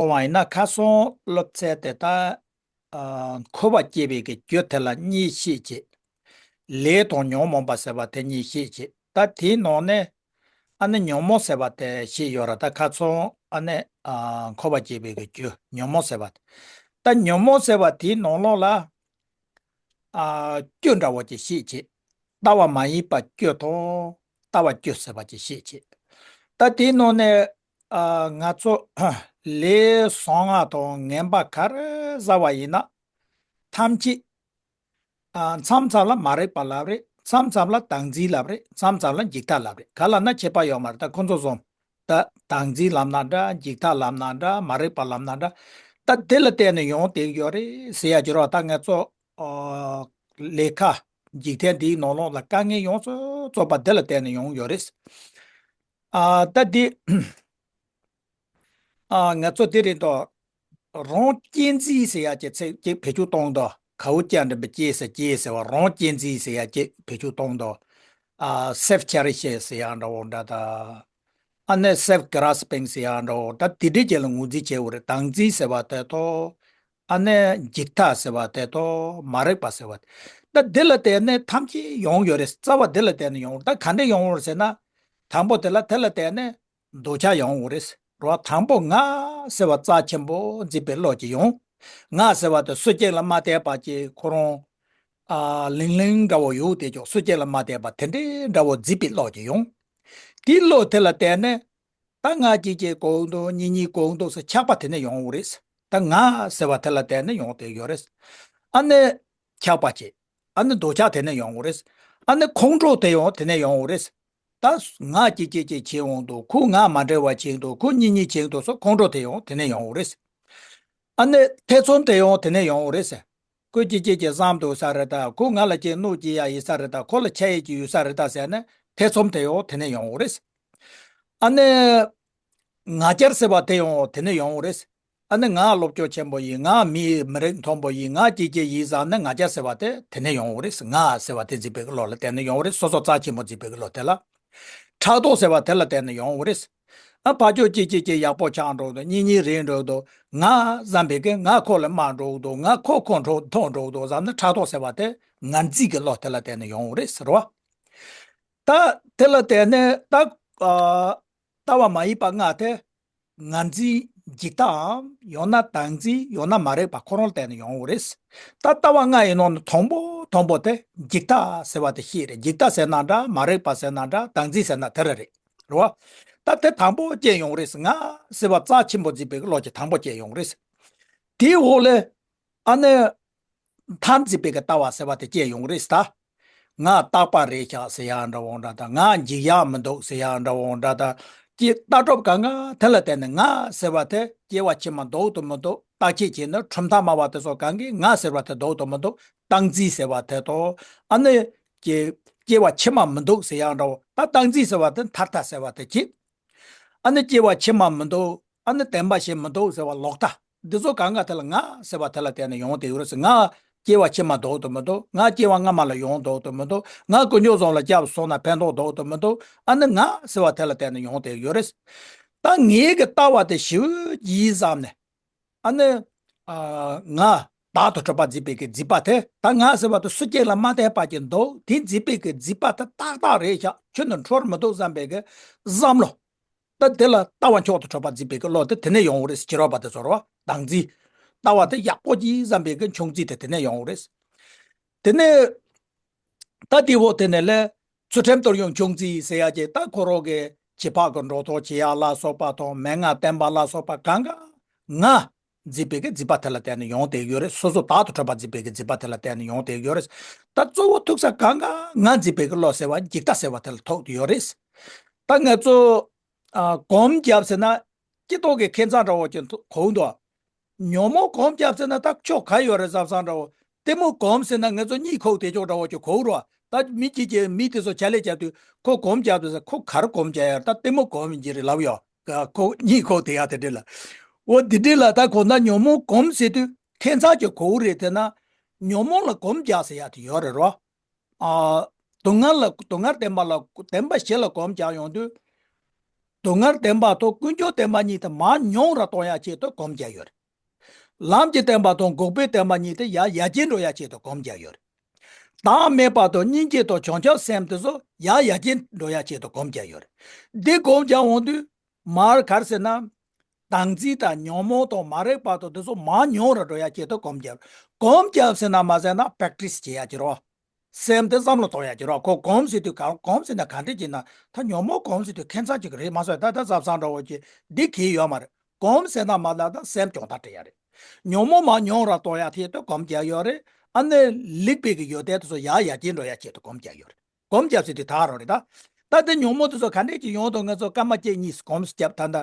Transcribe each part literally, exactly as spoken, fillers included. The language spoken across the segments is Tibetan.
གཏོང་བ་ཡིན་ན་ཁ་སང་སློབ་ཚན་དེ་ད། ཨ། འཁོར་བ་སྐྱེ་བའི་གི་རྒྱུ་དེ་ལ་གཉིས་བཤད་བྱས། ལས་དང་ཉོན་མོངས་པ་ཟེར་བ་དེ་གཉིས་བཤད་བྱས། ད་དེའི་ནང་ནས་ཨ་ནི་ཉོན་མོངས་ཟེར་བ་དེ་བཤད་ཡོད་ར། ད་ཁ་སང་ཨ་ནི། ཨ། འཁོར་བ་སྐྱེ་བའི་གི་རྒྱུ་ཉོན་མོངས་ཟེར་བ་དེ། ད་ཉོན་མོངས་ཟེར་བ་དེའི་ནང་ལོགས་ལ། ཨ། བཅུ་འདྲ་བོ་ཅིག་བཤད་བྱས། ལྟ་བ་མ་ཡིན་པ་བཅུ་དང་ལྟ་བ་བཅུ་ཟེར་བ་ཅིག་བཤད་བྱས། ད་དེའི་ནང་ནས། ཨ། ང་ཚོ་ལས་བཟང་ང་དང་ངན་པ་ག་རེ་བསགས་པ་ཡིན་ན་ཐམས་ཅད། ཨ། མཚམས་མཚམས་ལ་མ་རིག་པ་ལབ་རེད། མཚམས་མཚམས་ལ་བདག་འཛིན་ལབ་རེད། མཚམས་མཚམས་ལ་འཇིག་ལྟ་ལབ་རེད། ག་ལབ་ན་ཁྱད་པར་ཡོད་མ་རེད། ད་ཁོ་ཚོ་བཟུང་། ད་བདག་འཛིན་ལབ་ན་འདྲ། འཇིག་ལྟ་ལབ་ན་འདྲ། མ་རིག་པ་ལབ་ན་འདྲ། ད་དེ་ལ་བརྟེན་ནས་ཡོང་བསྡད་ཡོད་རེད་ཟེར་ཡ་ཅིག་རོ། ད་ང་ཚོ་ཨ་ལས་ཀ་འཇིག་རྟེན་འདིའི་ནང་ལོགས་ལ་དཀའ་ངལ་ཡོངས་སུ་རྫོགས་པ་དེ་ལ་བརྟེན་ནས་ཡོང་ཡོད་རེད། ཨ། ད་འདི། ཨ། ང་ཚོ་དེ་རིང་དུ་རང་གཅེས་འཛིན་ཟེར་ཡ་ཅིག་ཚིག་ཅིག་བེད་སྤྱོད་གཏོང་དོ། གའུ་ཅན་འདྲ་པའི་གཅེས་ཟེར། གཅེས་ཟེར་བ་རང་གཅེས་འཛིན་ཟེར་ཡ་ཅིག་བེད་སྤྱོད་གཏོང་དོ། ཨ། self cherishing ཟེར་ཡ་འདྲ་བོ་འདྲ་ད། ཨ་ནི་self grasping ཟེར་ཡ་འདྲ་བོ་འདྲ། དེ་འདྲའི་རྗེས་ལ་ངོས་འཛིན་བྱེད་དགོས་རེད། བདག་འཛིན་ཟེར་བ་དེ་དང་། ཨ་ནི་འཇིག་ལྟ་ཟེར་བ་དེ་དང་མ་རིག་པ་ཟེར་བ་དེ། ད་འདི་ལ་བརྟེན་ནས་ཐམས་ཅད་ཡོང་ཡོད་རེད། རྩ་བ་འདི་ལ་བརྟེན་ནས་ཡོང་། ད་ག་འདྲ་ཡོང་བ་རེད་ཟེར་ན། དང་པོ་དེ་ལ་དེ་ལ་བརྟེན་ནས་འདོད་ཆགས་ཡོང་བ་རེད། རོ། དང་པོ་ང་ཟེར་བ་རྩ་ཆེན་པོ་འཛིན་པའི་བློ་ཅིག་ཡོང་། ང་ཟེར་བ་དེ་སུ་གཅིག་ལ་མ་བལྟས་པ་ཅིག་ཁོ་རང་ཨ་ལིང་ལིང་འདྲ་བོ་ཡོད་དེ་ཅོག་སུ་གཅིག་ལ་མ་བལྟས་པ་དེ་འདྲའི་འདྲ་བོ་འཛིན་པའི་བློ་ཅིག་ཡོང་། དེའི་བློ་དེ་ལ་བརྟེན་ནས་ད་ང་གཅིག་གཅིག་གོ་འདུག་གཉིས་གཉིས་གོ་འདུག་ཟེར་ཆགས་པ་དེ་ནས་ཡོང་བ་རེད། ད་ང་ཟེར་བ་དེ་ལ་བརྟེན་ནས་ཡོང་བསྡད་ཡོད་རེད། ཨ་ནི་ཆགས་པ་བྱེད། ཨ་ནི་འདོད་ཆགས་དེ་ནས་ཡོང་བ་རེད། ཨ་ནི་ཁོང་ཁྲོ་དེ་ཡང་དེ་ནས་ཡོང་བ་རེད། ད་ང་གཅིག་གཅིག་གཅིག་བྱེད་འོང་འདུག་ཁོ་ང་མ་འདྲ་བ་བྱེད་འདུག་ཁོ་གཉིས་གཉིས་བྱེད་འདུག་སོགས་ཁོང་ཁྲོ་དེ་ཡང་དེ་ནས་ཡོང་བ་རེད། ཨ་ནི་ཐེ་ཚོམ་དེ་ཡང་དེ་ནས་ཡོང་བ་རེད་ཟེར། ཁོས་ཅི་ཅི་ཅི་བསམ་འདུག་ས་རེད་ད། ཁོ་ང་ལ་ཅི་གནོད་ཅི་ཡ་ཡིན་ས་རེད་ད། ཁོ་ལ་ཆ་ཡི་ཅི་ཡོད་ས་རེད་ད་ཟེར་ནས་ཐེ་ཚོམ་དེ་ཡང་དེ་ནས་ཡོང་བ་རེད། ཨ་ནི་ང་རྒྱལ་ཟེར་བ་དེ་ཡང་དེ་ནས་ཡོང་བ་རེད། ཨ་ནི་ང་སློབ་སྦྱོང་ཆེན་པོ་ཡིན། ང་མི་མི་རིགས་མཐོན་པོ་ཡིན། ང་ཅི་ཅི་ཡིན་བསམ་ནས་ང་རྒྱལ་ཟེར་བ་དེ་དེ་ནས་ཡོང་བ་རེད། ང་ཟེར་བ་དེ་འཛིན་པའི་བློ་ལ་བརྟེན་ནས་ཡོང་བ་རེད། སོ་སོ་རྩ་ཆེན་པོ་འཛིན་པའི་བློ་དེ་ལ། ཕྲག་དོག་ཟེར་བ་དེ་ལ་བརྟེན་ནས་ཡོང་བ་རེད། ཨ་ཕར་ཕྱོགས་གཅིག་གཅིག་གཅིག་ཡག་པོ་ཆགས་འགྲོ་འདུག་གཉིས་གཉིས་རེད་འགྲོ་འདུག་ང་བསམ་པའི་གི་ང་ཁོ་ལ་དམའ་འགྲོ་འདུག་ང་ཁོ་ཁོ་འཕྲོ་མཐོ་འགྲོ་འདུག་བསམ་ནས་ཕྲག་དོག་ཟེར་བ་དེ་ངར་འཛིན་གྱི་བློ་དེ་ལ་བརྟེན་ནས་ཡོང་བ་རེད་ཟེར་བ། ད་དེ་ལ་བརྟེན་ནས་ད་ཨ་ལྟ་བ་མ་ཡིན་པ་ལྔ་དེ་ངར་འཛིན་འཇིག་ལྟའམ་ཡང་ན་བདག་འཛིན་ཡང་ན་མ་རིག་པ་ཁོ་རང་ལ་བརྟེན་ནས་ཡོང་བ་རེད། ད་ལྟ་བ་ལྔ་ཡི་ནང་ནས་དང་པོ་དང་པོ་དེ་འཇིག་ལྟ་ཟེར་བ་དེ་ཤེས་རེད། འཇིག་ལྟ་ཟེར་ན་འདྲ། མ་རིག་པ་ཟེར་ན་འདྲ། བདག་འཛིན་ཟེར་ན་དེ་ར་རེད། རེད་བ། ད་དེ་དང་པོ་སྐྱེ་ཡོང་རེད། ང་ཟེར་བ་རྩ་ཆེན་པོ་འཛིན་པའི་བློ་ཅིག་དང་པོ་སྐྱེ་ཡོང་རེད། དེའི་འོག་ལས་ཨ་ནི་མཐར་འཛིན་པའི་གི་ལྟ་བ་ཟེར་བ་དེ་སྐྱེ་ཡོང་རེད་ད། ང་རྟག་པ་རེད་ཤག་ཟེར་ཡག་འདྲ་བོ་འདྲ་དང་། ང་འཇིག་ཡག་མི་འདུག་ཟེར་ཡག་འདྲ་བོ་འདྲ་དང་། ཀྱི་ལྟ་གྲུབ་གང་ག་དེ་ལ་བརྟེན་ནས་ང་ཟེར་བ་དེ་སྐྱེ་བ་ཕྱི་མ་འདུག་ཏུ་མི་འདུག་བརྟག་དཔྱད་བྱས་ན་གྲུབ་མཐའ་སྨྲ་བ་དེ་ཚོ་གང་གིས་ང་ཟེར་བ་དེ་འདུག་ཏུ་མི་འདུག་སྟངས་འཛིན་ཟེར་བ་དེ་དང་། ཨ་ནི་ཀྱི་སྐྱེ་བ་ཕྱི་མ་མི་འདུག་ཟེར་ཡག་འདྲ་བོ། ད་སྟངས་འཛིན་ཟེར་བ་དེ་མཐར་ཐུག་ཟེར་བ་དེ་གཅིག་ཨ་ནི་སྐྱེ་བ་ཕྱི་མ་མི་འདུག་ཨ་ནི་བདེན་པ་བཞི་མི་འདུག་ཟེར་བ་ལོག་ལྟ། འདི་ཚོ་གང་ག་དེ་ལ་ང་ཟེར་བ་དེ་ལ་བརྟེན་ནས་ཡོང་བསྡད་ཡོད་རེད་ཟེར། ང་སྐྱེ་བ་ཕྱི་མ་འདུག་ཏུ་མི་འདུག་ང་སྐྱེ་བ་སྔ་མ་ལ་ཡོང་འདུག་ཏུ་མི་འདུག་ང་དཀོན་མཆོག་གསུམ་ལ་སྐྱབས་སོང་ན་ཕན་ཐོགས་འདུག་ཏུ་མི་འདུག་ཨ་ནི་ང་ཟེར་བ་དེ་ལ་བརྟེན་ནས་ཡོང་བསྡད་ཡོད་རེད། ད་ངའི་གི་ལྟ་བ་དེ་ཞིབ་ཡིན་བསམ་ནས། ཨ་ནི། ཨ། ང་བདག་ཏུ་གྲུབ་པ་འཛིན་པའི་གི་འཛིན་པ་དེ། ད་ང་ཟེར་བ་དེ་སུ་གཅིག་ལ་མ་བལྟས་པ་ཅིག་འདུག་དེ་འཛིན་པའི་གི་འཛིན་པ་དེ་ཏག་ཏག་རེད་ཤག་ཁྱོན་ནས་འཕྲོ་བར་མི་འདུག་བསམ་པའི་གི་བསམ་བློ། ད་དེ་ལ་ལྟ་བ་མཆོག་ཏུ་གྲུབ་པ་འཛིན་པའི་གི་བློ་དེ་དེ་ནས་ཡོང་བ་རེད་ཟེར། ཕྱི་རོལ་པ་དེ་ཚོར་བ་བདག་འཛིན། ལྟ་བ་དེ་ཡག་པོ་ཅིག་བསམ་པའི་གི་མཆོག་འཛིན་དེ་དེ་ནས་ཡོང་བ་རེད། དེ་ནས། ད་དེ་འོག་དེ་ནས་ལས། ཚུལ་ཁྲིམས་དོན་ཡོད་མཆོག་འཛིན་ཟེར་ཡ་ཅིག་ད་ཁོ་རང་གི་བྱེད་པ་གི་འགྲོ་ལྡོག་བྱེད་ཡ་ལ་སོགས་པ་དང་། མན་ངག་བསྟེན་པ་ལ་སོགས་པ་གང་ག་ང་འཛིན་པའི་གི་འཛིན་པ་དེ་ལ་བརྟེན་ནས་ཡོང་བསྡད་ཡོད་རེད། སོ་སོ་བདག་ཏུ་གྲུབ་པ་འཛིན་པའི་གི་འཛིན་པ་དེ་ལ་བརྟེན་ནས་ཡོང་བསྡད་ཡོད་རེད། ད་གཙོ་བོ་ཐུག་ས་གང་ག་ང་འཛིན་པའི་གི་བློ་ཟེར་བ་འཇིག་ལྟ་ཟེར་བ་དེ་ལ་ཐུག་བསྡད་ཡོད་རེད། ད་ང་ཚོ་ཨ་སྒོམ་བརྒྱབ་ཟེར་ན་སྐྱིད་ཏོག་གི་ཁེ་མཚང་འདྲ་བོ་ཅིག་གོ་འདུག་ཉོན་མོངས་སྒོམ་བརྒྱབ་ཟེར་ན་ད་ཕྱོགས་ག་ཡོད་རེད་བསམ་བསམ་འདྲ་བོ། གཏི་མུག་སྒོམ་ཟེར་ན་ང་ཚོ་གཉིད་ཁུག་བསྡད་ཆོག་འདྲ་བོ་ཅིག་གོ་རོ། ད་མི་གཅིག་གིས་མི་དེ་ཚོ་ཕྱག་ལས་བརྒྱབ་དུས་ཁོ་སྒོམ་བརྒྱབ་འདུག་ཟེར། ཁོ་ག་རེ་སྒོམ་བརྒྱབ་ཡ། ད་གཏི་མུག་སྒོམ་ཡིན་གྱི་རེད་ལབ་ཡོད། ཁོ་གཉིད་ཁུག་བསྡད་ཡ་དེ་འདྲ་ལ། འོ་དེ་འདྲ་ལ་ད་གོ་ན་ཉོན་མོངས་སྒོམ་ཟེར་དུས་ཁེ་མཚང་ཅིག་གོ་རེད། དེ་ན་ཉོན་མོངས་ལ་སྒོམ་རྒྱག་ཟེར་ཡ་དེ་ཡོད་རེད་རོ། ཨ། སྡུག་བསྔལ་ལ་སྡུག་བསྔལ་བདེན་པ་ལ་བདེན་པ་བཞི་ལ་སྒོམ་རྒྱག་ཡོང་དུས། སྡུག་བསྔལ་བདེན་པ་དང་ཀུན་འབྱུང་བདེན་པ་གཉིས་དེ་མར་མྱོང་ར་གཏོང་ཡ་ཆེད་དུ་སྒོམ་རྒྱག་ཡོད་རེད། ལམ་གྱི་བདེན་པ་དང་འགོག་པའི་བདེན་པ་གཉིས་དེ་ཡར་ཡར་རྒྱས་འགྲོ་ཡ་ཆེད་དུ་སྒོམ་རྒྱག་ཡོད་རེད། བདག་མེད་པ་དང་སྙིང་རྗེ་དང་བྱང་ཆུབ་སེམས་དེ་ཚོ་ཡར་ཡར་རྒྱས་འགྲོ་ཡ་ཆེད་དུ་སྒོམ་རྒྱག་ཡོད་རེད། འདི་སྒོམ་རྒྱག་འོང་དུས་མར་ག་རེ་ཟེར་ན། བདག་འཛིན་དང་ཉོན་མོངས་དང་མ་རིག་པ་དང་དེ་ཚོ་མར་མྱོང་ར་འགྲོ་ཡ་ཆེད་དུ་སྒོམ་རྒྱག་སྒོམ་རྒྱག་ཟེར་ན་མ་ཟེར་ན་པེག་ཊི་སི་བྱེད་ཡ་ཅིག་རོ། སེམས་དེ་བསམ་བློ་གཏོང་ཡ་ཅིག་རོ། ཁོ་སྒོམ་ཟེར་དུས་གང་སྒོམ་ཟེར་ན་ག་འདྲ་ཅིག་ན་ད་ཉོན་མོངས་སྒོམ་ཟེར་དུས་ཁེ་མཚར་ཅིག་རེད་མ་སོང་ད་ད་ཟབ་གསང་འདྲ་བོ་ཅིག་འདི་གི་ཡོད་མ་རེད། སྒོམ་ཟེར་ན་མ་ལ་ད་སེམས་སྦྱོང་བརྡར་སྤྲད་ཡ་རེད། ཉོན་མོངས་མར་མྱོང་ར་གཏོང་ཡ་ཆེད་དུ་སྒོམ་རྒྱག་ཡོད་རེད། ཨ་ནི་ལེགས་པའི་གི་ཡོན་ཏན་དེ་ཚོ་ཡར་ཡར་རྒྱས་འགྲོ་ཡ་ཆེད་དུ་སྒོམ་རྒྱག་ཡོད་རེད། སྒོམ་རྒྱབ་ཟེར་དུས་ད་རོ་རེད་ད། ད་དེ་ཉོན་མོངས་དེ་ཚོ་ག་འདྲས་ཀྱི་ཡོང་དུས་ང་ཚོ་སྐར་མ་གཅིག་གཉིས་སྒོམ་རྒྱབ་ད་ད།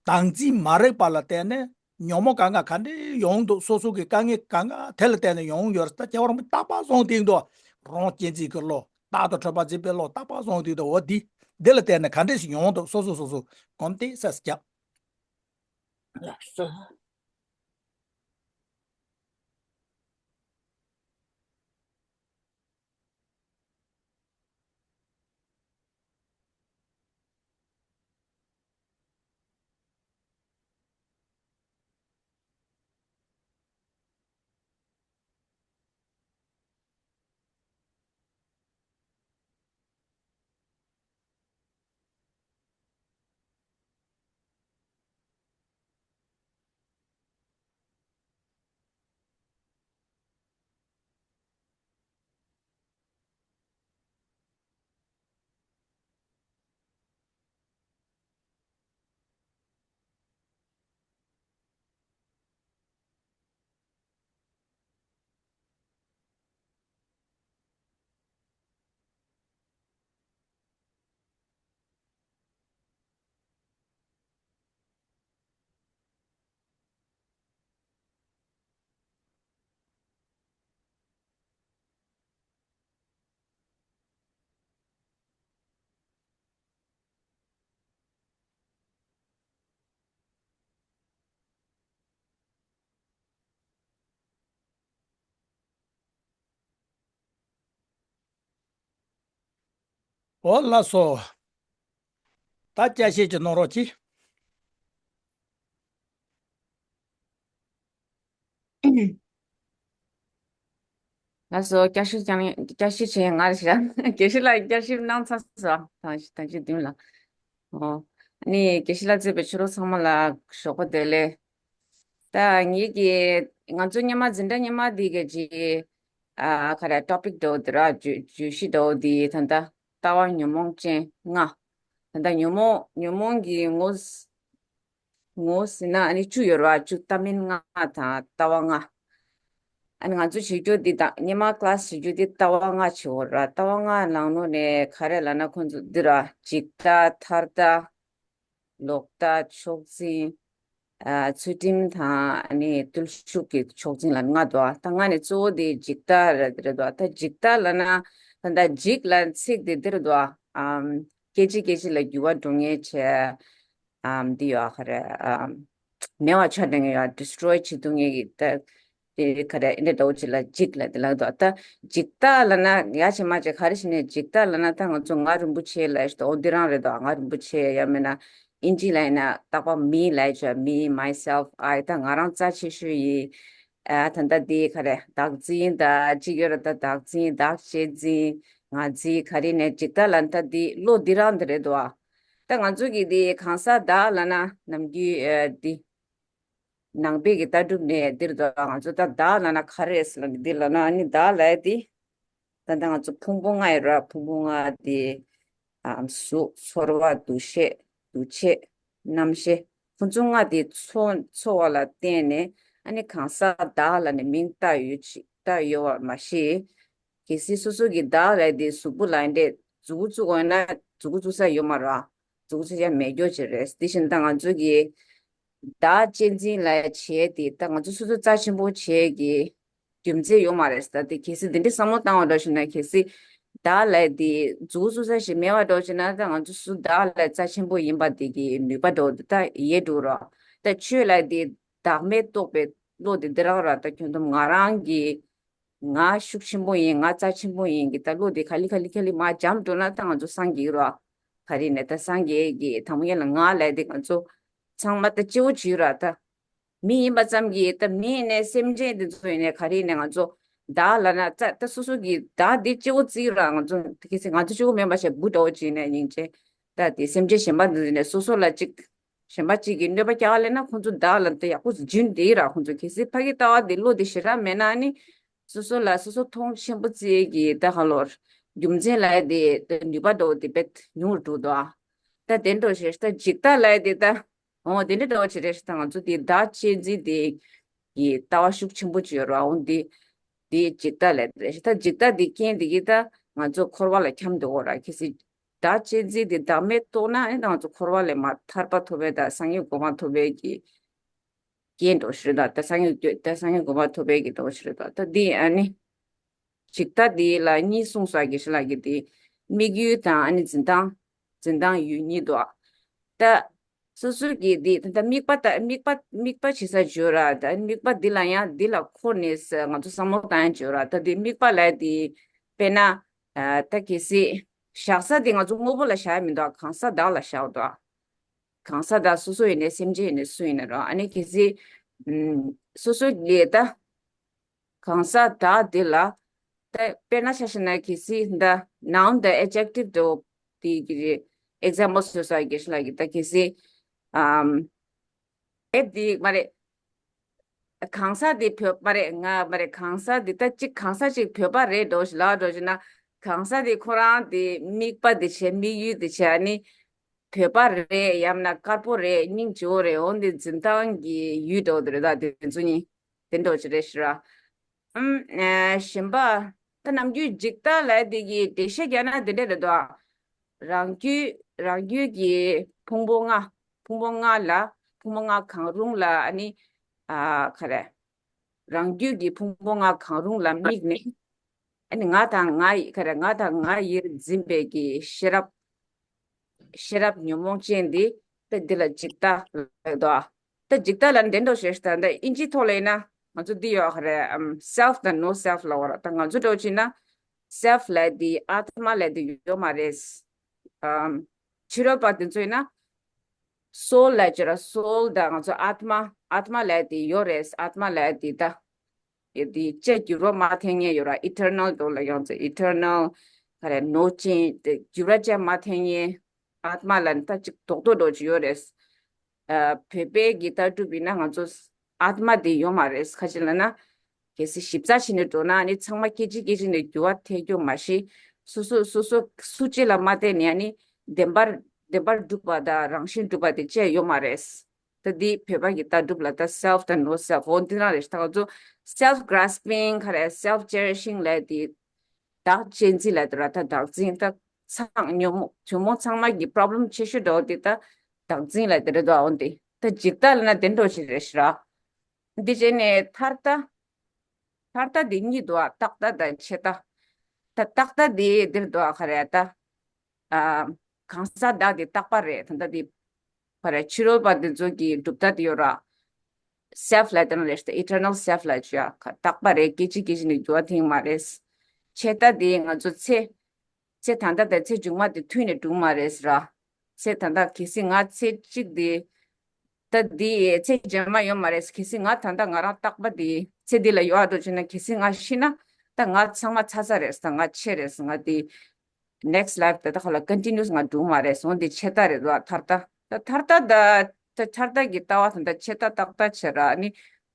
བདག་འཛིན་མ་རིག་པ་ལ་བརྟེན་ནས་ཉོན་མོངས་གང་ག་ག་འདྲས་ཡོང་འདུག་སོ་སོ་གི་དཀའ་ངལ་གང་ག་དེ་ལ་བརྟེན་ནས་ཡོང་ཡོད་རེད་ད་སྐྱེ་བ་རང་རྟག་པར་བཟུང་སྟེང་དུ་རང་གཅེས་འཛིན་གྱི་བློ་རྟག་ཏུ་གྲོལ་བ་འཛིན་པའི་བློ་རྟག་པར་བཟུང་སྟེང་དུ་འོ་འདི་འདི་ལ་བརྟེན་ནས་ག་འདྲས་ཤིག་ཡོང་འདུག་སོ་སོ་སོ་སོ་སྒོམ་དེ་སེམས་རྒྱབ། ལགས་སོ། འོ་ལགས་སོ། ད་བསྐྱར་བཤད་ཅིག་གནང་རོགས་གྱིས། ལགས་སོ། བསྐྱར་ཞིབ་ཀྱང་བསྐྱར་ཞིབ་བྱས་ང་རེད་ཤག་དགེ་བཤེས་ལགས་བསྐྱར་ཞིབ་གནང་ཚར་སོང་། ད་ད་གཅིག་བདུན་ལ། ཨོ། ནི་དགེ་བཤེས་ལགས་གཙོས་པའི་ཕྱི་ལོགས་ཚང་མ་ལ་ཞོགས་པ་བདེ་ལེགས། ད་ངེད་ཀྱི་ང་ཚོ་སྔོན་མ་འཛིན་གྲྭ་སྔོན་མ་འདི་ག་ཅིག་ཨ་ག་རེ་ཊོ་པིག་འདྲ་བོ་འདི་ར་བརྗོད་བརྗོད་གཞི་འདྲ་བོ་འདི་ད་ལྟ་ལྟ་བ་ཉོན་མོངས་ཅན་ལྔ། ད་ལྟ་ཉོན་མོངས་ཉོན་མོངས་ཀྱི་ངོ་ངོ་ཟེར་ན་ཨ་ནི་བཅུ་ཡོད་རེད་བ། བཅུ་ལྟ་མིན་ལྔ་དང་ལྟ་བ་ལྔ། ཨ་ནི་ང་ཚོ་བྱེད་རྒྱུ་འདི་དང་སྔོན་མ་ཀླ་སི་བྱེད་རྒྱུ་འདི་ལྟ་བ་ལྔ་བྱེད་འོ་ར། ལྟ་བ་ལྔ་ནང་ལོགས་ནས་ག་རེ་ལབ་ན་ཁོང་ཚོ་འདི་ར་འཇིག་ལྟ་ཐར་ལྟ་ལོག་ལྟ་ཕྱོགས་འཛིན་ཨ་ཚུལ་ཁྲིམས་དང་ཨ་ནི་བརྟུལ་ཞུགས་ཀྱི་ཕྱོགས་འཛིན་ལ་ལྔ་འདུག་ད་ལྔ་ནས་གཙོ་བོ་དེ་འཇིག་ལྟ་རེད་འདུག་ད་འཇིག་ལྟ་ལབ་ན་ད་ལྟ་འཇིག་ལབ་ཚིག་དེ་འདིར་འདུག་ཨམ་སྐད་ཅིག་སྐད་ཅིག་ལ་འགྱུར་བ་འགྲོ་ངེས་བྱས། ཨམ་འདི་ཡོད་ཨ་ཁ་རེ་ཨམ་མེད་པ་ཆ་འདྲ་ངེས་ཡོད་ཌི་སི་ཊོ་རོའི་བྱེད་ཐུབ་ངེས་ཀྱི་ད་དེ་ཁ་རེ་ཨེ་འདྲ་འདྲ་བོ་ཅིག་ལ་འཇིག་ལབ་དེ་ལབ་འདུག་ད་འཇིག་ལྟ་ལབ་ན་ཡ་ཆེ་མ་ཆེ་ག་རེ་ཞིག་ནས་འཇིག་ལྟ་ལབ་ན་ད་ང་ཚོ་ང་རིན་པོ་ཆེ་ལབ་ཞིག་འོ་འདི་རང་རེད་དོ། ང་རིན་པོ་ཆེ་ཡང་མིན་ན་ཨིན་ཇི་ལ་ཡིན་ན་རྟག་པར་མི་ལབ་བྱས་མི་མའི་སེལ་ཕི་ཨའི་ད་ང་རང་རྩ་ཆེ་ཤོས་ཡིན། ཨ་ད་ལྟ་འདི་ག་རེ་བདག་འཛིན་ད་ཅིག་ཡོད་རེད་ད་བདག་འཛིན་བདག་གཅེས་འཛིན་ང་འཛིན་ག་རེ་ནས་འཇིག་ལྟ་ལབ་ན་ད་འདི་བློ་འདི་རང་འདི་རེད་དོ། ད་ང་ཚོ་གི་འདི་གང་ཟག་བདག་ལབ་ན་ནམ་རྒྱུན་ཨ་འདི་ནང་པའི་གི་ལྟ་གྲུབ་ནས་འདིར་དུ་ང་ཚོ་ད་བདག་ལབ་ན་ག་རེ་ཟེར་ལབ་ན་འདི་ལབ་ན་ཨ་ནི་བདག་ལབ་ཡ་དེ་ད་ལྟ་ང་ཚོ་ཕུང་པོ་ལྔ་ཡོད་ར། ཕུང་པོ་ལྔ་དེ་ཨ་གཟུགས་ཚོར་བ་འདུ་ཤེས་འདུ་བྱེད་རྣམ་ཤེས་ཁོ་ཚོ་ལྔ་དེ་ཚོ་ཚོར་བ་ལ་བརྟེན་ནས་ཨ་ནི་གང་ཟག་བདག་ལབ་ནས་མིང་བཏགས་ཡོད་ཅི་བཏགས་ཡོད་པ་མ་ཤེས། གལ་སྲིད་སོ་སོ་གི་བདག་ལབ་དེ་གཟུགས་པོ་ལ་འདྲེ་མཛུབ་གུ་བཙུགས་འོང་ན་མཛུབ་གུ་བཙུགས་ས་ཡོད་མ་རེད། མཛུབ་གུ་བཙུགས་ཡ་མེད་རྒྱུ་ཅིག་རེད། དེ་བཞིན་ད་ང་ཚོ་གི་བདག་གཅེས་འཛིན་ལ་བྱས་ཏེ་ད་ང་ཚོ་སོ་སོ་རྩ་ཆེན་པོ་བྱས་ཀྱི་རྒྱུ་མཚན་ཡོད་མ་རེད། ད་དེ་གལ་སྲིད་འདི་འདྲའི་བསམ་བློ་བཏང་བ་འདྲ་ཞིག་ན་གལ་སྲིད་བདག་ལ་དེ་མཛུབ་གུ་བཙུགས་ས་ཞིག་མེད་པ་འདྲ་ཞིག་ན་ད་ང་ཚོ་སུ་བདག་ལ་རྩ་ཆེན་པོ་ཡིན་པ་དེ་གི་ནུས་པ་འདྲ་ད་ཡལ་འགྲོ་ར། ད་ཆོས་ལ་དེ་བདག་མེད་རྟོགས་པའི་བློ་དེ་འདི་རང་ར། ད་ཁྱོད་དུ་ང་རང་གི་ང་ཤུགས་ཆེན་པོ་ཡིན། ང་རྩ་ཆེན་པོ་ཡིན་གྱི་ད་བློ་དེ་ག་ལེ་ག་ལེ་ག་ལེ་མར་འཇམ་འགྲོ་ན་ད་ང་ཚོ་སངས་རྒྱས་ར། ག་རེ་ནས་ད་སངས་རྒྱས་ཀྱི་དང་པོ་ཡན་ལ་ང་ལས་དེ་ང་ཚོ་ཚང་མ་ད་སྐྱེ་བོ་བྱུས་ར་ད། མི་ཡིན་པ་ཙམ་གྱིས་ད་མི་ཡིན་ནས་སེམས་ཅན་དེ་ཚོ་ཡིན་ནས་ག་རེ་ནས་ང་ཚོ་བདག་ལ་ན་ད་ད་སོ་སོ་གི་བདག་དེ་སྐྱེ་བོ་བརྩི་ར་ང་ཚོ་གལ་སྲིད་ང་ཚོ་སྐྱེ་བོ་མིན་པ་ཞེས་འབུ་འདྲ་བོ་བྱས་ནས་ཡིན་ཅེ། ད་དེ་སེམས་ཅན་གཞན་པ་འདི་ནས་སོ་སོ་ལ་ཅིག་གཞན་པ་གཅིག་གིས་གནོད་པ་རྒྱག་ལས་ན་ཁོང་ཚོ་བདག་ལ་ད་ཡག་པོ་འཇུན་དེ་ར་ཁོང་ཚོ་གལ་སྲིད་ཕ་གི་ལྟ་བ་དེ་བློ་དེ་ཞེ་དྲག་མེད་ན་ནི་སོ་སོ་ལ་སོ་སོ་མཐོང་ཆེན་པོ་བརྩི་གི་ད་ཧ་ལོར་རྒྱུ་མཚན་ལ་དེ་ད་ནུས་པ་འདྲ་བོ་དེ་བེད་ཉུང་རུ་འགྲོ་འདུག་ཨ། ད་དེ་འདྲ་ཞེས་ད་འཇིག་ལྟ་ལ་དེ་ད། འོ་དེ་འདྲ་འདྲ་བོ་ཅིག་རེད་ཤག་ད་ང་ཚོ་དེ་བདག་གཅེས་འཛིན་དེ་གི་ལྟ་བ་ཤུགས་ཆེན་པོ་ཅིག་ཡོད་རེད་བ། འོ་འདི་དེ་འཇིག་ལྟ་ལས་རེད་ཤག་ད་འཇིག་ལྟ་དེ་རྐྱེན་དེ་གི་ད་ང་ཚོ་འཁོར་བ་ལ་འཁྱམས་འདུག་འོ་ར། གལ་སྲིད་བདག་གཅེས་འཛིན་དེ་བདག་མེད་རྟོགས་ན་ཨེ་ད་ང་ཚོ་འཁོར་བ་ལས་མར་ཐར་པ་ཐོབ་པའི་ད་སངས་རྒྱས་གོ་འཕང་ཐོབ་པའི་གི་རྐྱེན་འདྲ་བོ་ཞིག་རེད་ད། ད་སངས་རྒྱས་ད་སངས་རྒྱས་གོ་འཕང་ཐོབ་པའི་གི་འདྲ་བོ་ཞིག་རེད་ད། ད་འདི་ཨ་ནི་འཇིག་ལྟ་འདི་ལ་གཉིས་གསུངས་སོ་དགེ་བཤེས་ལགས་ཀྱིས། དེ་དམིགས་ཡུལ་དང་ཨ་ནི་འཛིན་སྟངས། འཛིན་སྟངས་ཡུལ་གཉིས་འདུག་ད་སོ་སོ་གིས་འདི་ད་ལྟ་དམིགས་པ་ད་དམིགས་པ་དམིགས་པ་བྱེད་ས་བརྗོད་ར། ད་དམིགས་པ་འདི་ལ་ཡང་འདི་ལ་འཁོར་ནས་ང་ཚོ་བསམ་བློ་བཏང་ཡང་བརྗོད་ར། ད་འདི་དམིགས་པ་ལ་འདི་དཔེར་ན་ད་གལ་སྲིད་བཞག་ས་འདི་ང་ཚོ་དངོས་པོ་ལ་བཞག་ཡ་མི་འདུག་གང་ཟག་བདག་ལ་བཞག་འདུག་གང་ཟག་བདག་སོ་སོ་ཡིན་ནའི་སེམས་ཅན་ཡིན་ནའི་སུ་ཡིན་ན་ར། ཨ་ནི་གལ་སྲིད་ཨུམ་སོ་སོ་ལས་ད་གང་ཟག་བདག་འདི་ལ་ད་དཔེར་ན་ཆ་བཞག་ན་གལ་སྲིད་ད་noun་དང་adjective་འདྲ་བོ་དེ་གི་example་བཟོས་ས་དགེ་བཤེས་ལགས་ཀྱིས་ད་གལ་སྲིད་ཨམ་ཨེ་འདི་མ་རེད། གང་ཟག་འདི་བོད་མ་རེད། ང་མ་རེད། གང་ཟག་འདི་ད་གཅིག་གང་ཟག་གཅིག་བོད་པ་རེད་འགྲོ་ཞིག་ལ་འགྲོ་ཞིག་ན་གང་ཟག་འདི་ཁོ་རང་འདི་དམིགས་པ་འདི་བྱས་དམིགས་ཡུལ་འདི་བྱས་ཨ་ནི་བོད་པ་རེད། ཡང་ན་དཀར་པོ་རེད། སྙིང་རྗེ་བོ་རེད། འོ་འདི་འཛིན་སྟངས་ཀྱི་ཡུལ་འགྲོ་འདི་རེད་ད། འདི་ཚོ་གཉིས་དེ་འགྲོ་ཞིག་རེད་ཞིག་ར། ཨམ། ཨ། གཞན་པ། ད་ནམ་རྒྱུན་འཇིག་ལྟ་ལབ་དེ་གི་འགྲེལ་བཤད་རྒྱག་ན་དེ་འདྲ་རེད་དོ། རང་རྒྱུད་རང་རྒྱུད་ཀྱི་ཕུང་པོ་ལྔ། ཕུང་པོ་ལྔ་ལ། ཕུང་པོ་ལྔ་གང་རུང་ལ་ཨ་ནི། ཨ། ག་རེ། རང་རྒྱུད་ཀྱི་ཕུང་པོ་ལྔ་གང་རུང་ལ་དམིགས་ནས། ཨ་ནི་ང་དང་ང་ཡི་ག་རེ། ང་དང་ང་ཡིར་འཛིན་པའི་གི་ཤེས་རབ། ཤེས་རབ་ཉོན་མོངས་ཅན་འདི་ད་འདི་ལ་འཇིག་ལྟ་ལབ་དོ། ད་འཇིག་ལྟ་ལ་འདི་འདྲ་ཞེས་ད་ད་ཨིན་ཇི་ཐོག་ལ་ཡིན་ན་ང་ཚོ་འདི་ཡོད་ག་རེ། ཨམ། self་དང་no self་ལབ་པ་ར། ད་ང་ཚོ་འདྲ་བོ་བྱས་ན་self་ལབ་འདི་ཨཱཏྨ་ལབ་འདི་ཡོད་མ་རེད། ཨམ། ཕྱི་རོལ་པ་དེ་ཚོ་ཡིན་ན་soul་ལབ་ཀྱི་ར། soul་དང་ང་ཚོ་ཨཱཏྨ། ཨཱཏྨ་ལབ་འདི་ཡོད་རེད། ཨཱཏྨ་ལབ་འདི་ད། དེ་བཅས་འགྱུར་བ་མ་ཐེབས་མཁན་ཡོད་ར། eternal་འདྲ་ལ་ཡང་ཚེ་eternal་ག་རེ། no change་དེ་འགྱུར་བ་ཅན་མ་ཐེབས་མཁན་ཨཱཏྨ་ལ་ནི་ད་ཅིག་རྡོག་རྡོག་འདྲ་ཅིག་ཡོད་རེད། ཨ། བོད་པའི་གི་ལྟ་གྲུབ་ཡིན་ན་ང་ཚོ་ཨཱཏྨ་དེ་ཡོད་མ་རེད། ག་ཅི་ལབ་ན་གལ་སྲིད་ཞིབ་ཚགས་བྱས་ནས་འགྲོ་ན་ནི་ཚང་མ་སྐད་ཅིག་སྐད་ཅིག་ནས་འགྱུར་བ་ཐེབས་རྒྱུ་མ་གཞི་སོ་སོ་སོ་སོ་སུ་གཅིག་ལ་མ་བརྟེན་ནས་ནི་བདེན་པར་བདེན་པར་གྲུབ་པ་དང་རང་བཞིན་གྲུབ་པ་དེ་བཅས་ཡོད་མ་རེད། ད་འདི་བོད་པ་གི་ལྟ་གྲུབ་ལ་ད་self་དང་no self་འོ་འདི་རང་རེད། ད་ང་ཚོ་self grasping་ག་རེ། self cherishing་ལབ་དེ་བདག་གཅེས་འཛིན་ལབ་དེ་ར། ད་བདག་འཛིན་ད་ཚང་ཉོན་མོངས་ཉོན་མོངས་ཚང་མ་གི་problem་ཆེ་ཤོས་འདྲ་བོ་དེ་ད་བདག་འཛིན་ལབ་དེ་རེད་དོ། འོ་འདི་ད་འཇིག་ལྟ་ལབ་ན་དེ་འདྲ་ཞིག་རེད་ཤག་ར། འདི་བྱས་ནས་མཐར་ལྟ། མཐར་ལྟ་འདི་གཉིས་འདུག་ཨ། རྟག་ལྟ་དང་ཆད་ལྟ། ད་རྟག་ལྟ་འདི་འདིར་འདུག་ཨ། ག་རེ་ད། ཨ། གང་ཟག་བདག་དེ་རྟག་པ་རེད། ད་ལྟ་དེ་ག་རེ། ཕྱི་རོལ་པ་དེ་ཚོ་གི་གྲུབ་མཐའ་དེ་ཡོད་ར། self་ལབ་དེ་ན་རེད། eternal self་ལབ་བྱས་ཨ། རྟག་པ་རེད། སྐད་ཅིག་སྐད་ཅིག་ནས་འགྱུར་བ་ཐེབས་མ་རེད། ཆད་ལྟ་དེ་ང་ཚོ་ཚེ། ཚེ་ད་ལྟ་དང་ཚེ་མཇུག་མ་དེ་མཐུད་ནས་འགྲོ་གི་མ་རེད་ཟེར་ར། ཚེ་ད་ལྟ་གལ་སྲིད་ང་ཚེ་གཅིག་དེ། ད་འདི་ཚེ་རྗེས་མ་ཡོད་མ་རེད། གལ་སྲིད་ང་ད་ལྟ་ང་རང་རྟག་པ་དེ་ཚེ་འདི་ལ་ཡོད་འགྲོ་བྱས་ན་གལ་སྲིད་ང་ཤི་ན་ད་ང་ཚང་མ་ཚར་ཚར་རེད། ད་ང་ཆད་རེད། ང་དེ་next life་ད་ལྟ་ཁ་ལ་continuous་ང་འགྲོ་གི་མ་རེད། འོ་འདི་ཆད་ལྟ་རེད་དོ། མཐར་ལྟ་ད་མཐར་ལྟ་ད་ད་མཐར་ལྟ་གི་ལྟ་བ་ད་ད་ཆད་ལྟ་རྟག་ལྟ་བྱས་ར། ཨ་ནི་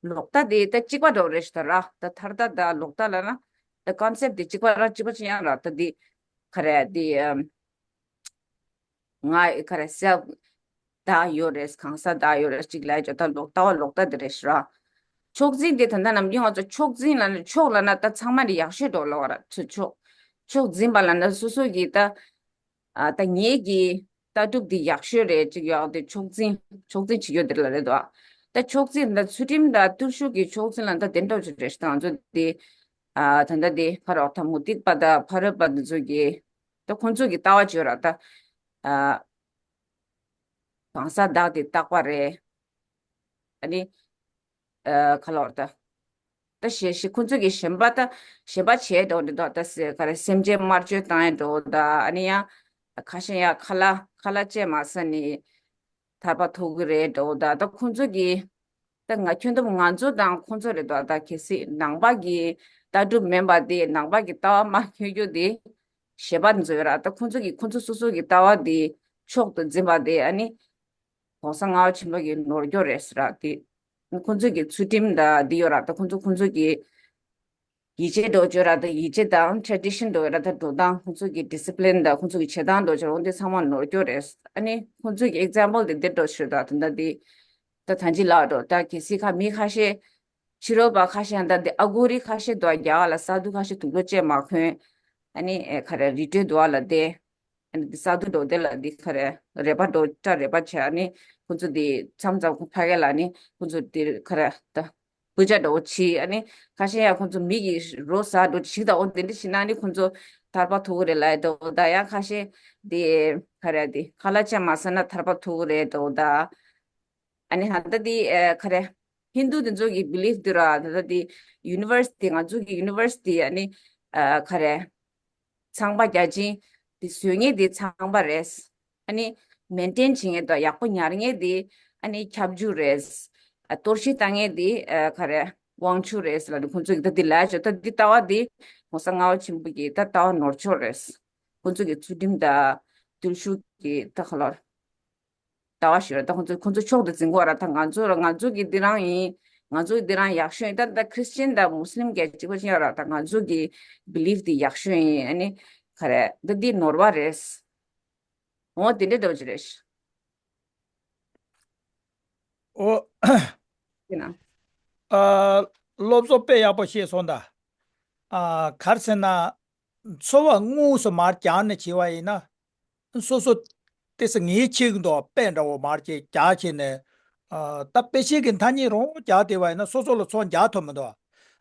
ལོག་ལྟ་དེ་ད་གཅིག་པ་འདྲ་བོ་རེད་ཤག་ད་ར། ད་མཐར་ལྟ་ད་ལོག་ལྟ་ལབ་ན་ད་concept་དེ་གཅིག་པ་ར་གཅིག་པ་ཅིག་ཡང་ར། ད་དེ་ག་རེ་དེ་ཨམ། ང་ག་རེ་self་བདག་ཡོད་རེད། གང་ཟག་བདག་ཡོད་རེད་ཅིག་ལབ་ཀྱི་ད་ལོག་ལྟ་བ་ལོག་ལྟ་དེ་རེད་ཤག་ར། མཆོག་འཛིན་དེ་ད་ལྟ་ནམ་རྒྱུན་ང་ཚོ་མཆོག་འཛིན་ལབ་ན་མཆོག་ལབ་ན་ད་ཚང་མ་ནི་ཡག་ཤོས་འདྲ་བོ་ལབ་པ་ར། ཚུར་མཆོག་མཆོག་འཛིན་པ་ལབ་ན་སོ་སོ་གི་ད། ཨ། ད་ངེད་ཀྱི་ལྟ་གྲུབ་འདི་ཡག་ཤོས་རེད་ཅིག་ཡོད་དེ་མཆོག་འཛིན་མཆོག་འཛིན་བྱེད་རྒྱུ་འདི་ལ་རེད་དོ། ད་མཆོག་འཛིན་ད་ཚུལ་ཁྲིམས་དང་བརྟུལ་ཞུགས་ཀྱི་མཆོག་འཛིན་ལ་ད་དེ་འདྲ་ཅིག་རེད་ཤག་ད་ང་ཚོ་འདི། ཨ། ད་ལྟ་འདི་ཕ་རོལ་ད་མུ་སྟེགས་པ་དང་ཕ་རོལ་པ་འདི་ཚོ་གི་ད་ཁོང་ཚོ་གི་ལྟ་བ་བརྗོད་ར་ད། ཨ། གང་ཟག་བདག་དེ་རྟག་པ་རེད། ཨ་ནི། ཨ། ག་ལབ་དགོས་རེད་ད། ད་ཞེ་ཞེ་ཁོང་ཚོ་གི་ཞེན་པ་ད་ཞེན་པ་བྱས་འགྲོ་འདི་དོ། ད་ཟེར་ག་རེ་སེམས་ཅན་དམར་གཅོད་བཏང་ཡས་འགྲོ་ད། ཨ་ནི་ཡང་ ཁ་ཤས་ཡ་ཁ་ལག་ཁ་ལག་བཅད་མ་ཟ་ནི་ཐར་པ་ཐོབ་གི་རེད་འདྲ་བོ། ད་ད་ཁོང་ཚོ་གི་ད་ང་ཁྱོན་བསྡོམས་ང་ཚོ་དང་ཁོང་ཚོ་རེད་དོ། ད་གལ་སྲིད་ནང་པ་གི་ལྟ་གྲུབ་མིན་པ་དེ། ནང་པ་གི་ལྟ་བ་མ་ཁྱོད་རྒྱུ་དེ་ཞེས་པ་འཛོལ་ར། ད་ཁོང་ཚོ་གི་ཁོང་ཚོ་སོ་སོ་གི་ལྟ་བ་དེ་མཆོག་ཏུ་འཛིན་པ་དེ་ཨ་ནི་༸གོང་ས་ལྔ་པ་ཆེན་པོ་གི་ནོར་འཁྱོག་རེད་ཟེར་ར། དེ་ཁོང་ཚོ་གི་ཚུལ་ཁྲིམས་ད་འདི་ཡོད་ར། ད་ཁོང་ཚོ་ཁོང་ཚོ་གི་ཡིད་ཆེས་འགྲོ་བཅོས་ར། ད་ཡིད་ཆེས་དང་ཊ་རེ་ཌི་ཤན་འགྲོ་ར། ད་འགྲོ་སྟངས་ཁོང་ཚོ་གི་ཌི་སི་པི་ལིན་དང་ཁོང་ཚོ་གི་བྱེད་སྟངས་འགྲོ་བཅོས་འོ་འདི་ཚང་མ་ནོར་འཁྱོག་རེད། ཨ་ནི་ཁོང་ཚོ་གི་ཨེག་ཛམ་པལ་དེ་འདི་འགྲོ་ཤོད་ད། ད་ད་འདི་ད་ཐང་ཅི་ལགས་འགྲོ། ད་གལ་སྲིད་ཁ་མི་ཁ་ཤས་ཕྱི་རོལ་པ་ཁ་ཤས་ད་འདི་ཨ་གུ་རི་ཁ་ཤས་འདུག་རྒྱ་གར་ལ་ས་འདུལ་ཁ་ཤས་དུག་ལོག་བཅད་མ་ཁོན། ཨ་ནི་ཨེ་ག་རེ་རི་ཁྲོད་འདུག་ལ་དེ། ཨ་ནི་འདི་ས་འདུལ་འགྲོ་དེ་ལ་འདི་ག་རེ་རེ་བ་འགྲོ་སྐྲ་རེ་བ་བྱས། ཨ་ནི་ཁོང་ཚོ་འདི་མཚམས་མཚམས་ཁོ་ཕ་གི་ལ་ནི་ཁོང་ཚོ་འདི་ག་རེ་ད། བུ་ཆ་འདྲ་བོ་བྱེད། ཨ་ནི་ཁ་ཤས་ཡང་ཁོང་ཚོ་མི་གི་རོ་ཟ་འགྲོ་ཞིག་དང་འོ་དེ་འདྲ་ཞིག་ན་ནི་ཁོང་ཚོ་ཐར་པ་ཐོབ་གི་རེད་ལབ་ཡ་འདྲ་བོ། ད་ཡང་ཁ་ཤས་དེ་ག་རེ་དེ་ཁ་ལག་ཅན་མ་ཟ་ན་ཐར་པ་ཐོབ་གི་རེད་འདྲ་བོ། ད་ཨ་ནི་ཧ་ད་དེ་ཨ་ག་རེ་ཧིན་དུ་དེ་ཚོ་གི་བི་ལིབ་དེ་ར། ད་ད་དེ་ཡུ་ནི་ཝར་སི་ཊི་ང་ཚོ་གི་ཡུ་ནི་ཝར་སི་ཊི་ཨ་ནི་ཨ་ག་རེ། ཚངས་པ་བརྒྱ་བྱིན་དེ་བཟོ་མཁན་དེ་ཚངས་པ་རེད། ཨ་ནི་མེན་ཊེན་བྱེད་མཁན་དང་ཡག་པོ་ཉར་མཁན་དེ་ཨ་ནི་ཁྱབ་འཇུག་རེད། ཨ་གཏོར་བཤིག་བཏང་མཁན་དེ་ཨ་ག་རེ་དབང་ཕྱུག་རེད་ལབ་ནས་ཁོང་ཚོ་གི་ད་དེ་ལབ་ཆོག་ད་དེ་ལྟ་བ་དེ་༸གོང་ས་ལྔ་པ་ཆེན་པོ་གི་ད་ལྟ་བ་ནོར་ཕྱོགས་རེད། ཁོང་ཚོ་གི་ཚུལ་ཁྲིམས་དང་བརྟུལ་ཞུགས་ཀྱི་ད་ག་ལོར། ལྟ་བ་ཞིག་རེད། ད་ཁོང་ཚོ་ཁོང་ཚོ་མཆོག་ཏུ་འཛིན་གོ་ར། ད་ང་ཚོ་ར་ང་ཚོ་གི་འདི་རང་ཡིན། ང་ཚོ་འདི་རང་ཡག་ཤོས་ཡིན། ད་ད་ཁྲིས་ཅན་དང་མུ་སི་ལིམ་གྱི་གཅིག་པ་ཅན་ཡོད་ར། ད་ང་ཚོ་གི་བི་ལིབ་འདི་ཡག་ཤོས་ཡིན། ཨ་ནི་ག་རེ་ད་འདི་ནོར་བ་རེད། འོ་དེ་འདྲ་འདྲ་བོ་ཅིག་རེད། ཨོ། དེ་ན། ཨ། སློབ་གསོ་དཔེ་ཡག་པོ་བཤད་སོང་ད། ཨ། ག་རེ་ཟེར་ན། འཚོ་བ་དངོས་སུ་མར་སྦྱངས་ནས་བྱས་པ་ཡིན་ན། སོ་སོ་ཏོག་ཙམ་ངེས་ཤེས་འདུག་དཔེ་འདྲ་བོ་མར་ཅིག་རྒྱག་བྱས་ནས། ཨ། ད་དཔེ་ཆའི་གི་མཐའ་སྙིང་རང་རྒྱག་བསྡད་པ་ཡིན་ན་སོ་སོ་ལ་ཚོར་རྒྱག་ཐུབ་མི་འདུག་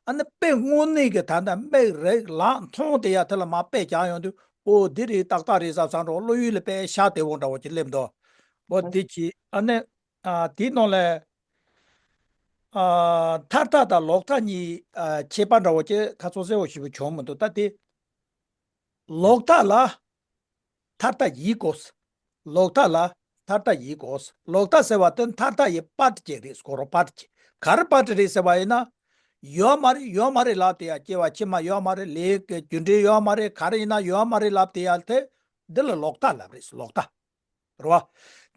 ཨ་ནི་དཔེ་དངོས་གནས་ཀྱི་ད་ལྟ་མིག་རེག་ལག་མཐོང་བསྡད་ཡ་དེ་ལ་མར་དཔེ་རྒྱག་ཡོང་དུས། ཨོ་འདི་རེད་ཏག་ཏག་རེད་བསམ་བསམ་འདྲ་བོ་བློ་ཡུལ་ལ་དཔེ་ཤར་བདེ་བོ་འདྲ་བོ་ཅིག་སླེབས་འདུག་འོ་དེ་གྱིས་ཨ་ནི། ཨ། དེའི་ནང་ལ། ཨ། མཐའ་རྟགས་དང་ལོག་ལྟ་གཉིས། ཨ། ཁྱད་པར་འདྲ་བོ་ཅིག་ཁ་ཚོན་གསལ་བོ་ཞེ་པོ་བྱུང་མི་འདུག་ད་དེ། ལོག་ལྟ་ལ་མཐའ་རྟགས་ཡིན་དགོས། ལོག་ལྟ་ལ་མཐའ་རྟགས་ཡིན་དགོས། ལོག་ལྟ་ཟེར་བ་དེ་མཐའ་རྟགས་ཡི་པར་ཅིག་རེད། ཁོ་རང་པར་ཅིག་ག་རེ་པར་རེད་ཟེར་བ་ཡིན་ན། ཡོད་མ་རེད་ཡོད་མ་རེད་ལབ་བསྡད་ཡ། སྐྱེ་བ་ཕྱི་མ་ཡོད་མ་རེད། ལས་ཀྱི་རྒྱུ་འབྲས་ཡོད་མ་རེད། ག་རེ་ཡིན་ན་ཡོད་མ་རེད་ལབ་བསྡད་ཡ་དེ། འདི་ལ་ལོག་ལྟ་ལབ་རེད། ལོག་ལྟ། རེད་བ།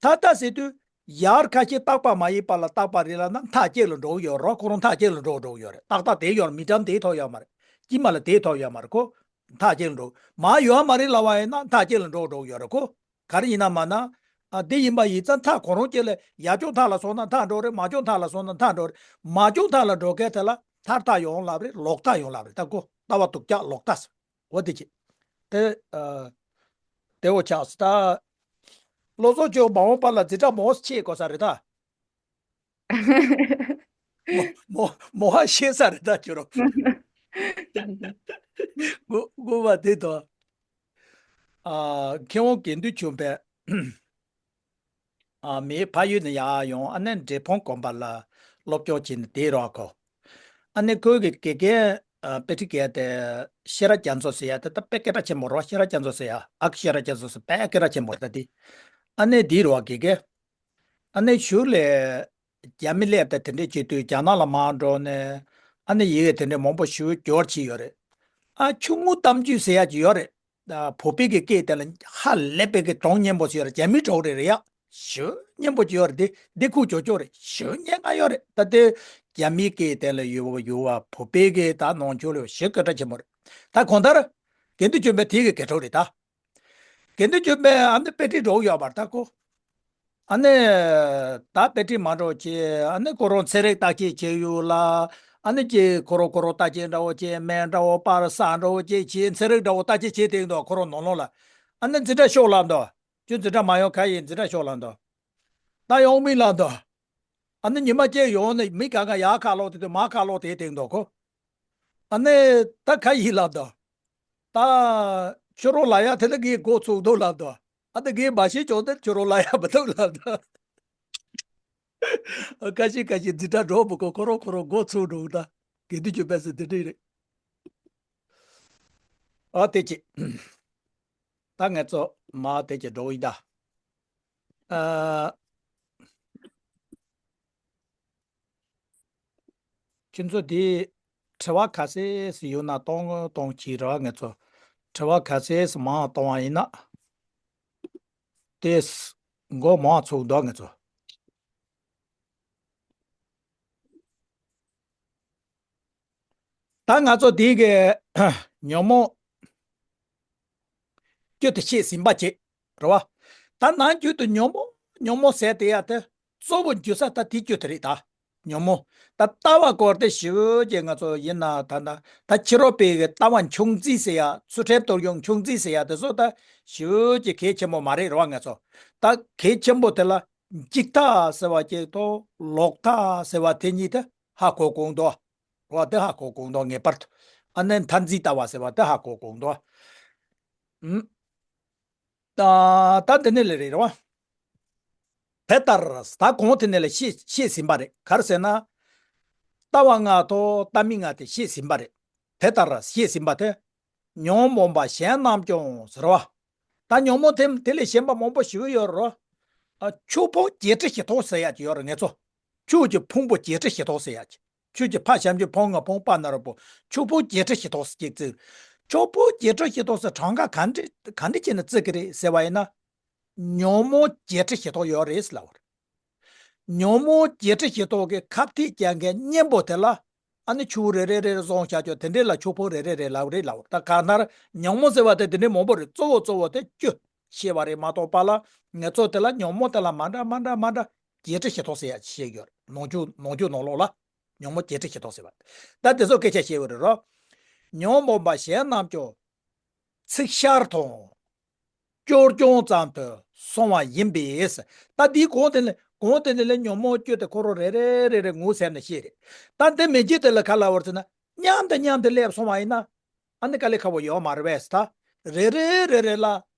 མཐའ་རྟགས་ཟེར་དུས་ཡར་ཁ་ཤས་རྟག་པ་མ་ཡིན་པ་ལ་རྟག་པ་རེད་ལབ་ན་མཐའ་གཅིག་ལ་འགྲོ་གི་ཡོད་རེད། ཁོ་རང་མཐའ་གཅིག་ལ་འགྲོ་འགྲོ་གི་ཡོད་རེད། ཏག་ཏག་དེ་ཡོད་རེད། མི་གྲངས་དེའི་ཐོག་ཡོད་མ་རེད། དཀྱིལ་མ་ལ་དེའི་ཐོག་ཡོད་མ་རེད། ཁོ་མཐའ་གཅིག་ལ་འགྲོ། མར་ཡོད་མ་རེད་ལབ་པ་ཡིན་ན་མཐའ་གཅིག་ལ་འགྲོ་འགྲོ་གི་ཡོད་རེད། ཁོ་ག་རེ་ཡིན་ན་མ་ན། ཨ། དེ་ཡིན་པ་ཡིན་ཙང་མཐའ་ཁོ་རང་གཅིག་ལ་ཡར་ཕྱོགས་མཐའ་ལ་སོང་ན་མཐའ་འགྲོ་རེད། མར་ཕྱོགས་མཐའ་ལ་སོང་ན་མཐའ་འགྲོ་རེད། མར་ཕྱོགས་མཐའ་ལ་འགྲོ་མཁན་དེ་ལ་མཐའ་རྟགས་ཡོང་ལབ་རེད། ལོག་ལྟ་ཡོང་ལབ་རེད། ད་ཁོ་ལྟ་བ་སྡུག་ཅག་ལོག་ལྟ་ཟེར། འོ་དེ་ཅི། དེ། ཨ། དེ་འོ་ཆགས་སོ་ད། བློ་བཟང་ཁྱོད་མ་འོངས་པ་ལ་འཛིན་གྲྭ་མང་ཆེ་དགོས་ས་རེད་ད། མོ་མོ་མོ་ཧ་ཤེས་ས་རེད་ད་ཁྱོད་རང་། དགོས་དགོས་པ་དེ་དང་། ཨ། མཁས་དབང་དགེ་འདུན་ཆོས་འཕེལ། ཨ། མིའི་ཕ་ཡུལ་ནས་ཡར་ཡོང་། ཨ་ནི་འབྲས་སྤུངས་དགོན་པ་ལ་སློབ་སྦྱོང་བྱས་ནས་དེར་རག་གོ། ཨ་ནི་ཁོའི་གི་དགེ་རྒན། ཨ། དཔེ་ཁྲིད་མཁན་དེ་ཤེས་རབ་རྒྱ་མཚོ་ཟེར་ཡ་དེ་ད་དཔེ་སྐད་གྲགས་ཆེན་པོ་རེད་བ། ཤེས་རབ་རྒྱ་མཚོ་ཟེར་ཡ། ཨ་ཁུ་ཤེས་རབ་རྒྱ་མཚོ་ཟེར། དཔེ་སྐད་གྲགས་ཆེན་པོ་རེད་ད་དེ། ཨ་ནི་དེར་རག་དགེ་རྒན། ཨ་ནི་གཞུག་ལ་རྒྱ་མི་སླེབས་དང་དེ་འདྲས་བྱེད་དུས་རྒྱ་ནག་ལ་མར་འགྲོ་ནས། ཨ་ནི་ཡི་གེ་དེ་འདྲས་མང་པོ་ཞེ་པོ་སྦྱོར་བྱས་ཡོད་རེད། ཨ། ཆུང་ངུ་གཏམ་རྒྱུད་ཟེར་ཡ་ཅིག་ཡོད་རེད། ཨ། བོད་པའི་གི་སྐད་དེ་ལ་ཧ་ལས་པའི་གི་གྲངས་སྙན་པོ་ཞིག་ཡོད་རེད། རྒྱ་མིའི་གྲངས་རེད་རེད་ཡ། ཞེ་པོ་སྙན་པོ་ཅིག་ཡོད་རེད། དེ་དེ་ཁུག་ཅོག་ཅོག་རེད། ཞེ་པོ་སྙན་ངག་ཡོད་རེད། ད་དེ་རྒྱ་མིའི་སྐད་དེ་ལ་ཡོད་ཡོད་པ་བོད་པའི་གི་ད་ནང་ཆོས་ལ་ཞེ་སྐད་གྲགས་ཆེན་པོ་རེད། ད་གང་ལྟར་དགེ་འདུན་ཆོས་འཕེལ་དེ་གི་དགེ་ཕྲུག་རེད་ད། དགེ་འདུན་ཆོས་འཕེལ་ཨ་ནི་དཔེ་ཁྲིད་འགྲོ་གི་ཡོད་པ་རེད་ད་ཁོ། ཨ་ནི་ད་དཔེ་ཁྲིད་མར་འགྲོ་བྱས། ཨ་ནི་ཁོ་རང་ཚན་རིག་བརྟག་དཔྱད་བྱེད་ཡུལ་ལ། ཨ་ནི་ཅིག་ཁོ་རང་ཁོ་རང་བརྟག་དཔྱད་འདྲ་བོ་བྱས། སྨན་འདྲ་བོ་པར་ས་འདྲ་བོ་ཅིག་བྱས། ཚན་རིག་འདྲ་བོ་བརྟག་དཔྱད་བྱེད་བསྡད་འདུག་ཁོ་རང་ནང་ལོགས་ལ། ཨ་ནི་འཛིན་གྲྭ་ཤོག་ལབ་འདུག་ཁྱོད་འཛིན་གྲྭ་མ་ཡོང་ག་ཡིན། འཛིན་གྲྭ་ཤོག་ལབ་འདུག་ད་ཡོང་མི་ལབ་འདུག་ཨ་ནི་ཉི་མ་གཅིག་ཡོང་ནས་མི་གང་ག་ཡར་ཁ་ལོག་དེ་དུས་མར་ཁ་ལོག་དེ་བསྡད་འདུག་ཁོ། ཨ་ནི་ད་ག་ཡིན་ལབ་དང་། ད་ཁྱོད་རང་ལབ་ཡ་དེ་ལ་ངས་མགོ་ཚོས་འདུག་ལབ་དང་། ཨ་ད་ངས་མ་ཤེས་ཀྱང་དེ་ཁྱོད་རང་ལབ་ཡ་མི་འདུག་ལབ་དང་། ཁ་ཤས་ཁ་ཤས་འཛིན་གྲྭ་འགྲོ་མི་དགོས། ཁོ་རང་ཁོ་རང་མགོ་ཚོས་འདུག་ད་དགེ་འདུན་ཆོས་འཕེལ་ཟེར་དེ་འདྲ་རེད། ཨ་དེ་ཅི། ད་ང་ཚོ་ མ་དེ་ཅིག་འགྲོ་ཡི་ད། ཨ། ཁྱེད་ཚོ་དེ་དྲི་བ་ག་ཚད་ཡོད་ན་གཏོང་གཏོང་གི་རེད་བ། ངེད་ཚོ་དྲི་བ་ག་ཚད་མང་གཏོང་བ་ཡིན་ན་དེ་མགོ་མང་ཚུགས་འདུག་ངེད་ཚོ། ད་ང་ཚོ་དེ་གི་ཉོན་མོངས་རྒྱུ་དེ་བཤད་ཟིན་པ་བྱེད། རེད་བ། ད་ནང་རྒྱུད་དུ་ཉོན་མོངས་ཉོན་མོངས་ཟེར་དེ་ཡ་དེ་གཙོ་བོ་འགྱུ་ས་ད་དེ་རྒྱུ་དེ་རེད་ད། ཉོན་མོངས། ད་ལྟ་བ་སྐོར་དེ་ཞིབ་ཀྱི་ང་ཚོ་ཡིན་ན་ད་ད་ད་ཕྱི་རོལ་པའི་གི་ལྟ་བ་འབྱུང་རྩིས་ཟེར་ཡ། ཚུལ་ཁྲིམས་གཏོར་སྐྱོན་འབྱུང་རྩིས་ཟེར་ཡ་དེ་ཚོ་ད་ཞིབ་ཀྱི་གལ་ཆེན་པོ་མ་རེད། རེད་བ། ང་ཚོ་ད་གལ་ཆེན་པོ་དེ་ལ་འཇིག་ལྟ་ཟེར་བ་གཅིག་དང་ལོག་ལྟ་ཟེར་བ་དེ་གཉིས་དེ་ཧ་གོ་དགོས་འདུག་བ། དེ་ཧ་གོ་དགོས་འདུག་ངེས་པར་དུ། ཨ་ནི་མཐར་འཛིན་ལྟ་བ་ཟེར་བ་དེ་ཧ་གོ་དགོས་འདུག་བ། ཨུམ། ད་ད་འདི་ནས་ལས་རེད་བ། དེ་ལྟར་ད་གོང་དེ་ནས་ལས་བཤད་བཤད་ཟིན་པ་རེད། ག་རེ་ཟེར་ན། ལྟ་བ་ལྔ་དང་ལྟ་མིན་ལྔ་དེ་བཤད་ཟིན་པ་རེད། དེ་ལྟར་བཤད་ཟིན་པ་དེ། ཉོན་མོངས་པ་གཞན་རྣམས་ཀྱང་ཟེར་བ། ད་ཉོན་མོངས་དེ་དེ་ལས་གཞན་པ་མང་པོ་ཞིག་ཡོད་རེད། ཨ། ཆོས་ཕུང་བརྒྱད་ཁྲི་བཞི་སྟོང་ཟེར་ཡ་ཅིག་ཡོད་རེད་ངེད་ཚོ། ཆོས་ཀྱི་ཕུང་པོ་བརྒྱད་ཁྲི་བཞི་སྟོང་ཟེར་ཡ་ཅིག་ཆོས་ཀྱི་ཕ་བྱམས་ཆོས་ཕ་འོ་ལྔ་ཕ་བུ་པ་ན་རོ་པོ། ཆོས་ཕུང་བརྒྱད་ཁྲི་བཞི་སྟོང་ཟེར་ཅིག་བརྩི། ཆོས་ཕུང་བརྒྱད་ཁྲི་བཞི་སྟོང་ཟེར་གྲངས་ཀ་ག་འདྲ་ག་འདྲ་བྱས་ནས་བརྩི་གི་རེད་ཟེར་བ་ཡིན་ན། ཉོན་མོངས་བརྒྱད་ཁྲི་བཞི་སྟོང་ཡོད་རེད་ལབ་པ་རེད། ཉོན་མོངས་བརྒྱད་ཁྲི་བཞི་སྟོང་གི་ཁ་གཏད་བཅག་མཁན་གཉེན་པོ་དེ་ལ། ཨ་ནི་ཆུ་བོ་རེ་རེ་རེ་རེ་བཟུང་བྱ་ཆོག་དེ་འདྲས་ལ་ཆོས་ཕུང་རེ་རེ་རེ་ལབ་རེད་ལབ་པ་རེད། ད་གང་ལྟར་ཉོན་མོངས་ཟེར་བ་དེ་དེ་འདྲས་མང་པོ་རེད། གཙོ་བོ་གཙོ་བོ་དེ་བཅུ་བཤད་པ་རེད་མ་གཏོགས་པ་ལ། ངེད་ཚོ་དེ་ལ་ཉོན་མོངས་དེ་ལ་མ་འདྲ་མ་འདྲ་མ་འདྲ་བརྒྱད་ཁྲི་བཞི་སྟོང་ཟེར་ཡ་བཤད་ཡོད་རེད། ནང་ཆོས་ནང་ཆོས་ནང་ལོགས་ལ་ཉོན་མོངས་བརྒྱད་ཁྲི་བཞི་སྟོང་ཟེར་བ། ད་དེ་ཚོ་སྐད་ཆ་བཤད་ཡོད་རེད་རོ། ཉོན་མོངས་པ་གཞན་རྣམས་ཀྱང་ཚིག་ཤར་དང་སྐྱོར་སྐྱོང་ཙམ་དུ་སོང་བ་ཡིན་པས། ད་འདིའི་གོང་དེ་ནས་གོང་དེ་ནས་ལས་ཉོན་མོངས་བཅུ་དེ་ཁོ་རང་རེ་རེ་རེ་རེ་ངོས་ཟིན་ནས་བཤད་རེད། ད་འདི་མི་འཇིགས་དེ་ལ་ག་ལབ་པ་རེད་ཟེར་ན། མཉམ་དུ་མཉམ་དུ་སླེབས་སོང་བ་ཡིན་ན། ཨ་ནི་དཀའ་ལས་ཁག་པོ་ཡོད་མ་རེད་པས། ད་རེ་རེ་རེ་རེ་ལ་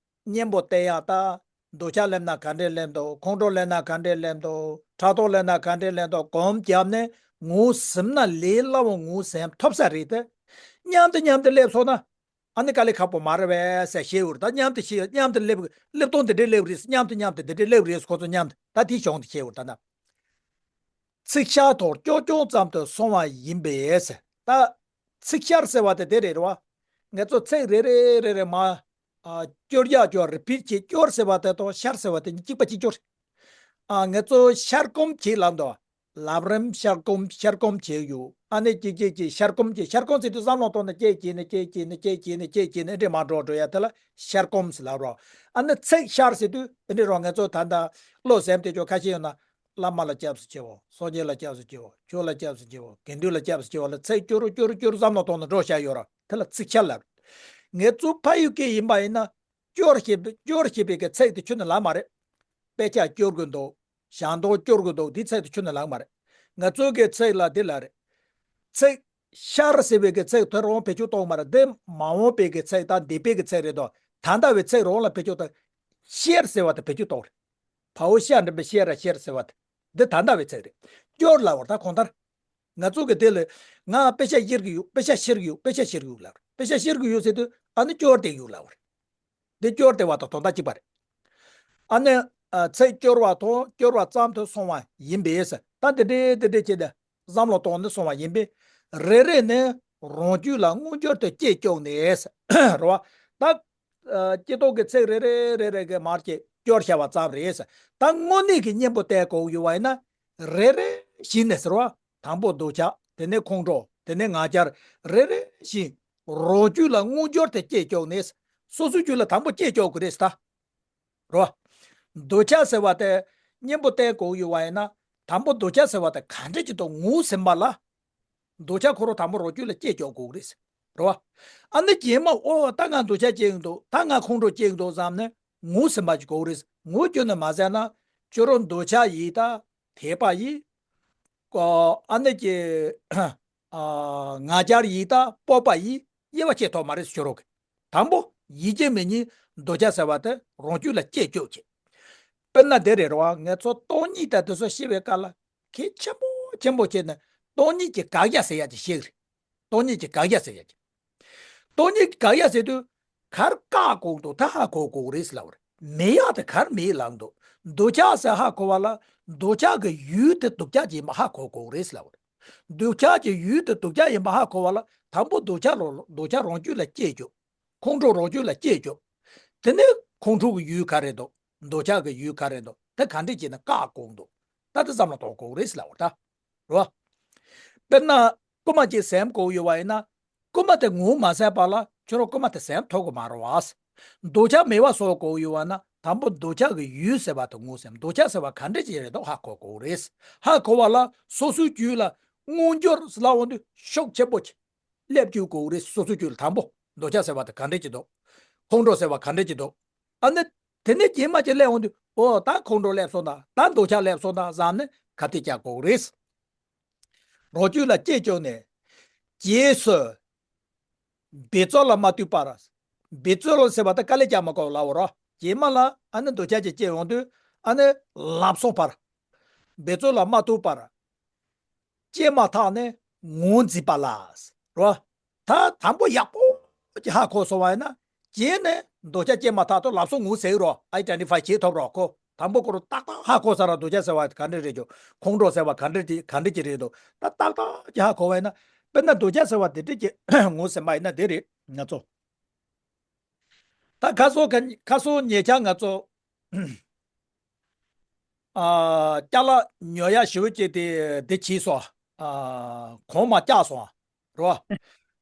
གཉེན་པོ་བསྟེན་ཡག་ད། འདོད་ཆགས་སླེབས་ན་ག་འདྲས་སླེབས་འདུག་ཁོང་ཁྲོ་སླེབས་ན་ག་འདྲས་སླེབས་འདུག་ཕྲག་དོག་སླེབས་ན་ག་འདྲས་སླེབས་འདུག་སྒོམ་བརྒྱབ་ནས་ངོས་ཟིན་ན་ལས་སླ་བོ་ངོས་ཟིན་ཐུབ་ས་རེད་དེ། མཉམ་དུ་མཉམ་དུ་སླེབས་སོང་ན། ཨ་ནི་དཀའ་ལས་ཁག་པོ་མ་རེད་པས་ཟེར་བཤད་ཡོད་རེད། ད་མཉམ་དུ་བཤད་མཉམ་དུ་སླེབས་སླེབས་སྟངས་དེ་འདྲས་སླེབས་རེད། མཉམ་དུ་མཉམ་དུ་དེ་འདྲས་སླེབས་རེད། ཁོ་ཚོ་མཉམ་དུ་ད་དེའི་གཞུང་དེ་བཤད་ཡོད་རེད། ད་ན། ཚིག་ཤར་དང་སྐྱོར་སྐྱོང་ཙམ་དུ་སོང་བ་ཡིན་པས། ད་ཚིག་ཤར་ཟེར་བ་དེ་དེ་རེད་རེད་བ། ངེད་ཚོ་ཚིག་རེ་རེ་རེ་རེ་མ། ཨ། སྐྱོར་ཡག་སྐྱོར་རི་པིཊ་བྱེད། སྐྱོར་ཟེར་བ་དེ་དང་ཤར་ཟེར་བ་དེ་གཉིས་གཅིག་པ་གཅིག་རྐྱང་རེད། ཨ། ངེད་ཚོ་ཤར་སྒོམ་བྱེད་ལབ་འདུག་ལམ་རིམ་ཤར་སྒོམ་ཤར་སྒོམ་བྱེད་ཡོད། ཨ་ནི་གཅིག་གཅིག་གཅིག་ཤར་སྒོམ་བྱེད། ཤར་སྒོམ་ཟེར་དུས་བསམ་བློ་གཏོང་ནས་གཅིག་བྱས་ནས་གཅིག་བྱས་ནས་གཅིག་བྱས་ནས་གཅིག་བྱས་ནས་འདྲེ་མ་འགྲོ་འགྲོ་ཡ་དེ་ལ་ཤར་སྒོམ་ཟེར་ལབ་རོགས། ཨ་ནི་ཚིག་ཤར་ཟེར་དུས་འདི་འདྲ་རོགས། ངེད་ཚོ་ད་ལྟ་བློ་ཟིན་བསྡད་ཆོག་ཁ་ཤས་ཡོད་ན། བླ་མ་ལ་སྐྱབས་སུ་མཆིའོ། སངས་རྒྱས་ལ་སྐྱབས་སུ་མཆིའོ། ཆོས་ལ་སྐྱབས་སུ་མཆིའོ། དགེ་འདུན་ལ་སྐྱབས་སུ་མཆིའོ་ལ་ཚིག་སྐྱོར་སྐྱོར་སྐྱོར་བསམ་བློ་གཏོང་ནས་འགྲོ་བཞག་ཡོད་ར། དེ་ལ་ཚིག་ཤར་ལབ། ངེད་ཚོ་ཕ་ཡུལ་སྐད་ཡིན་པ་ཡིན་ན། སྐྱོར་ཞེས་པའི་སྐྱོར་ཞེས་པའི་གི་ཚིག་དེ་ཁྱོན་ནས་ལབ་མ་རེད། དཔེ་ཆ་སྐྱོར་དགོས་འདུག་ཞལ་འདོན་སྐྱོར་དགོས་འདུག་འདི་ཚིག་དེ་ཁྱོན་ནས་ལབ་མ་རེད། ང་ཚོ་གི་ཚིག་ལ་འདི་ལབ་རེད། ཚིག་ཤར་ཟེར་བའི་གི་ཚིག་དེ་རང་བེད་སྤྱོད་གཏོང་མ་རེད། འདི་མ་འོངས་པའི་གི་ཚིག་དང་འདས་པའི་གི་ཚིག་རེད་དོ། ད་ལྟ་བའི་ཚིག་རང་ལ་བེད་སྤྱོད་གཏོང་། ཤར་ཟེར་བ་དེ་བེད་སྤྱོད་གཏོང་རེད། བའོ་ཤ་འགྲེང་བུ་ཤེ་ར་ཤར་ཟེར་བ་དེ། འདི་ད་ལྟ་བའི་ཚིག་རེད། སྐྱོར་ལབ་པ་ད་གང་ལྟར། ང་ཚོ་གི་དེ་ལ་ང་དཔེ་ཆ་ཤེར་གི་ཡོད། དཔེ་ཆ་ཤེར་གི་ཡོད། དཔེ་ཆ་ཤེར་གི་ཡོད་ལབ་རེད། དཔེ་ཆ་ཤེར་གི་ཡོད་ཟེར་དུས་ཨ་ནི་སྐྱོར་བསྡད་ཡོད་ལབ་རེད། འདི་སྐྱོར་བསྡད་པ་དང་དོན་དག་གཅིག་པ་རེད། ཨ་ནི། ཨ། ཚིག་སྐྱོར་བ་དང་སྐྱོར་བ་ཙམ་དུ་སོང་བ་ཡིན་པས། ད་འདི་འདྲའི་འདི་འདྲའི་བྱས་ནས་བསམ་བློ་གཏོང་ནས་སོང་བ་ཡིན་པས། རེ་རེ་ནས་རང་རྒྱུད་ལ་མངོན་གྱུར་དུ་སྐྱེ་བཅུག་ནས། རེད་བ། ད། ཨ། སྐྱེ་སྟོབས་ཀྱི་ཚིག་རེ་རེ་རེ་རེ་གི་མར་གྱི་སྐྱོར་བྱ་བ་ཙམ་རེད། ད་དངོས་གནས་ཀྱི་གཉེན་པོ་བསྟེན་དགོས་ཡོད་པ་ཡིན་ན། རེ་རེ་བཞིན་ནས་ཟེར་བ། དང་པོ་འདོད་ཆགས། དེ་ནས་ཁོང་ཁྲོ། དེ་ནས་ང་རྒྱལ། རེ་རེ་བཞིན་རང་རྒྱུད་ལ་མངོན་གྱུར་དུ་སྐྱེ་བཅུག་ནས། སོ་སོའི་རྒྱུད་ལ་དང་པོ་སྐྱེ་བཅུག་དགོས་རེད་ད། རོ། འདོད་ཆགས་ཟེར་བ་དེ་གཉེན་པོ་བསྟེན་དགོས་ཡོད་པ་ཡིན་ན། དང་པོ་འདོད་ཆགས་ཟེར་བ་དེ་ག་འདྲ་ཅིག་ཏུ་ངོས་ཟིན་པ་ལ། འདོད་ཆགས་ཁོ་རང་དང་པོ་རང་རྒྱུད་ལ་སྐྱེ་བཅུག་དགོས་རེད། རེད་བ། ཨ་ནི་རྗེས་མ་ཨོ་ད་ང་འདོད་ཆགས་སྐྱེ་གི་འདུག་ད་ང་ཁོང་ཁྲོ་སྐྱེ་གི་འདུག་བསམ་ནས་ངོས་ཟིན་པ་ཅིག་དགོས་རེད། ངོས་བསྐྱུར་ནས་མ་ཟིན་ན་ཁྱོད་རང་འདོད་ཆགས་ཡིན་ད། དད་པ་ཡིན། ཨ་ནི་ཀྱི། ཨ། ང་རྒྱལ་ཡིན་ད། སྤོབས་པ་ཡིན། དབྱེ་བ་ཕྱེ་ཐུབ་མ་རེད་ཟེར་རོགས་གི། དང་པོ་ཡིན་གཅིག་མིན་གཉིས་འདོད་ཆགས་ཟེར་བ་དེ་རང་རྒྱུད་ལ་སྐྱེ་བཅུག་གི། དཔེར་ན་དེ་རེད་རེད་བ། ང་ཚོ་སྟོང་ཉིད་དང་དེ་ཚོ་ཤེས་པའི་སྐབས་ལ་གལ་ཆེན་པོ་ཆེན་པོ་བྱས་ནས་སྟོང་ཉིད་ཀྱི་དགག་བྱ་ཟེར་ཡ་ཅིག་ཤེས་གི་རེད། སྟོང་ཉིད་ཀྱི་དགག་བྱ་ཟེར་ཡ་ཅིག་སྟོང་ཉིད་ཀྱི་དགག་བྱ་ཟེར་དུས་ག་རེ་བཀག་དགོས་འདུག་ད་ཧ་གོ་དགོས་རེད་ཟེར་ལབ་པ་རེད། མེད་ཡག་དེ་གར་མེད་ལབ་འདུག་འདོད་ཆགས་ཟེར་ཧ་གོ་བ་ལ་འདོད་ཆགས་ཀྱི་ཡུལ་དེ་སྡུག་ཅག་ཅིག་ཡིན་པ་ཧ་གོ་དགོས་རེད་ལབ། འདོད་ཆགས་ཀྱི་ཡུལ་དེ་སྡུག་ཅག་ཡིན་པ་ཧ་གོ་བ་ལ་དང་པོ་འདོད་ཆགས་རང་འདོད་ཆགས་རང་རྒྱུད་ལ་སྐྱེ་རྒྱུ། ཁོང་ཁྲོ་རང་རྒྱུད་ལ་སྐྱེ་རྒྱུ། དེ་ནས་ཁོང་ཁྲོ་གི་ཡུལ་ག་རེ་འདུག་འདོད་ཆགས་ཀྱི་ཡུལ་ག་རེ་འདུག་དེ་ག་འདྲས་བྱས་ནས་བཀག་དགོས་འདུག་ད་དེ་བསམ་བློ་གཏོང་དགོས་རེད་ལབ་པ་ད། རེད་བ། དཔེར་ན། རྐུན་མ་ཅིག་ཟིན་དགོས་ཡོད་པ་ཡིན་ན། རྐུན་མ་དེ་ངོ་མ་ཟིན་པ་ལ་ཁྱོད་རང་རྐུན་མ་དེ་ཟིན་ཐུབ་ཀྱི་མ་རེད་བ། འདོད་ཆགས་མེད་པ་བཟོ་དགོས་ཡོད་པ་ན་དང་པོ་འདོད་ཆགས་ཀྱི་ཡུལ་ཟེར་བ་དེ་ངོ་ཟིན། འདོད་ཆགས་ཟེར་བ་ག་འདྲ་ཅིག་རེད་འདུག་ཧ་གོ་དགོས་རེད། ཧ་གོ་བ་ལ་སོ་སོའི་རྒྱུད་ལ་མངོན་གྱུར་ལབ་འོང་དུས་ཤུགས་ཆེན་པོ་ཅིག་སླེབས་བཅུག་དགོས་རེད། སོ་སོའི་རྒྱུད་ལ་དང་པོ་འདོད་ཆགས་ཟེར་བ་དེ་ག་འདྲ་ཅིག་འདུག་ཁོང་ཁྲོ་ཟེར་བ་ག་འདྲ་ཅིག་འདུག་ཨ་ནི། དེ་ནས་རྗེས་མ་ཅིག་སླེབས་འོང་དུས་ཨོ་ད་ཁོང་ཁྲོ་སླེབས་སོང་ད་ད་འདོད་ཆགས་སླེབས་སོང་ད་བསམ་ནས་ཁ་གཏད་བཅག་དགོས་རེད། རོ་བཅུད་ལ་སྐྱེས་བཅུག་ནས། རྗེས་སུ། འབད་རྩོལ་ལ་མ་ལྟོས་པར། འབད་རྩོལ་ཟེར་བ་ད་དཀའ་ལས་རྒྱག་མ་དགོས་ལབ་པ་རོ། རྗེས་མ་ལ་ཨ་ནི་འདོད་ཆགས་ཅིག་སྐྱེ་ཡོང་དུས་ཨ་ནི་ལམ་སོང་བར། འབད་རྩོལ་ལ་མ་ལྟོས་པར། སྐྱེས་མ་ཐག་ནས་ངོས་འཛིན་པ་ལ། རོ། ད་དང་པོ་ཡག་པོ་ཅིག་ཧ་གོ་སོང་བ་ཡིན་ན། རྗེས་ནས་འདོད་ཆགས་སྐྱེས་མ་ཐག་ཏུ་ལམ་སང་ངོས་ཟིན་རོ། ཨའི་ཌེན་ཊི་ཕའི་བྱེད་ཐུབ་རོ་ཁོ། དང་པོ་ཁོ་རང་ཏག་ཏག་ཧ་གོ་ས་ར་འདོད་ཆགས་ཟེར་བ་ག་འདྲ་རེད་ཅོ། ཁོང་ཁྲོ་ཟེར་བ་ག་འདྲ་ཅིག་ག་འདྲ་ཅིག་རེད་འདུག་ད་ཏག་ཏག་ཅིག་ཧ་གོ་བ་ཡིན་ན། དཔེར་ན་འདོད་ཆགས་ཟེར་བ་དེ་འདྲ་ཅིག་ངོས་ཟིན་པ་ཡིན་ན་དེ་རེད་ང་ཚོ། ད་ཁ་སང་ཁ་ཁ་སང་ཉེ་ཆར་ང་ཚོ། ཨ། ཅ་ལག་ཉོ་ཡག་ཞེ་པོ་ཅིག་དེ་འདི་བྱས་སོང་། ཨ། གོང་མ་བཀྱགས་སོང་། རོ།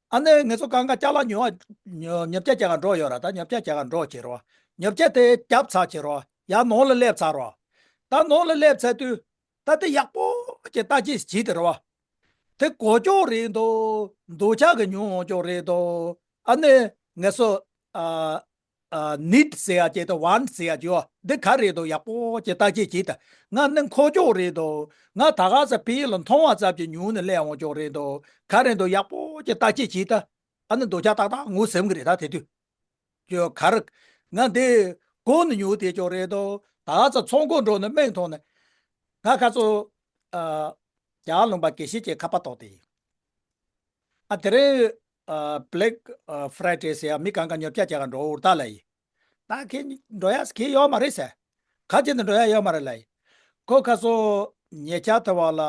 ཨ་ནི་ང་ཚོ་གང་ག་ཅ་ལག་ཉོ་བ་ཉོ་ཉོ་ཆ་རྒྱག་ག་འགྲོ་ཡོད་ར། ད་ཉོ་ཆ་རྒྱག་ག་འགྲོ་བྱེད་རོ། ཉོ་ཆ་དེ་བརྒྱབ་ཚར་བྱེད་རོ། ཡར་ནང་ལ་སླེབས་ཚར་རོ། ད་ནང་ལ་སླེབས་ཚར་དུས་ད་དེ་ཡག་པོ་ཅིག་བརྟག་དཔྱད་བྱེད་དེ་རོ། དེ་གོ་ཅོག་རེད་འདུག་འདོད་ཆགས་ཀྱི་ཉོ་འོང་ཅོག་རེད་འདུག་ཨ་ནི་ངེད་ཚོ་ཨ་ཨ་ནིད་ཟེར་ཡ་ཅིག་དང་ཝན་ཟེར་ཡ་ཅིག་ཡོད། འདི་ག་རེད་འདུག་ཡག་པོ་ཅིག་བརྟག་དཔྱད་བྱེད་ད། ང་ནི་མཁོ་ཅོག་རེད་འདུག་ང་ད་ག་ས་ཕི་ལ་མཐོང་བ་ཙམ་གྱི་ཉོ་ནས་སླེབས་འོང་ཅོག་རེད་འདུག་ག་རེད་འདུག་ཡག་པོ་ཅིག་བརྟག་དཔྱད་བྱེད་ད། ཨ་ནི་འདོད་ཆགས་ཏག་ཏག་ངོས་ཟིན་གི་རེད་ད་དེ་དུས། ཅོ་གར། ང་འདི་གོ་ནས་ཉོ་དེ་ཅོག་རེད་དོ། ད་ཚ་ཚོང་ཁང་འགྲོ་ནས་མིག་མཐོང་ནས། ང་ཁ་ཚོ། ཨ། རྒྱ་ལུང་པ་དགེ་བཤེས་ཀྱི་ཁ་པར་ཐོག་དེ་ཡིན། ཨ་དེ་རིང་། ཨ་Black Friday ཟེར་ཡ་མི་གང་ག་ཉོ་ཆ་རྒྱག་ག་འགྲོ་འུར་ད་ལ་ཡིན། ད་ཁྱེད་འགྲོ་ཡ་ཁྱེད་ཡོད་མ་རེད་ཟེར། ག་ཅི་ནས་འགྲོ་ཡ་ཡོད་མ་རེད་ལ་ཡིན། ཁོ་ཁ་སོ་ཉེ་ཆར་དུ་བ་ལ།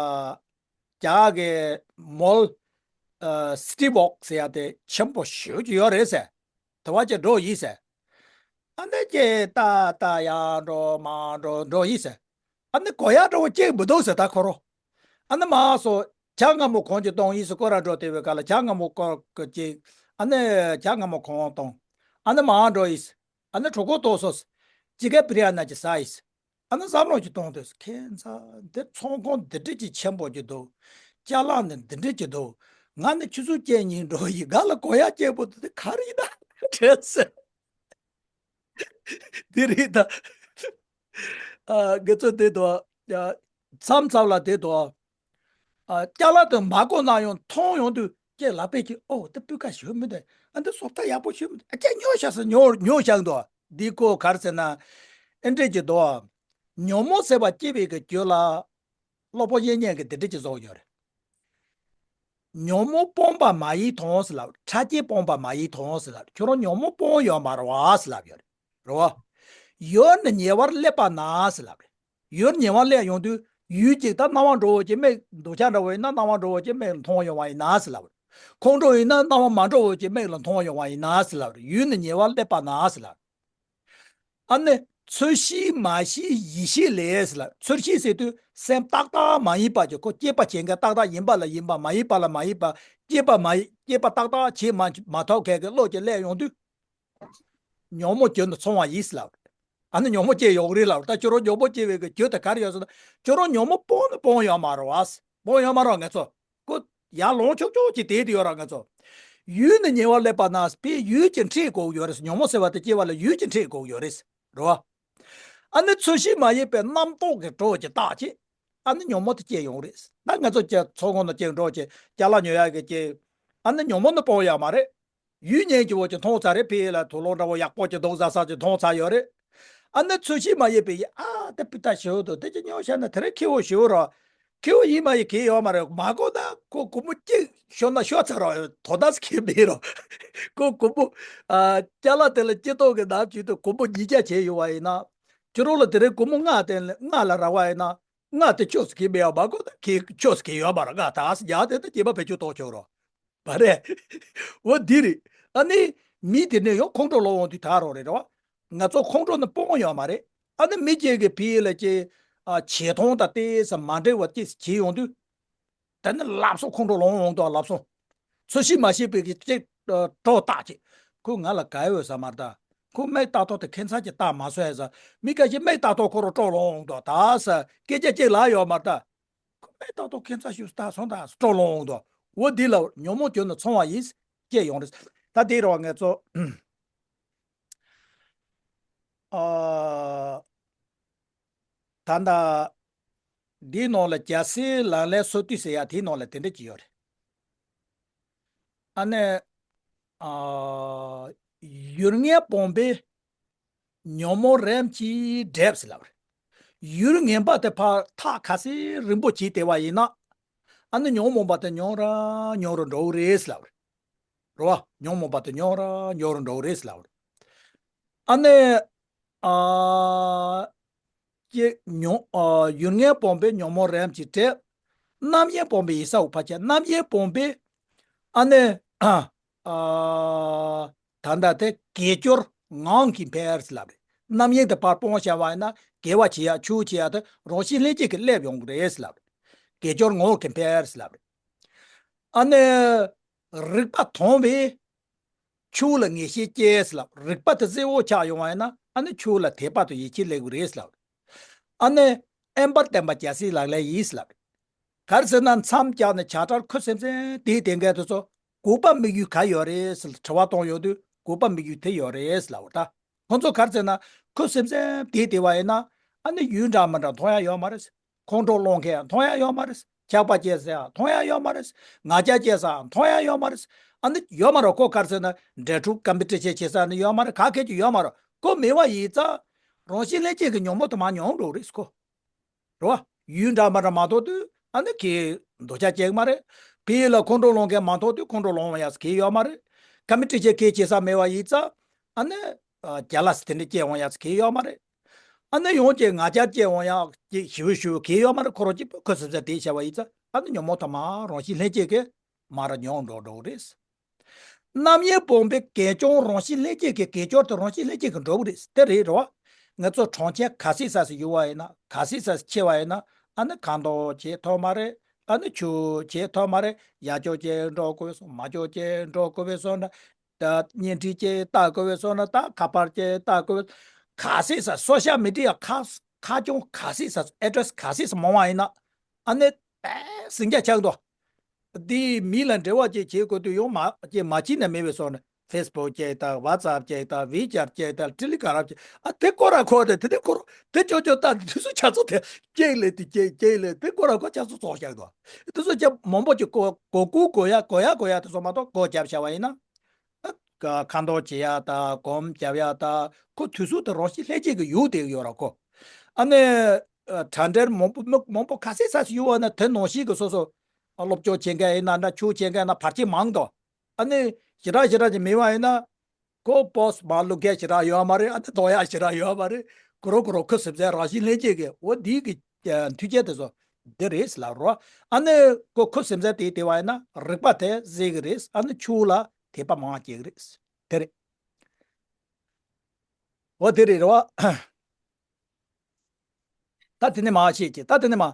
རྒྱ་གི་མོལ། ཨ་City Walk ཟེར་ཡ་དེ་ཆེན་པོ་ཞེ་པོ་ཅིག་ཡོད་རེད་ཟེར། དུ་བ་ཅིག་འགྲོ་ཡིན་ཟེར། ཨ་ནི་ཀྱེ་ཏ་ཏ་ཡར་འགྲོ་མར་འགྲོ་འགྲོ་ཡིན་ཟེར། ཨ་ནི་གོ་ཡ་འགྲོ་བ་ཅིག་མི་འདུག་ཟེར་ད་ཁོ་རོ། ཨ་ནི་མ་སོ། ཇ་མངར་མོ་གང་ཅིག་གཏོང་ཡིན་ཟེར་ཁོ་ར་འགྲོ་དེ་བའི་ག་ལ་ཇ་མངར་མོ་ཀོ་ཀོ་ཅིག་ཨ་ནི་ཇ་མངར་མོ་གང་གཏོང་། ཨ་ནི་མར་འགྲོ་ཡིན་ཟེར། ཨ་ནི་གྲོད་ཁོག་ལྟོགས་སོང་ཟེར། ཅི་ག་པི་རི་ཡ་ན་ཅིག་ཟ་ཡིན་ཟེར། ཨ་ནི་བསམ་བློ་ཅིག་གཏོང་དུས་ཁྱད་མཚར་འདི་ཚོང་ཁང་འདི་འདྲ་ཅིག་ཆེན་པོ་ཅིག་འདུག་ཅ་ལག་ནི་འདི་འདྲ་ཅིག་འདུག་ང་ནི་ཆུ་ཚོད་བཅུ་གཉིས་འགྲོ་ཡི་ག་ལ་གོ་ཡ་སྐྱེས་པོ་འདི་ག་རེ་ཡིན་ན་དྲན་ཟེར། དེ་རེད་ད། ཨ་དགེ་ཚོ་དེ་དོ། ཨ་མཚམས་མཚམས་ལ་དེ་དོ། ཨ་ཅ་ལག་དང་མ་གོ་ན་ཡང་མཐོང་ཡོང་དུས་ཀྱེ་ལབ་པས་ཀྱི་ཨོ་དེ་སྤུས་ཀ་ཞུ་མི་འདུག་ཨ་འདི་བཟོ་ལྟ་ཡག་པོ་ཞུ་མི་འདུག་ཨ་ཀྱེ་ཉོ་བཞག་ཟེར་ཉོ་ཉོ་བཞག་འདུག་འདི་ཀོ་ག་རེ་ཟེར་ན། ཨེ་འདྲས་ཀྱི་འདུག་ཉོན་མོངས་ཟེར་བ་སྐྱེ་བའི་གི་རྒྱུ་ལ། སློབ་དཔོན་དབྱིག་གཉེན་གྱིས་འདི་འདྲས་ཀྱི་བཟོ་ཡོད་རེད། ཉོན་མོངས་སྤོང་བ་མ་ཡིན་དང་ཟེར་ལབ། ཕྲ་རྒྱས་སྤོང་བ་མ་ཡིན་དང་ཟེར་ལབ། ཁྱོད་རང་ཉོན་མོངས་སྤོང་ཡོད་མ་རེད་བ་ཟེར་ལབ་ཡོད་རེད། རེད་བ། ཡུལ་ནི་ཉེ་བར་སླེབས་པ་ན་ཟེར་ལབ་རེད། ཡུལ་ཉེ་བར་སླེབས་ཡོང་དུས་ཡུལ་གཅིག་ད་སྣང་བ་འགྲོ་བོ་ཅིག་མིག་འདོད་ཆགས་འདྲ་བོ་ཡིན་ན་སྣང་བ་འགྲོ་བོ་ཅིག་མིག་ལ་མཐོང་ཡོང་བ་ཡིན་ན་ཟེར་ལབ་རེད། ཁོང་ཁྲོ་ཡིན་ན་སྣང་བ་མ་འགྲོ་བོ་ཅིག་མིག་ལ་མཐོང་ཡོང་བ་ཡིན་ན་ཟེར་ལབ་རེད། ཡུལ་ནི་ཉེ་བར་སླེབས་པ་ན་ཟེར་ལབ་རེད། ཨ་ནི་ཚུལ་ཤེས་མ་ཤེས་ཡིད་ཤེས་ལས་ལ། ཚུལ་ཤེས་ཟེར་དུས་སེམས་ཏག་ཏག་མ་ཡིན་པ་ཅིག་ཁོ་སྐྱེས་པ་བྱེད་མཁན་ཏག་ཏག་ཡིན་པ་ལ་ཡིན་པ་མ་ཡིན་པ་ལ་མ་ཡིན་པ། སྐྱེས་པ་མ་ཡིན་སྐྱེས་པ་ཏག་ཏག་བྱེད་མ་མ་ཐུབ་མཁན་གྱི་བློ་ཅིག་སླེབས་ཡོང་དུས། ཉོན་མོངས་རྒྱུ་ནི་ཚོང་བ་ཡིན་ལབ། ཨ་ནི་ཉོན་མོངས་སྐྱེ་ཡོང་གི་རེད་ལབ། ད་ཁྱོད་རང་ཉོན་མོངས་སྐྱེ་བའི་གི་རྒྱུ་དེ་ག་རེ་ཡོད་ཟེར་ན། ཁྱོད་རང་ཉོན་མོངས་སྤོང་ནི་སྤོང་ཡོད་མ་རེད་བ། སྤོང་ཡོད་མ་རེད་ང་ཚོ། ཀོ། ཡར་ལོངས་ཆོག་ཆོག་ཅིག་བསྡད་དེ་ཡོད་ར་ང་ཚོ། ཡུལ་ནི་ཉེ་བར་སླེབས་པ་ན་པའི་ཡུལ་གྱི་འཕྲད་དགོས་ཡོད་རེད། ཉོན་མོངས་ཟེར་བ་དེ་སྐྱེ་བ་ལ་ཡུལ་གྱི་འཕྲད་དགོས་ཡོད་རེད། རེད་བ། ཨ་ནི་ཚུལ་ཤེས་མ་ཡིན་པའི་རྣམ་རྟོག་གི་གྲོགས་ཀྱི་རྟགས་ཀྱིས། ཨ་ནི་ཉོན་མོངས་དེ་སྐྱེ་ཡོང་རེད། ད་ང་ཚོ་ཀྱ་ཚོང་ཁང་ནང་ཅིག་འགྲོ་ཅིག་ཅ་ལག་ཉོ་ཡག་གི་ཅིག་ཨ་ནི་ཉོན་མོངས་ནི་སྤོང་ཡག་མ་རེད། ཡུལ་ཉན་གྱི་བོ་ཅིག་མཐོང་ཚར་རེད། ཕི་ལ་དུག་སློག་འདྲ་བོ་ཡག་པོ་ཅིག་འདུག་ཟ་ས་ཅིག་མཐོང་ཚར་ཡོད་རེད། ཨ་ནི་ཚུལ་ཤེས་མ་ཡིན་པའི་ཨ་དེ་སྤུས་དག་ཞེ་པོ་འདུག་དེ་ཅིག་ཉོ་བཞག་ན་དེ་རིང་ཁེ་བོ་ཞེ་པོ་ར། ཁེ་བོ་ཡིན་མ་ཡིན་གི་ཡོད་མ་རེད། མ་གོ་ན་ཁོ་སྒོར་མོ་གཅིག་ཤོར་ན་ཤོར་ཚར་རོ། དོ་དག་གི་མེད་རོ། ཁོ་སྒོར་མོ་ཨ་ཅ་ལག་དེ་ལ་སྤྱི་ཚོགས་ཀྱི་ནང་བཅུད་དུ་སྒོར་མོ་ཉིས་བརྒྱ་བྱས་ཡོད་པ་ཡིན་ན། ཁྱོད་རང་ལ་དེ་རིང་སྒོར་མོ་ལྔ་དེ་ལྔ་ལ་རག་པ་ཡིན་ན། ལྔ་དེ་ཆོག་སི་གི་མེད་པ་མ་གོ་ན་ཁེ་ཆོག་སི་གི་ཡོད་མ་རེད། ལྔ་དག་ས་ཡག་དེ་ད་སྐྱེས་པ་བེད་སྤྱོད་གཏོང་ཆོག་རོ། མ་རེད། འོ་འདི་རེད། ཨ་ནི་མི་དེ་ནས་ཡང་ཁོང་ཁྲོ་ལངས་འོང་དུས་ད་རོགས་རེད་རོ། ང་ཚོ་ཁོང་ཁྲོ་ནི་སྤོང་ཡོད་མ་རེད། ཨ་ནི་མི་གཅིག་གི་ཕི་ལ་ཅི་ཨ་བྱེད་སྟངས་དང་ཏོག་ཙམ་མ་འདྲ་བ་ཅི་བྱེད་ཡོང་དུས། ད་ནི་ལབ་སོང་། ཁོང་ཁྲོ་ལངས་འོང་དུས་ལབ་སོང་། ཚོད་ཤེས་མ་ཤེས་པའི་གི་ཅིག་ཨ་སྐྲག་ཐག་ཅིག་ཁོས་ང་ལ་ག་ཡོད་ས་མ་རེད་ད། ཁོས་མིག་ཏག་ཏག་དེ་ཁྱད་མཚར་གྱི་ལྟ་མ་སོང་ཡ་ས། མི་ཁ་ཤས་མིག་ཏག་ཏག་ཁོ་རང་སྐྲག་ལངས་འོང་དུས་ད་ས་སྐད་ཆ་གཅིག་ལབ་ཡོད་མ་རེད་ད། ཁོ་མིག་ཏག་ཏག་ཁྱད་མཚར་ཞིག་ལྟ་སོང་ད་སྐྲག་ལངས་འོང་དུས། འོ་འདི་ལ་ཉོན་མོངས་གྱུར་ནས་ཚོང་བ་ཡིན། སྐྱེ་ཡོང་རེད། ད་དེ་རུ་ང་ཚོ་ཨ་ད་ལྟ་འདིའི་ནང་ལ་རྒྱལ་སྲས་ལག་ལེན་སོ་བདུན་ཟེར་ཡ་དེའི་ནང་ལ་དེ་འདྲ་ཅིག་ཡོད་རེད། ཨ་ནི་ཨ་ཡུལ་ངན་སྤངས་པས་ཉོན་མོངས་རིམ་གྱིས་འགྲིབ་ཟེར་ལབ་རེད། ཡུལ་ངན་པ་དེ་ཕར་ཐག་ཁ་སེ་རིང་པོ་བྱས་བསྡད་པ་ཡིན་ན། ཨ་ནི་ཉོན་མོངས་པ་དེ་ཉུང་རུ་ཉུང་རུ་འགྲོ་གི་རེད་ཟེར་ལབ་རེད། རེད་བ། ཉོན་མོངས་པ་དེ་ཉུང་རུ་ཉུང་རུ་འགྲོ་གི་རེད་ཟེར་ལབ་རེད། ཨ་ནི་ཨ་ཀྱེ་ཉོན་ཨ་ཡུལ་ངན་སྤངས་པས་ཉོན་མོངས་རིམ་གྱིས་འགྲིབ། རྣམ་གཡེང་སྤངས་པས་ཡིད་གསལ་འོང་། ཕལ་ཆེར་རྣམ་གཡེང་སྤངས་པས་ཨ་ནི་ཨ་ད་ལྟ་དེ་དགེ་སྦྱོར་ངང་གིས་འཕེལ་ཟེར་ལབ་རེད། རྣམ་གཡེང་དེ་ཕར་སྤོང་བྱ་བ་ཡིན་ན་དགེ་བ་བྱེད་ཡ་ཆོས་བྱེད་ཡ་དེ་རང་བཞིན་ལྷན་སྐྱེས་ཀྱིས་སླེབས་ཡོང་གི་རེད་ཟེར་ལབ་རེད། དགེ་སྦྱོར་ངང་གིས་འཕེལ་ཟེར་ལབ་རེད། ཨ་ནི་རིག་པ་དྭངས་པས་ཆོས་ལ་ངེས་ཤེས་སྐྱེས་ལབ། རིག་པ་དེ་གསལ་བོ་ཆགས་ཡོང་བ་ཡིན་ན་ཨ་ནི་ཆོས་ལ་དད་པ་དང་ཡིད་ཆེས་སླེབས་ཀྱི་རེད་ལབ། ཨ་ནི་དབེན་པར་བསྟན་པ་རྒྱལ་སྲས་ལག་ལེན་ཡིན་ལབ། ག་རེ་ཟེར་ན་མཚམས་བཅད་ནས་བྱ་བྲལ་ཁུ་སིམ་སིམ་དེའི་སྡེ་མཁན་དེ་ཚོ་དགོས་པ་དམིགས་ཡུལ་ག་ཡོད་རེད་ཟེར་དྲི་བ་བཏང་ཡོང་དུས་དགོས་པ་དམིགས་ཡུལ་དེ་ཡོད་རེད་ལབ་པ་ད། ཁོང་ཚོ་ག་རེ་ཟེར་ན་ཁུ་སིམ་སིམ་དེའི་སྡེ་བ་ཡིན་ན་ཨ་ནི་ཡུལ་འདྲ་མི་འདྲ་མཐོང་ཡ་ཡོད་མ་རེད། ཁོང་ཁྲོ་སློང་མཁན་མཐོང་ཡ་ཡོད་མ་རེད། ཆགས་པ་སྐྱེ་ས་མཐོང་ཡ་ཡོད་མ་རེད། ང་རྒྱལ་སྐྱེ་ས་མཐོང་ཡ་ཡོད་མ་རེད། ཨ་ནི་ཡོད་མ་རེད། ཁོ་ག་རེ་ཟེར་ན་འབྲེལ་ཕྲུག་ཀམ་པི་ཊི་ཤན་བྱེད་ས་ནི་ཡོད་མ་རེད། ག་གེ་ཅིག་ཡོད་མ་རེད། ཁོ་མེད་པ་ཡིན་ཙང་རང་བཞིན་ལྷན་སྐྱེས་ཀྱི་ཉོན་མོངས་དེ་མར་ཉུང་འགྲོ་རེད་ཁོ། རེད་བ། ཡུལ་འདྲ་མི་འདྲ་མ་མཐོང་དུས་ཨ་ནི་ཁོས་འདོད་ཆགས་སྐྱེ་གི་མ་རེད། ཕ་གི་ལ་ཁོང་ཁྲོ་སློང་མཁན་མ་མཐོང་དུས་ཁོང་ཁྲོ་སློང་བ་ཡག་ས་གང་ཡང་ཡོད་མ་རེད། ཀམ་པི་ཊི་ཤན་གང་ཡང་བྱེད་ས་མེད་པ་ཡིན་ཙང་ཨ་ནི་ཨ་རྒྱ་ལ་སི་དེ་འདྲ་སྐྱེ་འོང་ཡག་ས་གང་ཡང་ཡོད་མ་རེད། ཨ་ནི་ཡང་ཅིག་ང་རྒྱལ་སྐྱེ་འོང་ཡག་ཅིག་ཞེ་པོ་ཞེ་པོ་གང་ཡང་ཡོད་མ་རེད། ཁོ་རང་གཅིག་པུ་ཁུ་སིམ་སིམ་དེ་བྱས་པ་ཡིན་ཙང་ཨ་ནི་ཉོན་མོངས་དེ་མར་རང་བཞིན་ལྷན་སྐྱེས་ཀྱིས་མར་ཉུང་འགྲོ་འགྲོ་གི་རེད། རྣམ་གཡེང་སྤངས་པས་དགེ་སྦྱོར་རང་བཞིན་ལྷན་སྐྱེས་ཀྱིས། དགེ་སྦྱོར་དེ་རང་བཞིན་ལྷན་སྐྱེས་ཀྱིས་འགྲུབ་ཀྱི་རེད། དེ་རེད་རེད་བ། ང་ཚོ་གྲངས་ཅན་ག་ཚོད་ཙམ་ཞིག་ཡོད་པ་ཡིན་ན། ག་ཚོད་ཙམ་ཞིག་ཆེ་བ་ཡིན་ན། ཨ་ནི་ཁ་འདོན་བྱེད་ཐུབ་མ་རེད། ཨ་ནི་ཆོས་བྱེད་ཐུབ་མ་རེད། ཡར་ཕྱོགས་ཅིག་འགྲོ་དགོས་སོང་། མར་ཕྱོགས་ཅིག་འགྲོ་དགོས་སོང་ན། ད་བརྙན་འཕྲིན་ཅིག་ལྟ་དགོས་སོང་ན། ད་ཁ་པར་ཅིག་ལྟ་དགོས། ག་ཚོད་ཙམ་སོ་ཤལ་མི་ཌི་ཡ་ཁ་ཁ་བྱང་ག་ཚོད་ཙམ་ཨེ་ཌི་རེ་སི་ག་ཚོད་ཙམ་མང་བ་ཡིན་ན། ཨ་ནི་དཔེ་ཟིང་ཆ་ཆགས་འདུག་དེ་མི་ལ་འབྲེལ་བ་ཅིག་བྱེད་དགོས་དུས་ཡང་མ་ཅིག་མ་བྱས་ན་མེད་པའི་སོང་ན། ཕེ་སི་བུག་ཅིག་དང་ཝ་ཙབ་ཅིག་དང་ཝི་ཅེཊ་ཅིག་དང་ཊེ་ལི་གྷི་རམ་ཅིག་ཨ་དེ་ཁོ་ར་ཁོ་དེ་དེ་དེ་ཁོ་ར་དེ་ཅོ་ཅོ་ལྟ་དུས་སུ་ཆགས་ཚོད་དེ་ཅིག་ལས་དེ་ཅིག་ཅིག་ལས་དེ་ཁོ་ར་ཁོ་ཆགས་ཚོད་ཚོགས་བཞག་འདུག་དེ་ཚོ་ཅིག་མང་པོ་ཅིག་གོ་གོ་གོ་གོ་ཡ་གོ་ཡ་གོ་ཡ་དེ་ཚོ་མ་གཏོགས་གོ་རྒྱབ་བྱ་བ་ཡིན་ན། ཨ་ཁ་འདོན་བྱེད་ཡ་དང་སྒོམ་རྒྱབ་ཡ་དང་ཁོ་དུས་སུ་དེ་རང་བཞིན་ལྷན་སྐྱེས་ཀྱི་ཡུལ་དེ་ཡོད་ར་ཁོ། ཨ་ནི་ཨ་དྲ་འབྲེལ་མང་པོ་མི་མང་པོ་ག་ཚོད་ཙམ་ཞིག་ཡོད་པ་ན་དེ་ནང་བཞིན་གྱི་སོ་སོ་ཨ་སློབ་སྦྱོང་བྱེད་མཁན་ཡིན་ན་འདྲ། ཆོས་བྱེད་མཁན་ཡིན་ན་བར་ཆད་མང་དོ། ཨ་ནི་ཞེ་དྲག་ཞེ་དྲག་ཅིག་མེད་པ་ཡིན་ན་ཁོ་པོ་སི་ཊི་མར་བླུག་མཁན་ཞེ་དྲག་ཡོད་མ་རེད། ཨ་ནི་འདོན་ཡ་ཞེ་དྲག་ཡོད་མ་རེད། གུ་རུ་གུ་རུ་ཁུ་སིམ་སིམ་རང་བཞིན་ལྷན་སྐྱེས་ཀྱི་འོ་འདི་གི་ཨ་མཐུན་རྐྱེན་དེ་ཚོ་འདི་རེད་ལབ་རོ། ཨ་ནི་ཁོ་ཁུ་སིམ་སིམ་དེ་བསྡད་པ་ཡིན་ན་རིག་པ་དེ་གསལ་གི་རེད། ཨ་ནི་ཆོས་ལ་དད་པ་མང་སྐྱེ་གི་རེད། དེ་རེད། འོ་དེ་རེད་རོ། ད་དེ་ནས་མར་བཤད་ཀྱི། ད་དེ་ནས་མར།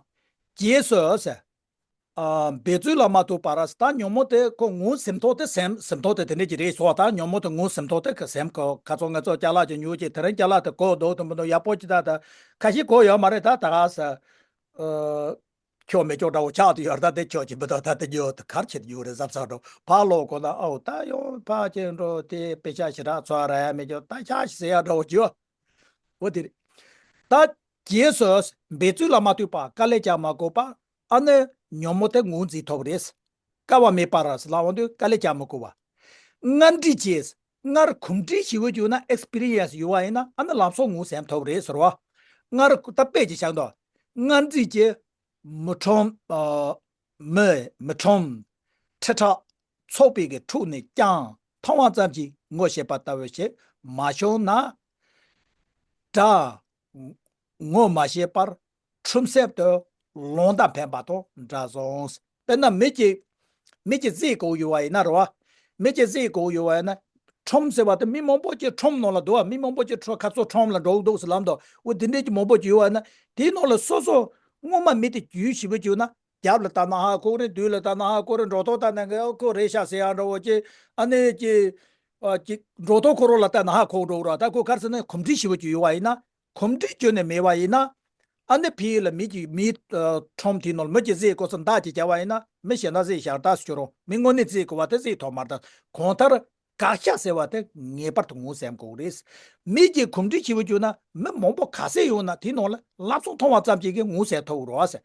རྗེས་སུ་ཟེར། ཨ་འབད་རྩོལ་ལ་མ་ཐུག་པར་ཟེར། ད་ཉོན་མོངས་དེ་ཁོ་ངོ་ཟིན་ཐོག་དེ་ཟིན། ཟིན་ཐོག་དེ་དེ་འདྲ་ཅིག་རེད་སོ། ད་ཉོན་མོངས་དེ་ངོ་ཟིན་ཐོག་དེ་ཁོ་ཟིན། ཁོ་ཁ་སང་ང་ཚོ་ཅ་ལག་ཅིག་ཉོས་ཀྱི་དེ་རིང་ཅ་ལག་དེ་གོ་འདུག་དུ་མི་འདུག་ཡག་པོ་ཅིག་ད་ད་ཁ་ཤས་གོ་ཡོད་མ་རེད། ད་ད་ག་ཟེར། ཨ་ཁྱོ་མེད་ཁྱོ་འདྲ་བོ་ཆགས་དུ་ཡོད་རེད། ད་དེ་ཁྱོ་ཅིག་མི་འདུག་ད་དེ་ཉོ་དེ་གར་ཆེད་དུ་ཉོ་རེད་བསམ་བསམ་འགྲོ། ཕར་ལོག་གོ་ན་ཨོ་ད་ཡོང་ཕར་ཅིག་འགྲོ་དེ་དཔེ་ཆ་ཞེ་དྲག་ཚོར་ར་ཡ་མེད་ཀྱང་ད་ཆ་ཞིག་ཟེར་ཡ་འདྲ་བོ་ཅིག་ཡོད། འོ་དེ་རེད། ད་རྗེས་སུ་འབད་རྩོལ་ལ་མ་ཐུག་པར། དཀའ་ལས་བརྒྱབ་མ་དགོས་པར། ཨ་ནི་ཉོན་མོངས་དེ་ངོས་འཛིན་ཐུབ་རེད། དཀའ་བ་མེད་པར་ཟེར་ལབ་འོང་དུས་དཀའ་ལས་བརྒྱབ་མི་དགོས་པ། སྔར་འདྲིས་ཀྱིས། སྔར་གོམས་འདྲིས་ཞེ་པོ་བྱུང་ན། ཨེག་སི་པི་རི་ཡན་སི་ཡོད་པ་ཡིན་ན་ཨ་ནི་ལམ་སང་ངོས་ཟིན་ཐུབ་རེད་ཟེར་བ། སྔར་ད་དཔེ་ཅིག་བཞག་འདུག་སྔར་འདྲིས་ཀྱིས། མི་ཁྲོམ། ཨ། མི་མི་ཁྲོམ། ཁྲི་ཕྲག་ཚོགས་པའི་གི་ཁྲོད་ནས་ཀྱང་མཐོང་བ་ཙམ་གྱིས་ངོ་ཤེས་པ་ལྟ་བུ་ཞིག་མ་བྱུང་ན། དགྲ་ངོ་མ་ཤེས་པར་ཁྲོམ་གསེབ་ཏུ་ལོང་བརྡ་འཕེན་པ་དང་འདྲ་སོང་། དཔེར་ན་མི་གཅིག་མི་གཅིག་རྫས་བཀོག་ཡོད་པ་ཡིན་ན་རེད་བ། མི་གཅིག་རྫས་བཀོག་ཡོད་པ་ཡིན་ན། ཁྲོམ་ཟེར་བ་དེ་མི་མང་པོ་ཅིག་ཁྲོམ་ནང་ལ་འདུག་བ། མི་མང་པོ་ཅིག་ཁྲོ་ཁ་སང་ཁྲོམ་ལ་འགྲོ་འདུག་ཟེར་ལབ་འདུག་འོ་དེ་འདྲས་ཀྱི་མང་པོ་ཅིག་ཡོད་པ་ཡིན་ན། དེའི་ནང་ལ་སོ་སོ་སྔོན་མ་མི་དེ་རྒྱུས་ཞེ་པོ་ཅིག་ཡོད་ན། རྒྱབ་ལ་ལྟ་ན་ཧ་གོ་རེད། མདུན་ལ་ལྟ་ན་ཧ་གོ་རེད། འགྲོ་ཐོག་ལྟ་ན་ཁོ་རེད་ཤག་ཟེར་ཡག་འདྲ་བོ་ཅིག་ཨ་ནི་ཅིག་ཨ་ཅིག་འགྲོ་ཐོག་ཁོ་རང་ལ་ལྟ་ན་ཧ་གོ་འགྲོ་ར། ད་ཁོ་ག་རེ་ཟེར་ན་གོམས་འདྲིས་ཞེ་པོ་ཅིག་ཡོད་པ་ཡིན་ན། གོམས་འདྲིས་ཁྱོན་ནས་མེད་པ་ཡིན་ན། ཨ་ནི་ཕ་གི་ལ་མི་གཅིག་མི་ཨ་ཁྲོམ་དེའི་ནང་ལ་མི་གཅིག་རྫས་བཀོག་ཙམ་བརྡ་གཅིག་བརྒྱབ་པ་ཡིན་ན། མི་གཞན་དག་རྫས་བཞག་ད་ཟེར་ཁྱོད་རང་མི་དངོས་གནས་རྫས་བཀོག་པ་དེ་རྫས་ཐོག་མར་ད་གང་ལྟར་དགག་བྱ་ཟེར་བ་དེ་ངེས་པར་དུ་ངོས་ཟིན་དགོས་རེད། མི་གཅིག་གོམས་འདྲིས་ཞེ་པོ་བྱུང་ན་མི་མང་པོ་ག་ཚད་ཡོང་ན་དེའི་ནང་ལ་ལབ་སོང་མཐོང་བ་ཙམ་གཅིག་གིས་ངོས་ཟིན་ཐུབ་རོགས་ཟེར།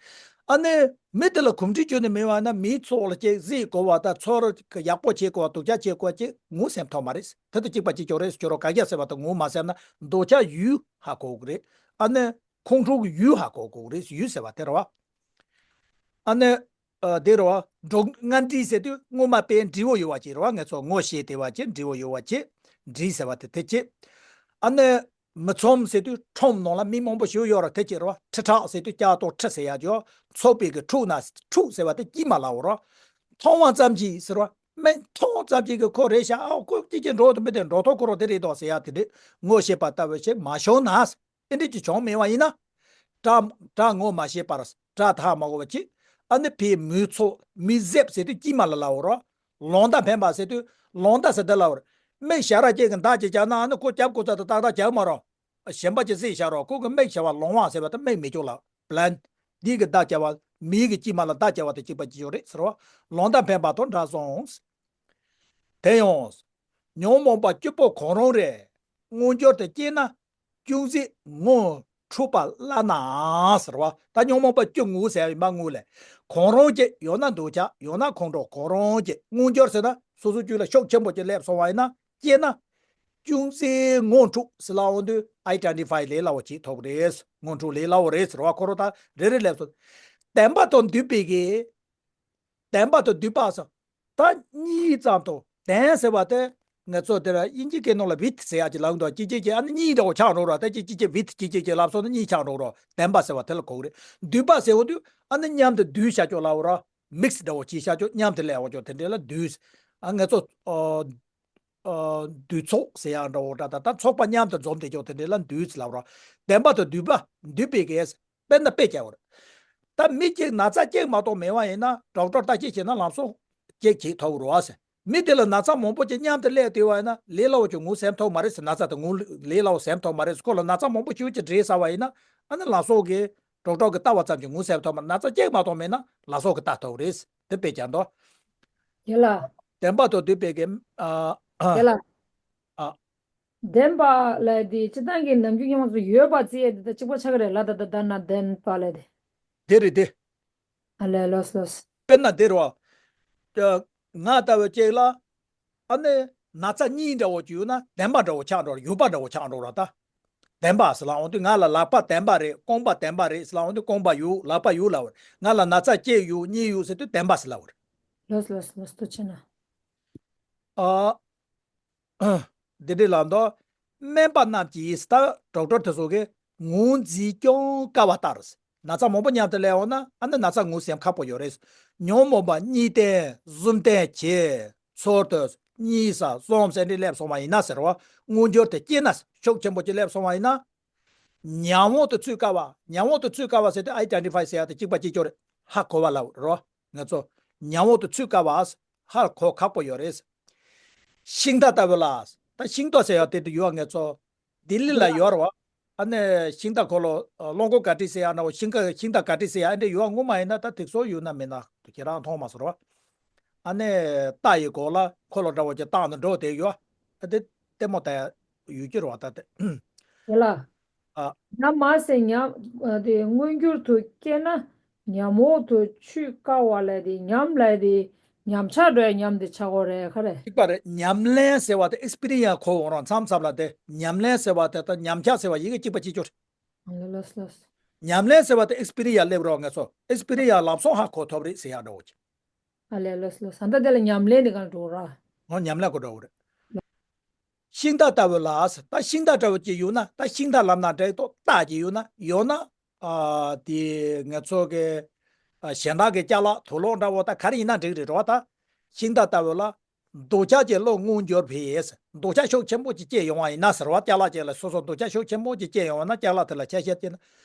ཨ་ནི་མི་དེ་ལ་གོམས་འདྲིས་ཁྱོན་ནས་མེད་པ་ན་མིའི་ཚོགས་ལ་ཅིག་རྫས་བཀོག་པ་དང་ཚོར་ཡག་པོ་བྱེད་དགོས་པ་སྡུག་ཅག་བྱེད་དགོས་པ་ཅིག་ངོས་ཟིན་ཐུབ་མ་རེད། དེ་དང་གཅིག་པ་གཅིག་རྐྱང་རེད། ཁྱོད་རང་དགག་བྱ་ཟེར་བ་དེ་ངོས་མ་ཟིན་ན་འདོད་ཆགས་ཡུལ་ཧ་གོ་དགོས་རེད། ཨ་ནི་ཁོང་ཁྲོ་གི་ཡུལ་ཧ་གོ་དགོས་རེད། ཡུལ་ཟེར་བ་དེ་རེད་བ། ཨ་ནི་ཨ་དེ་རེད་བ། འགྲོ་ལྔ་འདྲིས་ཟེར་དུས་སྔོན་མ་དཔེ་འབྲས་བུ་ཡོད་པ་ཅིག་རེད་བ། ངེད་ཚོ་ངོ་ཤེས་བདེ་བ་ཅིག་འབྲས་བུ་ཡོད་པ་ཅིག་འདྲིས་ཟེར་བ་དེ་དེ་ཅིག་ཨ་ནི་མི་ཚོམ་ཟེར་དུས་ཁྲོམ་ནང་ལ་མི་མང་པོ་ཞིག་ཡོད་ར་དེ་ཅིག་རེད་བ། ཁྲི་ཕྲག་ཟེར་དུས་ལྕགས་དང་ཁྲི་ཟེར་ཡག་ཅིག་ཚོགས་པའི་གི་ཁྲོད་ན་ཁྲོད་ཟེར་བ་དེ་དཀྱིལ་མ་ལབ་པ་རེད། མཐོང་བ་ཙམ་གྱིས་ཟེར་བ། མིག་མཐོང་ཙམ་གྱིས་གི་ཁོ་རེད་ཤག་ཨ་ཁོ་སྐྱིད་ཀྱི་འགྲོ་དུ་མི་དེ་འགྲོ་ཐོག་ཁོ་རང་དེ་རེད་དོ་ཟེར་ཡག་དེ་འདྲས་ངོ་ཤེས་པ་ལྟ་བུ་ཞིག་མ་བྱུང་ན། དེ་འདྲས་ཀྱི་བྱུང་མེད་པ་ཡིན་ན། དགྲ་དགྲ་ངོ་མ་ཤེས་པར་དགྲ་ཐག་མ་གོ་བ་ཅིག་ཨ་ནི་ཕའི་མི་ཚོགས་མི་གཟེབ་ཟེར་དུས་དཀྱིལ་མ་ལ་ལབ་པ་རེད། ལོང་བརྡ་འཕེན་པ་ཟེར་དུས་ལོང་བརྡ་ཟེར་དེ་ལབ་པ་རེད། མིག་ཞར་ར་གཅིག་གི་མདའ་གཅིག་བརྒྱབ་ན་ཨ་ནི་ཁོ་རྒྱབ་ཁོ་ཚ་དང་ཏག་ཏག་རྒྱབ་མ་རེད། གཞན་པ་ཅིག་གཟིགས་བཞག་རོགས། ཁོ་གི་མིག་བྱ་བ་ལོང་བ་ཟེར་བ་དེ་མིག་མི་ཆོག་ལ། བླན། འདི་གི་བརྡ་བྱ་བ་མིའི་གི་དཀྱིལ་མ་ལ་བརྡ་བྱ་བ་དང་གཅིག་པ་གཅིག་ཆོག་རེད་ཟེར་བ། ལོང་བརྡ་འཕེན་པ་དང་འདྲ་སོང་། དེ་ཡང་། ཉོན་མོངས་པ་བཅུ་པོ་གང་རུང་རེ། མངོན་གྱུར་དུ་སྐྱེས་ན། ཅུང་ཟད་ངོ་འཕྲོད་པ་སླ་ན་ཟེར་བ། ད་ཉོན་མོངས་པ་བཅུ་ངོ་ཟེར་བ་ཡིན་པ་ངོ་ལས། གང་རུང་གཅིག་ཡང་ན་འདོད་ཆགས་ཡང་ན་ཁོང་ཁྲོ་གང་རུང་གཅིག་མངོན་གྱུར་ཟེར་ན་སོ་སོ་རྒྱུད་ལ་ཤུགས་ཆེན་པོ་ཅིག་སླེབས་སོང་བ་ཡིན་ན། སྐྱེས་ན། ཅུང་ཟད་ངོ་འཕྲོད་ཟེར་ལབ་འོང་དུས་ཨའི་ཌེན་ཊི་ཕའི་ལས་སླ་བོ་བྱེད་ཐུབ་རེད། ངོ་འཕྲོད་ལས་སླ་བོ་རེད་ཟེར་བ་ཁོ་རང་ད་རེ་རེ་སླེབས་སོང་། བདེན་པ་དང་འདུས་པའི་གི། བདེན་པ་དང་འདུས་པ་ཟེར། ད་གཉིས་ཙམ་དང་བདེན་ཟེར་བ་དེ། ང་ཚོ་དེ་ལ་དབྱིན་ཇི་སྐད་ནང་ལ་ཝིད་ཟེར་ཡག་ཅིག་ལབ་འདུག་ཅི་ཅི་ཅི་ཨ་ནི་གཉིས་འདྲ་བོ་ཆགས་འགྲོ་ར། ད་ཅི་ཅི་ཅི་ཝིད་ཅི་ཅི་ཅི་ལབ་སོང་ན་གཉིས་ཆགས་འགྲོ་ར། བདེན་པ་ཟེར་བ་དེ་ལ་གོ་གི་རེད། འདུས་པ་ཟེར་འོང་དུས་ཨ་ནི་མཉམ་དུ་འདུས་བྱ་ཅོག་ལབ་ར། མིག་སི་འདྲ་བོ་བྱེད་བྱ་ཅོག་མཉམ་དུ་སླེབས་པ་ཅོག་དེ་འདྲ་ལ་འདུས། ཨ་ང་ཚོ་ཨ་ཨ་འདུས་ཚོགས་ཟེར་ཡག་འདྲ་བོ་འདྲ་ད་ད་ཚོགས་པ་མཉམ་དུ་འཛོམས་དེ་ཅོག་དེ་འདྲ་ལ་འདུས་ལབ་ར། བདེན་པ་དང་འདུས་པ་འདུས་པའི་གེ་སི། དཔེར་ན་དཔེ་བྱ་བར། ད་མི་གཅིག་ན་ཚ་གཅིག་མ་གཏོགས་མེད་པ་ཡིན་ན་ཌོག་ཊར་བརྟག་དཔྱད་བྱས་ན་ལམ་སང་གཅིག་བྱེད་ཐུབ་རེད་བ་ཟེར། མི་དེ་ལ་ན་ཚ་མང་པོ་ཅིག་མཉམ་དུ་སླེབས་བསྡད་པ་ཡིན་ན་ལས་སླ་བོ་ཅིག་ངོས་ཟིན་ཐུབ་མ་རེད་ཟེར། ན་ཚ་དེ་ངོས་ལས་སླ་བོ་ཟིན་ཐུབ་མ་རེད་ཟེར། ཁོ་ལ་ན་ཚ་མང་པོ་ཅིག་ཅིག་འདྲེས་ཚར་བ་ཡིན་ན་ཨ་ནི་ལམ་སང་གི་ཌོག་ཊར་གི་ལྟ་བ་ཙམ་གྱིས་ངོས་ཟིན་ཐུབ་མ་རེད། ན་ཚ་གཅིག་མ་གཏོགས་མེད་ན་ལམ་སང་གི་ལྟ་ཐུབ་རེད། དེ་དཔེ་བྱ་འདུག་ཡ་ལ། བདེན་པ་དང་འདུས་པའི་གེ་ཨ་ཡ་ལ། ཨ། བདེན་པ་ལབ་དེ་སྤྱིར་བཏང་གི་ནམ་རྒྱུན་ཉམས་སུ་ཡོད་པ་བརྩི་ཡས་དེ་ད་གཅིག་པ་ཆགས་ཀྱི་རེད་ལ། ད་ད་ད་ན་བདེན་པ་ལབ་དེ། དེ་རེད་དེ། ཨ་ལས་ལོས་ལོས། དཔེར་ན་དེ་རེད་བ། ང་ལྟ་བུ་ཅིག་ལ། ཨ་ནི་ན་ཚ་གཉིས་འདྲ་བོ་ཅིག་ཡོད་ན་བདེན་པ་འདྲ་བོ་ཆགས་འགྲོ་ར། ཡོད་པ་འདྲ་བོ་ཆགས་འགྲོ་ར་ད། བདེན་པ་ཟེར་ལབ་འོང་དུས་ང་ལ་ལག་པ་བདེན་པ་རེད། རྐང་པ་བདེན་པ་རེད་ཟེར་ལབ་འོང་དུས་རྐང་པ་ཡོད་ལག་པ་ཡོད་ལབ་པ་རེད། ང་ལ་ན་ཚ་གཅིག་ཡོད་གཉིས་ཡོད་ཟེར་དུས་བདེན་པ་ཟེར་ལབ་པ་རེད། ལོས་ལོས་ལོས་ལྟོས་ཆེ་ན། ཨ། འདི་འདྲའི་ལ་མདོ། སྨན་པ་རྣམས་ཀྱིས་ད་ཌོག་ཊར་དེ་ཚོ་གིས་ངོས་འཛིན་ཀྱང་དཀའ་བ་ལྟར། ན་ཚ་མང་པོ་མཉམ་དུ་སླེབས་འོང་ན་ཨ་ནི་ན་ཚ་ངོས་ཟིན་ཁག་པོ་ཡོད་རེད། ཉོན་མོངས་པ་གཉིས་ལྡན་གསུམ་ལྡན་གྱི་ཚུལ་དུ་གཉིས་ས་གསུམ་ས་འདྲ་སླེབས་སོང་བ་ཡིན་ན་ཟེར་བ། མངོན་གྱུར་དུ་སྐྱེས་ན་ཤུགས་ཆེན་པོ་ཅིག་སླེབས་སོང་བ་ཡིན་ན། ཉམས་འོག་ཏུ་ཚུད་དཀའ་བ། ཉམས་འོག་ཏུ་ཚུད་དཀའ་བ་ཟེར་དུས་ཨའི་ཌེན་ཊི་ཕའི་ཟེར་ཡག་དེ་གཅིག་པ་གཅིག་རྐྱང་རེད། ཧ་གོ་བ་ལ་རོ། ང་ཚོ་ཉམས་འོག་ཏུ་ཚུད་དཀའ་བ། ཧ་གོ་ཁག་པོ་ཡོད་རེད། ཤིང་རྟ་ལྟ་བུ་ལ། ད་ཤིང་ཏོག་ཟེར་ཡག་དེ་དུ་ཡོད་ང་ཚོ། ལྡི་ལི་ལ་ཡོད་རེད་བ། ཨ་ནི་ཤིང་རྟ་འཁོར་ལོ་གླང་གོག་ག་ཏྲི་ཟེར་ཡག་འདྲ་བོ། ཤིང་ཀ་ཤིང་རྟ་ག་ཏྲི་ཟེར་ཡག་ཨ་འདྲ་ཡོད། སྔོན་མ་ཡིན་ན་ད་དེ་ཚོ་ཡོད་ན་མེད་ན་ཁྱེད་རང་མཐོང་མ་སོང་རེད་བ། ཨ་ནི་རྟ་ཡི་མགོ་ལ་འཁོར་ལོ་འདྲ་བོ་ཅིག་བཏགས་ནས་འགྲོ་བསྡད་ཡོད། ཨ་དེ་ལྟད་མོ་ལྟ་ཡག་ཡོད་ཀྱི་རེད་བ་ད་དེ། ཡ་ལ། ཨ། ན་མ་ཟེར་ཉམས་དེ་མངོན་གྱུར་དུ་སྐྱེས་ན་ཉམས་འོག་ཏུ་ཚུད་དཀའ་བ་ལབ་དེ་ཉམས་ལབ་དེ་ཉམས་ཆག་འགྲོ་ཡག་ཉམས་དེ་ཆགས་ཀྱི་རེད་ག་རེ། གཅིག་པ་རེད། ཉམས་ལེན་ཟེར་བ་དེ་ཨེག་སི་པི་རི་ཡན་སི་གོ་འོང་རང་མཚམས་མཚམས་ལ་དེ་ཉམས་ལེན་ཟེར་བ་དེ་དང་ཉམས་ཆག་ཟེར་བ་ཡི་གེ་གཅིག་པ་གཅིག་རྐྱང་རེད། ལོས་ལོས། ཉམས་ལེན་ཟེར་བ་དེ་ཨེགས་པི་རི་ཡ་སླེབས་རོགས་ང་ཚོ་ཨེགས་པི་རི་ཡ་ལམ་སང་ཧ་གོ་ཐུབ་རེད་ཟེར་ཡག་འདྲ་བོ་ཅིག་ཨ་ལས་ལོས་ལོས་ས་མཐའ་དེ་ལ་ཉམས་ལེན་དེ་གང་འགྲོ་ར། ཨོ་ཉམས་ལེན་གོ་འདྲ་བོ་རེད། ཤིང་རྟ་ལྟ་བུ་ལ་ཟེར། ད་ཤིང་རྟ་འདྲ་བོ་ཅིག་ཡོད་ན་ད་ཤིང་རྟ་ལབ་ན་འགྲིག་ཏོ་རྟ་ཅིག་ཡོད་ན་ཡོད་ན། ཨ་དེ་ང་ཚོ་གི་ཨ་གཞན་དག་གི་ཅ་ལག་དུག་སློག་འདྲ་བོ་ད་ག་རེ་ཡིན་ན་འགྲིག་རེད་རོ། ད་ཤིང་རྟ་ལྟ་བུ་ལ་འདོད་ཆགས་ཀྱི་བློ་མངོན་གྱུར་པས། འདོད་ཆགས་ཤུགས་ཆེན་པོ་ཅིག་སྐྱེས་ཡོང་བ་ཡིན་ན་ཟེར་བ། ཅ་ལག་ཅིག་ལ་སོ་སོ་འདོད་ཆགས་ཤུགས་ཆེན་པོ་ཅིག་སྐྱེས་ཡོང་བ་ན་ཅ་ལག་དེ་ལ་ཆ་ཤས་སྐྱེས་ན་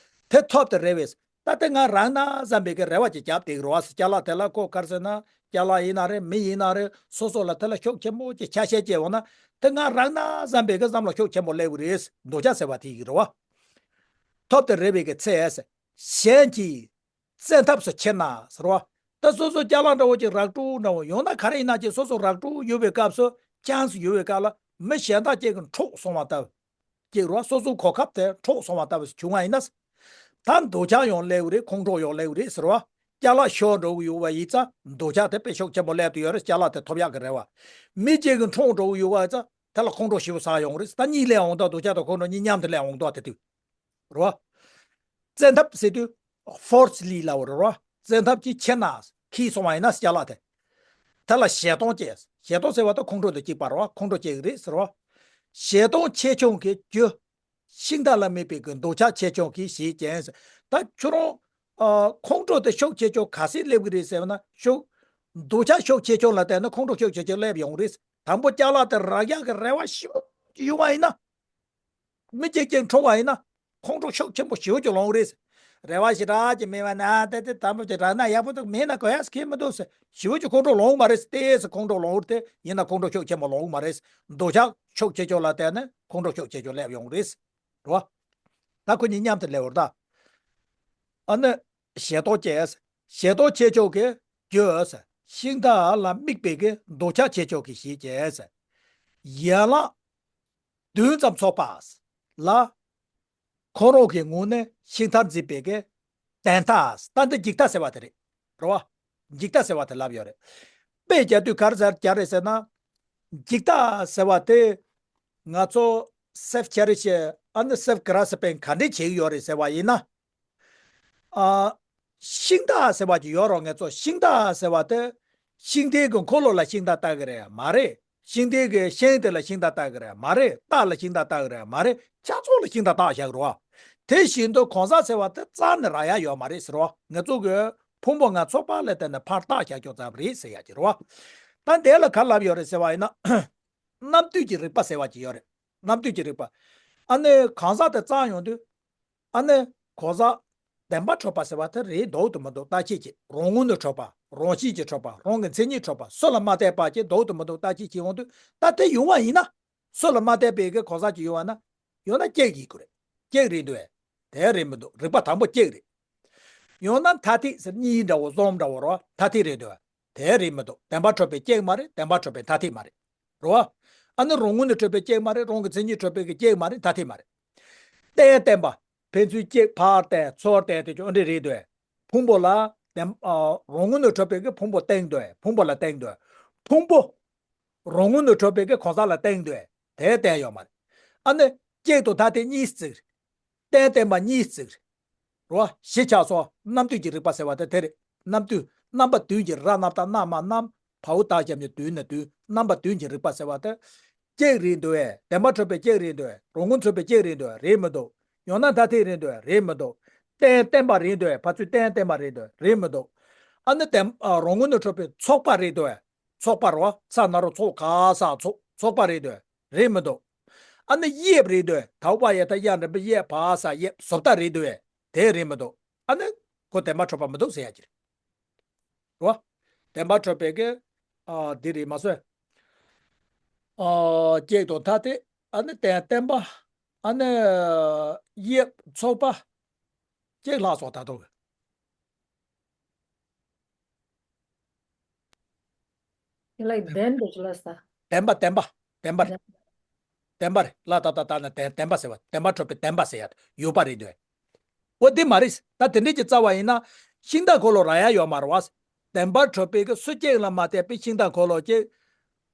དེ་ཐོབ་ཏུ་རེ་བས། ད་དེ་ང་རག་ན་བསམ་པའི་གི་རེ་བ་ཅིག་བརྒྱབ་བསྡད་ཀྱི་རེད་བ། ཅ་ལག་དེ་ལ་ཁོ་ག་རེ་ཟེར་ན་ཅ་ལག་ཡིན་ན་རེད་མི་ཡིན་ན་རེད་སོ་སོ་ལ་དེ་ལ་ཤུགས་ཆེན་པོ་ཅིག་ཆ་ཤས་སྐྱེས་འོང་ན་དེ་ང་རག་ན་བསམ་པའི་གི་བསམ་བློ་ཤུགས་ཆེན་པོ་སླེབས་ཀྱི་རེད། འདོད་ཆགས་ཟེར་བ་དེ་ཡིན་གྱི་རེད་བ། ཐོབ་ཏུ་རེ་བའི་གི་ཚེ། གཞན་གྱིས་བཙན་ཐབས་སུ་ཁྱེར་ན་ཟེར་བ། ད་སོ་སོ་ཅ་ལག་འདྲ་བོ་ཅིག་རག་འཕྲོད་འདྲ་བོ་ཡོང་ན་ག་རེ་ཡིན་ན་ཅིག་སོ་སོ་རག་འཕྲོད་ཡོད་པའི་སྐབས་སུ་ཆན་སི་ཡོད་པའི་སྐབས་ལ་མི་གཞན་དག་ཅིག་གིས་འཕྲོག་སོང་བ་ལྟ་བུ། ཅིག་རོ། སོ་སོའི་གོ་སྐབས་དེ་འཕྲོག་སོང་བ་ལྟ་བུ་བྱུང་བ་ཡིན་ན། ད་འདོད་ཆགས་ཡང་སླེབས་རེད། ཁོང་ཁྲོ་ཡང་སླེབས་རེད་ཟེར་བ། ཅ་ལག་ཤོར་འགྲོ་གི་ཡོད་པ་ཡིན་ཙང་འདོད་ཆགས་དེ་དཔེ་ཤུགས་ཆེན་པོ་སླེབས་དུ་ཡོད་རེད། ཅ་ལག་དེ་ཐོབ་ཡག་གི་རེ་བ། མི་གཅིག་གིས་འཕྲོག་འགྲོ་གི་ཡོད་པ་ཡིན་ཙང་དེ་ལ་ཁོང་ཁྲོ་ཞེ་པོ་ཟ་ཡོང་རེད། ད་གཉིས་སླེབས་འོང་དུས་འདོད་ཆགས་དང་ཁོང་ཁྲོ་གཉིས་མཉམ་དུ་སླེབས་འོང་དུས་དེ་དུས། རེད་བ། བཙན་ཐབས་ཟེར་དུས་ཕོར་སི་ལི་ལབ་པ་རེད་བ། བཙན་ཐབས་ཀྱིས་ཁྱེར་ན་ཁྱེར་སོང་བ་ཡིན་ན་ཅ་ལག་དེ། དེ་ལ་ཞེ་སྡང་སྐྱེས། ཞེ་སྡང་ཟེར་བ་དེ་ཁོང་ཁྲོ་དང་གཅིག་པ་རེད་བ། ཁོང་ཁྲོ་སྐྱེ་གི་རེད་ཟེར་བ། ཞེ་སྡང་ཆེ་ཆུང་གི་རྒྱུ། ཤིང་རྟ་ལ་དམིགས་པའི་གི་འདོད་ཆགས་ཆེ་ཆུང་གིས་ཞེས་བསྟན། ད་ཁྱོད་རང་ཨ་ཁོང་ཁྲོ་དེ་ཤུགས་ཆེ་ཆུང་ག་ཚོད་སླེབས་ཀྱི་རེད་ཟེར་བ་ན་ཤུགས། འདོད་ཆགས་ཤུགས་ཆེ་ཆུང་ལ་བལྟས་ན་ཁོང་ཁྲོ་ཤུགས་ཆེ་ཆུང་སླེབས་ཡོང་རེད། དང་པོ་ཅ་ལག་དེ་རག་ཡག་གི་རེ་བ་ཞེ་པོ་ཡོད་པ་ཡིན་ན། མི་གཅིག་གཅིག་འཕྲོག་པ་ཡིན་ན། ཁོང་ཁྲོ་ཤུགས་ཆེན་པོ་ཞེ་པོ་ཅིག་ལངས་རེད། རེ་བ་ཞེ་དྲག་ཅིག་མེད་པ་ན་དེ་དེ་དང་པོ་ཅིག་རག་ན་ཡག་པོ་འདུག་མེད་ན་གོ་ཡག་ཁེལ་མི་འདུག་ཟེར་ཞེ་པོ་ཅིག་ཁོང་ཁྲོ་ལངས་མ་རེད། ཏོག་ཙམ་ཁོང་ཁྲོ་ལངས་རེད། དེ་ཡིན་ན་ཁོང་ཁྲོ་ཤུགས་ཆེན་པོ་ལངས་མ་རེད། འདོད་ཆགས་ཤུགས་ཆེ་ཆུང་ལ་བལྟས་ན་ཁོང་ཁྲོ་ཤུགས་ཆེ་ཆུང་སླེབས་ཡོང་རེད། རེད་བ། ད་ཁོ་གཉིས་མཉམ་དུ་སླེབས་པ་རེད་ད། ཨ་ནི་ཞེ་སྡང་སྐྱེས། ཞེ་སྡང་ཆེ་ཆུང་གི་རྒྱུ། ཤིང་རྟ་ལ་དམིགས་པའི་གི་འདོད་ཆགས་ཆེ་ཆུང་གིས་ཞེས་བྱས། ཡན་ལག་བདུན་ཙམ་ཚོགས་པ་ལ། ཁོ་རང་གི་ངོས་ནས་ཤིང་རྟར་འཛིན་པའི་གི་བདེན་མཐའ། ད་འདི་འཇིག་ལྟ་ཟེར་བ་དེ་རེད། རེད་བ། འཇིག་ལྟ་ཟེར་བ་དེ་ལབ་ཡོད་རེད། དཔེ་རྒྱག་དུས་ག་རེ་ཟེར་རྒྱག་རེད་ཟེར་ན། འཇིག་ལྟ་ཟེར་བ་དེ་ང་ཚོ་སེལཕ་ཆེ་རི་ཤི་ཨ་ནི་སེལཕ་གྷ་རེ་སི་པིང་ག་འདྲས་བྱེད་ཀྱི་ཡོད་རེད་ཟེར་བ་ཡིན་ན། ཨ། ཤིང་རྟ་ཟེར་བ་ཅིག་ཡོད་རེད། ང་ཚོ་ཤིང་རྟ་ཟེར་བ་དེ། ཤིང་རྟའི་གི་འཁོར་ལོ་ལ་ཤིང་རྟ་ལྟ་གི་རེད་མ་རེད། ཤིང་རྟའི་གི་ཤིང་དེ་ལ་ཤིང་རྟ་ལྟ་གི་རེད་མ་རེད། རྟ་ལ་ཤིང་རྟ་ལྟ་གི་རེད་མ་རེད། ཆ་ཚང་ལ་ཤིང་རྟ་བཏགས་བཞག་གི་རེད་བ། དེ་བཞིན་དུ་གང་ཟག་ཟེར་བ་དེ་རྩ་ནས་རག་ཡ་ཡོད་མ་རེད་ཟེར་བ། ང་ཚོ་གི་ཕུང་པོ་ལྔ་ཚོགས་པ་ལ་བརྟེན་ནས་ཕར་བཏགས་བཞག་ཀྱོག་ཙམ་རེད་ཟེར་ཡ་ཅིག་རེད་བ། ད་འདི་ལ་ག་རེ་ལབ་ཡོད་རེད་ཟེར་བ་ཡིན་ན། རྣམ་བསྡུས་ཀྱི་རིགས་པ་ཟེར་བ་ཅིག་ཡོད་རེད། རྣམ་བསྡུས་ཀྱི་རིགས་པ། ཨ་ནི་གང་ཟག་དེ་རྩ་ཡོང་དུས། ཨ་ནི་གང་ཟག་བདེན་པར་གྲུབ་པ་ཟེར་བ་དེ་རེད་འདུག་ཏུ་མི་འདུག་བརྟག་དཔྱད་བྱེད། རང་ངོས་ནས་གྲུབ་པ། རང་བཞིན་གྱིས་གྲུབ་པ། རང་གི་མཚན་ཉིད་གྲུབ་པ། སུ་ལ་མ་བལྟས་པ་ཅིག་འདུག་ཏུ་མི་འདུག་བརྟག་དཔྱད་བྱེད་ཡོང་དུས་ད་དེ་ཡོང་བ་ཡིན་ན། སུ་ལ་མ་བལྟས་པའི་གི་གང་ཟག་ཅིག་ཡོང་བ་ན། ཡོང་ན་ཅིག་ཡིན་དགོས་རེད། ཅིག་རེད་འདུག་བས། དེ་རེད་མི་འདུག་རིགས་པ་དང་པོ་ཅིག་རེད། ཡང་ན་ཐ་ཐིག་ཟེར་གཉིས་འདྲ་བོ་གསུམ་འདྲ་བོ་རོ་ཐ་ཐིག་རེད་འདུག་བས། དེ་རེད་མི་འདུག་བདེན་པར་གྲུབ་པའི་ཅིག་མ་རེད། བདེན་པར་གྲུབ་པའི་ཐ་ཐིག་མ་རེད། རེད་བ། ཨ་ནི་རང་ངོས་ནས་གྲུབ་པའི་ཅིག་མ་རེད། རང་གི་མཚན་ཉིད་གྲུབ་པའི་གི་ཅིག་མ་རེད། ཐ་ཐིག་མ་རེད། རྟེན་བརྟེན་པ། ཕན་ཚུན་གཅིག་ཕར་བརྟེན་ཚུར་བརྟེན་དེ་ཅོ་འདྲ་རེད་འདུག་བས། ཕུང་པོ་ལ་བརྟེན། ཨ། རང་ངོས་ནས་གྲུབ་པའི་གི་ཕུང་པོ་བརྟེན་འདུག་བས། ཕུང་པོ་ལ་བརྟེན་འདུག་བས། ཕུང་པོ། རང་ངོས་ནས་གྲུབ་པའི་གི་གང་ཟག་ལ་བརྟེན་འདུག་བས། དེ་བརྟེན་ཡོད་མ་རེད། ཨ་ནི་གཅིག་དང་ཐ་དད་གཉིས་བརྩིགས། རྟེན་བརྟེན་པ་གཉིས་བརྩིགས། རེད་བ། བཞི་ཆ་སོགས་རྣམ་བསྡུས་ཀྱི་རིགས་པ་ཟེར་བ་དེ་དེ་རེད། རྣམ་བསྡུས། རྣམ་པ་བདུན་གྱི་ར་རྣམ་བཏགས་རྣམ་མ་རྣམ། བའོ་བཏགས་ཞབས་ཀྱུ་བདུན་ན་བདུན། རྣམ་པ་བདུན་གྱི་རིགས་པ་ཟེར་བ་དེ། གཅིག་རེད་འདུག་བས། བདེན་པར་གྲུབ་པའི་གཅིག་རེད་འདུག་བས། རང་ངོས་གྲུབ་པའི་གཅིག་རེད་འདུག་བས། རེད་མི་འདུག་ཡང་ན་ཐ་ཐིག་རེད་འདུག་བས། རེད་མི་འདུག་རྟེན་བརྟེན་པ་རེད་འདུག་བས། ཕར་ཚུར་རྟེན་བརྟེན་པ་རེད་འདུག་བས། རེད་མི་འདུག་ཨ་ནི་བདེན། ཨ། རང་ངོས་ནས་གྲུབ་པའི་ཚོགས་པ་རེད་འདུག་བས། ཚོགས་པ་རེད་བ། ཚ་ན་རོ་ཚོ་ག་ས་ཚོགས། ཚོགས་པ་རེད་འདུག་བས། རེད་མི་འདུག་ཨ་ནི་དབྱིབས་རེད་འདུག་བས། ད་འོག་པ་ཡ་ད་ཡ་འགྲེང་བུ་དབྱིབས། བ་ས་དབྱིབས། བཟོ་ལྟ་རེད་འདུག་བས། དེ་རེད་མི་འདུག་ཨ་ནི་ཁོ་བདེན་པར་གྲུབ་པ་མི་འདུག་ཟེར་ཡ་ཅིག་རེད། རོ། བདེན་པར་གྲུབ་པའི་གི། ཨ། འདི་རེད་མ་སོང་། ཨ། གཅིག་དང་ཐ་དད། ཨ་ནི་རྟེན་བརྟེན་པ། ཨ་ནི་དབྱིབས་ཚོགས་པ། གཅིག་ལྷག་སོང་ད་དུང་། དེ་ལ་བདེན་འདུག་ལ་ས། བདེན་པ་བདེན་པ། བདེན་པ་རེད། བདེན་པ་རེད། ལ་ད་ད་ད་ན་བདེན་བདེན་པ་ཟེར་བ། བདེན་པར་གྲུབ་པའི་བདེན་པ་ཟེར་ཡ་ཡོད་པ་རེད་འདུག་འོ་དེ་མ་རེད། ད་དེ་འདྲས་ཀྱི་རྩ་བ་ཡིན་ན། ཤིང་རྟ་འཁོར་ལོ་རག་ཡ་ཡོད་མ་རེད་བ། བདེན་པར་གྲུབ་པའི་གི་སུ་གཅིག་ལ་མ་བལྟས་པའི་ཤིང་རྟ་འཁོར་ལོ་གཅིག་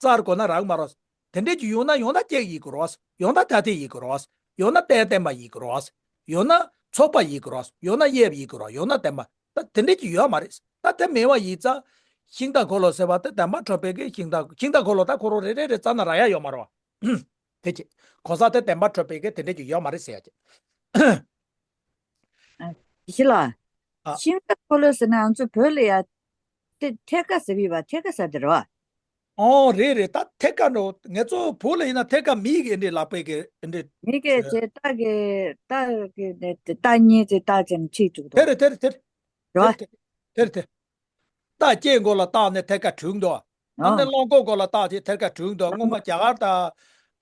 རྩར་གོ་ན་རག་མ་རེད། དེ་འདྲས་ཀྱི་ཡོང་ན་ཡང་ན་གཅིག་ཡིན་དགོས་རེད་བ། ཡང་ན་ཐ་དད་ཡིན་དགོས་རེད་བ། ཡང་ན་རྟེན་བརྟེན་པ་ཡིན་དགོས་རེད་བ། ཡང་ན་ ཚོགས་པ་ཡིན་དགོས་རེད། ཡང་ན་དབྱིབས་ཡིན་དགོས་རེད། ཡང་ན་བདེན་པ། ད་དེ་འདྲས་ཀྱི་ཡོད་མ་རེད། ད་དེ་མེད་པ་ཡིན་ཙང་ཤིང་རྟ་འཁོར་ལོ་ཟེར་བ་དེ་བདེན་པ་གྲུབ་པའི་གི་ཤིང་རྟ་ཤིང་རྟ་འཁོར་ལོ་ད་ཁོ་རང་རེ་རེ་རེ་རྩ་ན་རག་ཡ་ཡོད་མ་རེད་བ། དེ་ཅི། གོང་ས་དེ་བདེན་པ་གྲུབ་པའི་གི་དེ་འདྲས་ཀྱི་ཡོད་མ་རེད་ཟེར་ཡ་ཅི། ཨ། ཞི་ལ། ཨ། ཤིང་རྟ་འཁོར་ལོ་ཟེར་ན་ང་ཚོ་བོད་ལ་ཡ། དེ་ཐད་ཀ་ཟེར་བི་བ་ཐད་ཀ་ཟེར་དེ་རེད་བ། ཨོ་རེད་རེད། ད་ཐད་ཀ་འགྲོ་ངེད་ཚོ་བོད་ལ་ཡིན་ན་ཐད་ཀ་མི་གི་འདྲེ་ལག་པའི་གི་འདྲེ། མི་གི་ཨེ། ཅེ་རྟ་གི་རྟ་གི་རྟ་གཉིས་ཅེ་རྟ་ཅན་ཁྲིད་བཅུག་དེ་འདུག་རེད་དེ་རེད་དེ་རེད། རེད་བ། དེ་རེད་དེ་རེད་དེ། རྟ་སྐྱེས་མགོ་ལ་བཏགས་ནས་ཐད་ཀ་དྲུག་འདུག་ཨ་ནི་ཨོ། གླང་གོག་མགོ་ལ་བཏགས་ཅེས་ཐད་ཀ་དྲུག་འདུག་སྔོན་མ་རྒྱ་གར་དང་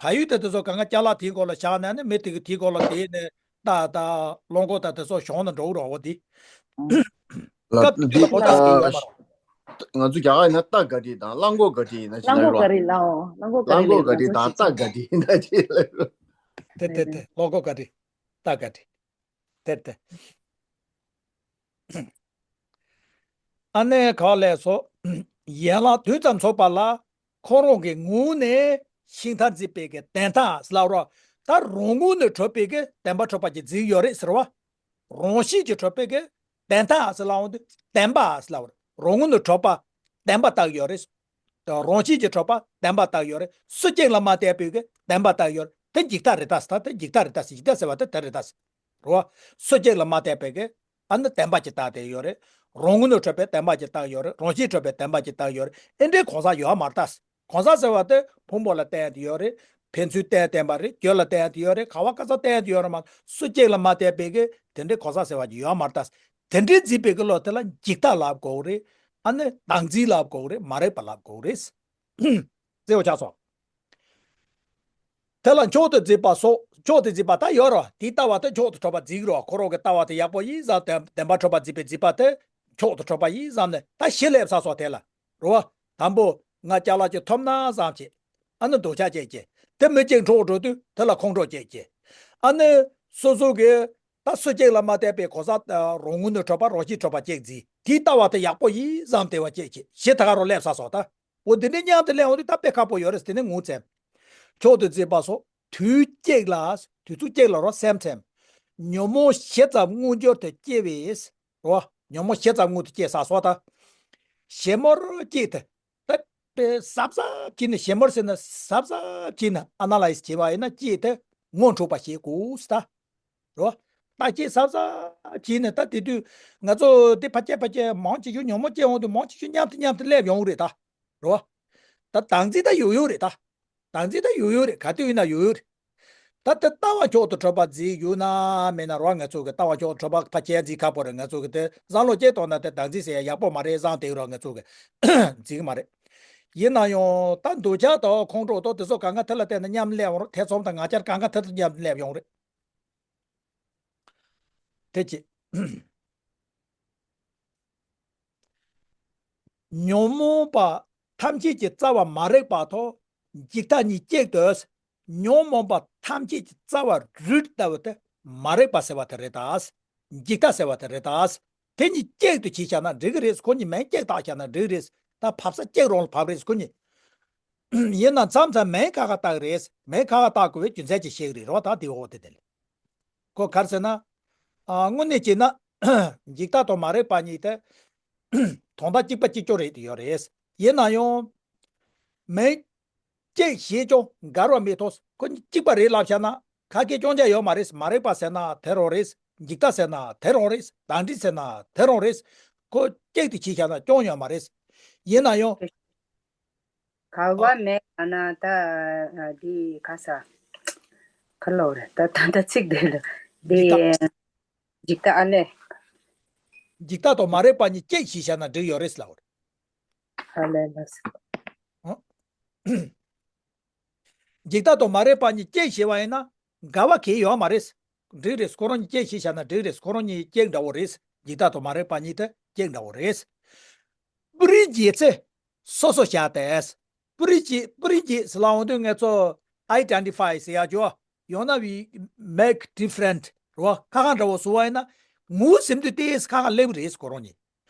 བལ་ཡུལ་དེ་དེ་ཚོ་གང་ག་ཅ་ལག་དེའི་མགོ་ལ་བཞག་ནས་ནི་མི་དེ་གི་དེའི་མགོ་ལ་དེད་ནས་རྟ་དང་གླང་གོག་དང་དེ་ཚོ་གཞོང་ནས་འགྲོ་གི་རེད་བ་དེ། ཨོ། ལ་སྐབས་དེ་དུས་ལ་གོ་ཐག་ཟིན་ཡོད་མ་རེད། ང་ཚོ་རྒྱ་གར་ཡིན་ན་རྟ་ག་དྲི་དང་གླང་གོག་ག་དྲི་ཡིན་ན་ཅི་གླང་གོག་ལབ་ག་རེད་ལའོ། གླང་གོག་ག་གླང་གོག་ག་དྲི་དང་རྟ་ག་དྲི་ཡིན་ན་ཅི་ལབ། དེ་དེ་དེ་གླང་གོག་ག་དྲི། རྟ་ག་དྲི། དེ་དེ། ཨ་ནེ་ག་ལས་སོ། ཡན་ལག་དུས་ཙམ་ཚོགས་པ་ལ་ཁོ་རང་གི་ངོས་ནས་ཤིང་རྟ་འཛིན་པའི་གི་བདེན་མཐའ་ཟེར་ལབ་རོགས། ད་རང་ངོས་ནས་གྲུབ་པའི་གི་བདེན་པ་གྲུབ་པ་གི་འཛིན་ཡོད་རེད་ཟེར་བ། རང་བཞིན་གྱིས་གྲུབ་པའི་གི་བདེན་མཐའ་ཟེར་ལབ་འོང་དུས་བདེན་པ་ཟེར་ལབ་རེད། རང་ངོས་ནས་གྲུབ་པ་བདེན་པ་བཏགས་ཡོད་རེད། རང་བཞིན་གྱིས་གྲུབ་པ་བདེན་པ་བཏགས་ཡོད་རེད། སུ་གཅིག་ལ་མ་བལྟས་པའི་གི་བདེན་པ་བཏགས་ཡོད་རེད། དེ་འཇིག་ལྟ་རེད་ད་ཟེར། ད་དེ་འཇིག་ལྟ་རེད་ད་ཟེར། འཇིག་ལྟ་ཟེར་བ་དེ་དེ་རེད་ད་ཟེར། རོ། སུ་གཅིག་ལ་མ་བལྟས་པའི་གི་ཨ་ནི་བདེན་པ་ཅིག་བཏགས་བསྡད་ཡོད་རེད། རང་ངོས་ནས་གྲུབ་པའི་བདེན་པ་ཅིག་བཏགས་ཡོད་རེད། རང་བཞིན་གྲུབ་པའི་བདེན་པ་ཅིག་བཏགས་ཡོད་རེད། ཨེ་འདྲའི་གང་ཟག་ཡོད་མ་རེད་ད་ཟེར། གང་ཟག་ཟེར་བ་དེ་ཕུང་པོ་ལ་བལྟས་ཏེ་ཡོད་རེད། ཕན་ཚུན་བལྟས་བསྟན་པ་རེད། རྒྱུ་ལ་བལྟས་ཏེ་ཡོད་རེད། ག་བ་ག་ས་བལྟས་ཏེ་ཡོད་རེད་མ། སུ་གཅིག་ལ་མ་བལྟས་པའི་གི་དེ་འདྲའི་གང་ཟག་ཟེར་བ་ཅིག་ཡོད་མ་རེད་ད། དེ་འདྲའི་འཛིན་པའི་གི་བློ་དེ་ལ་འཇིག་ལྟ་ལབ་དགོས་རེད། ཨ་ནི་བདག་འཛིན་ལབ་དགོས་རེད། མ་རིག་པ་ལབ་དགོས་རེད། བརྩི་བ་ཆགས་སོང་། དེ་ལ་མཆོག་ཏུ་འཛིན་པ་སོགས། མཆོག་ཏུ་འཛིན་པ་ད་ཡོད་རོ། དེ་ལྟ་བ་དེ་མཆོག་ཏུ་གྲུབ་པ་འཛིན་གི་རོ། ཁོ་རང་གི་ལྟ་བ་དེ་ཡག་པོ་ཡིན་བསམ་སྟེ་བདེན་པ་གྲུབ་པ་འཛིན་པའི་འཛིན་པ་དེ་མཆོག་ཏུ་གྲུབ་པ་ཡིན་བསམ་ནས་ད་བཞི་སླེབས་ཚར་སོང་། དེ་ལ་རོ། དང་པོ་ང་ཅ་ལག་ཅིག་ཐོབ་ན་བསམ་བྱས། ཨ་ནི་འདོད་ཆགས་སྐྱེས་སྐྱེས། དེ་མི་གཅིག་འཕྲོག་འགྲོ་དུས་དེ་ལ་ཁོང་ཁྲོ་སྐྱེས་སྐྱེས། ཨ་ནི་སོ་སོ་གི་ད་སུ་གཅིག་ལ་མ་བལྟས་པའི་གོ་ས་རང་ངོས་ནས་གྲུབ་པ་རང་བཞིན་གྲུབ་པ་གཅིག་འཛིན། དེའི་ལྟ་བ་དེ་ཡག་པོ་ཡིན་བསམ་སྟེ་བ་སྐྱེས་སྐྱེས། བཞི་ད་ག་རོ་སླེབས་ཚར་སོང་ད། འོ་འདི་འདྲའི་མཉམ་དུ་སླེབས་འོང་དུས་ད་དཔེ་ཁག་པོ་ཡོད་རེད། དེ་ནས་ངོ་ཚ། མཆོག་ཏུ་འཛིན་པ་སོགས་དུས་གཅིག་ལ་དུས་ཚོད་གཅིག་ལ་རོ་སེམས་ཙམ། ཉོན་མོངས་ཞེ་ཙམ་མངོན་གྱུར་དུ་སྐྱེ་བས། རོ། ཉོན་མོངས་ཞེ་ཙམ་མངོན་དུ་སྐྱེས་ཚར་སོང་ད། ཞེ་མོར་སྐྱེས་ཏེ། ད་དཔེ་གཟབ་གཟབ་བྱས་ནས་ཞེ་མོར་ཟེར་ན་གཟབ་གཟབ་བྱས་ནས་ཨ་ན་ལའི་སི་བྱས་པ་ཡིན་ན་སྐྱེས་ཏེ་ངོ་འཕྲོད་པ་བྱེད་དགོས་ད། རོ། བརྟག་དཔྱད་གཟབ་གཟབ་བྱས་ནས་ད་དེ་དུས་ང་ཚོ་དེ་ཕ་སྐད་ཕ་སྐད་མང་ཆེ་ཤོས་ཉོན་མོངས་སྐྱེ་འོང་དུས་མང་ཆེ་ཤོས་མཉམ་དུ་མཉམ་དུ་སླེབས་ཡོང་གི་རེད་ད། རོ། ད་བདག་འཛིན་ད་ཡོད་ཡོད་རེད་ད། བདག་འཛིན་ད་ཡོད་ཡོད་རེད། ག་དུས་ཡིན་ན་ཡོད་ཡོད་རེད། ད་དེ་ལྟ་བ་མཆོག་ཏུ་གྲུབ་པ་འཛིན་ཡོད་ན་མེད་ན་རོ། ང་ཚོ་གི་ལྟ་བ་མཆོག་ཏུ་གྲུབ་པ་ཕ་སྐད་འཛིན་ཁག་པོ་རེད། ང་ཚོ་གི་དེ་བསམ་བློ་སྐྱེས་གཏོང་ན་དེ་བདག་འཛིན་ཟེར་ཡ་ཡག་པོ་མ་རེད་བསམ་དེ་རོ། ང་ཚོ་གི་འཛིན་གི་མ་རེད། ཡིན་ན་ཡང་ད་འདོད་ཆགས་དང་ཁོང་ཁྲོ་དང་དེ་ཚོ་གང་ག་དེ་ལ་བརྟེན་ནས་མཉམ་སླེབས་ཡོང་རེད། ཐེ་ཚོམ་དང་ང་རྒྱལ་གང་ག་དེ་ཚོ་མཉམ་སླེབས་ཡོང་རེད། དེ་ཅི། ཉོན་མོངས་པ་ཐམས་ཅད་ཀྱི་རྩ་བ་མ་རིག་པ་དང་འཇིག་ལྟ་གཉིས་གཅིག་ཏུ། ཉོན་མོངས་པ་ཐམས་ཅད་ཀྱི་རྩ་བ་རུས་ལྟ་བུ་དེ་མ་རིག་པ་ཟེར་བ་དེ་རེད་ད། འཇིག་ལྟ་ཟེར་བ་དེ་རེད་ད། དེ་གཉིས་གཅིག་ཏུ་བྱས་བཞག་ན་འགྲིག་གི་རེད། ཁོ་གཉིས་མིང་གཅིག་བཏགས་བཞག་ན་འགྲིག་གི་རེད། ད་བབས་ས་གཅིག་རང་ལ་བབས་རེད། ཁོ་གཉིས། ཡིན་ན་མཚམས་མཚམས་མིང་ཁ་ཁ་བཏགས་རེད། མིང་ཁ་ཁ་བཏགས་དགོས་པའི་རྒྱུ་མཚན་ཅིག་ཤེས་ཀྱི་རེད་རོ། ད་དེ་འོག་དེ་དེ་ལས། ཁོ་ག་རེ་ཟེར་ན། ཨ། དངོས་གནས་བྱས་ན། འཇིག་ལྟ་དང་མ་རིག་པ་གཉིས་དེ། དོན་དག་གཅིག་པ་གཅིག་རྐྱང་རེད་དེ་ཡོད་རེད། ཡིན་ན་ཡང་། མིང་གཅིག་བྱས་ཀྱང་འགལ་བ་མེད་དོ། ཁོ་གཉིས་གཅིག་པ་རེད་ལབ་བཞག་ན་ཁ་སྐད་རྐྱང་རྐྱང་ཡོད་མ་རེད། མ་རིག་པ་ཟེར་ན་དེ་རང་རེད། འཇིག་ལྟ་ཟེར་ན་དེ་རང་རེད། བདག་འཛིན་ཟེར་ན་དེ་རང་རེད། ཁོ་གཅིག་ཏུ་བྱས་བཞག་ན་རྐྱང་ཡོད་མ་རེད། ཡིན་ན་ཡང་། ག་བ་མེད་ཨ་ན་ད། འདི་ག་ས། ག་ལོ་རེད་ད། ད་ད་ཚིག་དེ་ལ། འདི། འཇིག་ལྟ། འཇིག་ལྟ་ཨ་ལས། འཇིག་ལྟ་དང་མ་རིག་པ་གཉིས་གཅིག་བྱས་བཞག་ན་འགྲིག་ཡོད་རེད་ལབ་རེད། ཨ་ལས་ལ་ས། འཇིག་ལྟ་དང་མ་རིག་པ་གཉིས་གཅིག་བྱས་པ་ཡིན་ན་འགལ་བ་གང་ཡང་ཡོད་མ་རེད། འགྲིག་རེད། ཁོ་རང་གཉིས་གཅིག་བྱས་བཞག་ན་འགྲིག་རེད། ཁོ་རང་གཉིས་གཅིག་འདྲ་བོ་རེད། འཇིག་ལྟ་དང་མ་རིག་པ་གཉིས་དེ་གཅིག་འདྲ་བོ་རེད། སྤུ་རིས་འབྱེད་ཚེ་སོ་སོར་བཞག་སྟེ། སྤུ་རིས་འབྱེད། སྤུ་རིས་འབྱེད་ཟེར་ལབ་འོང་དུས་ང་ཚོ་identify ཟེར་ཡག་ཅོ། ཡང་ན་we make different རོ། ཁ་ཁ་འདྲ་བོ་བཟོ་བ་ཡིན་ན་ངོས་ཟིན་དུས་ཏོག་ཙམ་ཁ་ཁ་སླེབས་རེད། ཁོ་རང་གཉིས།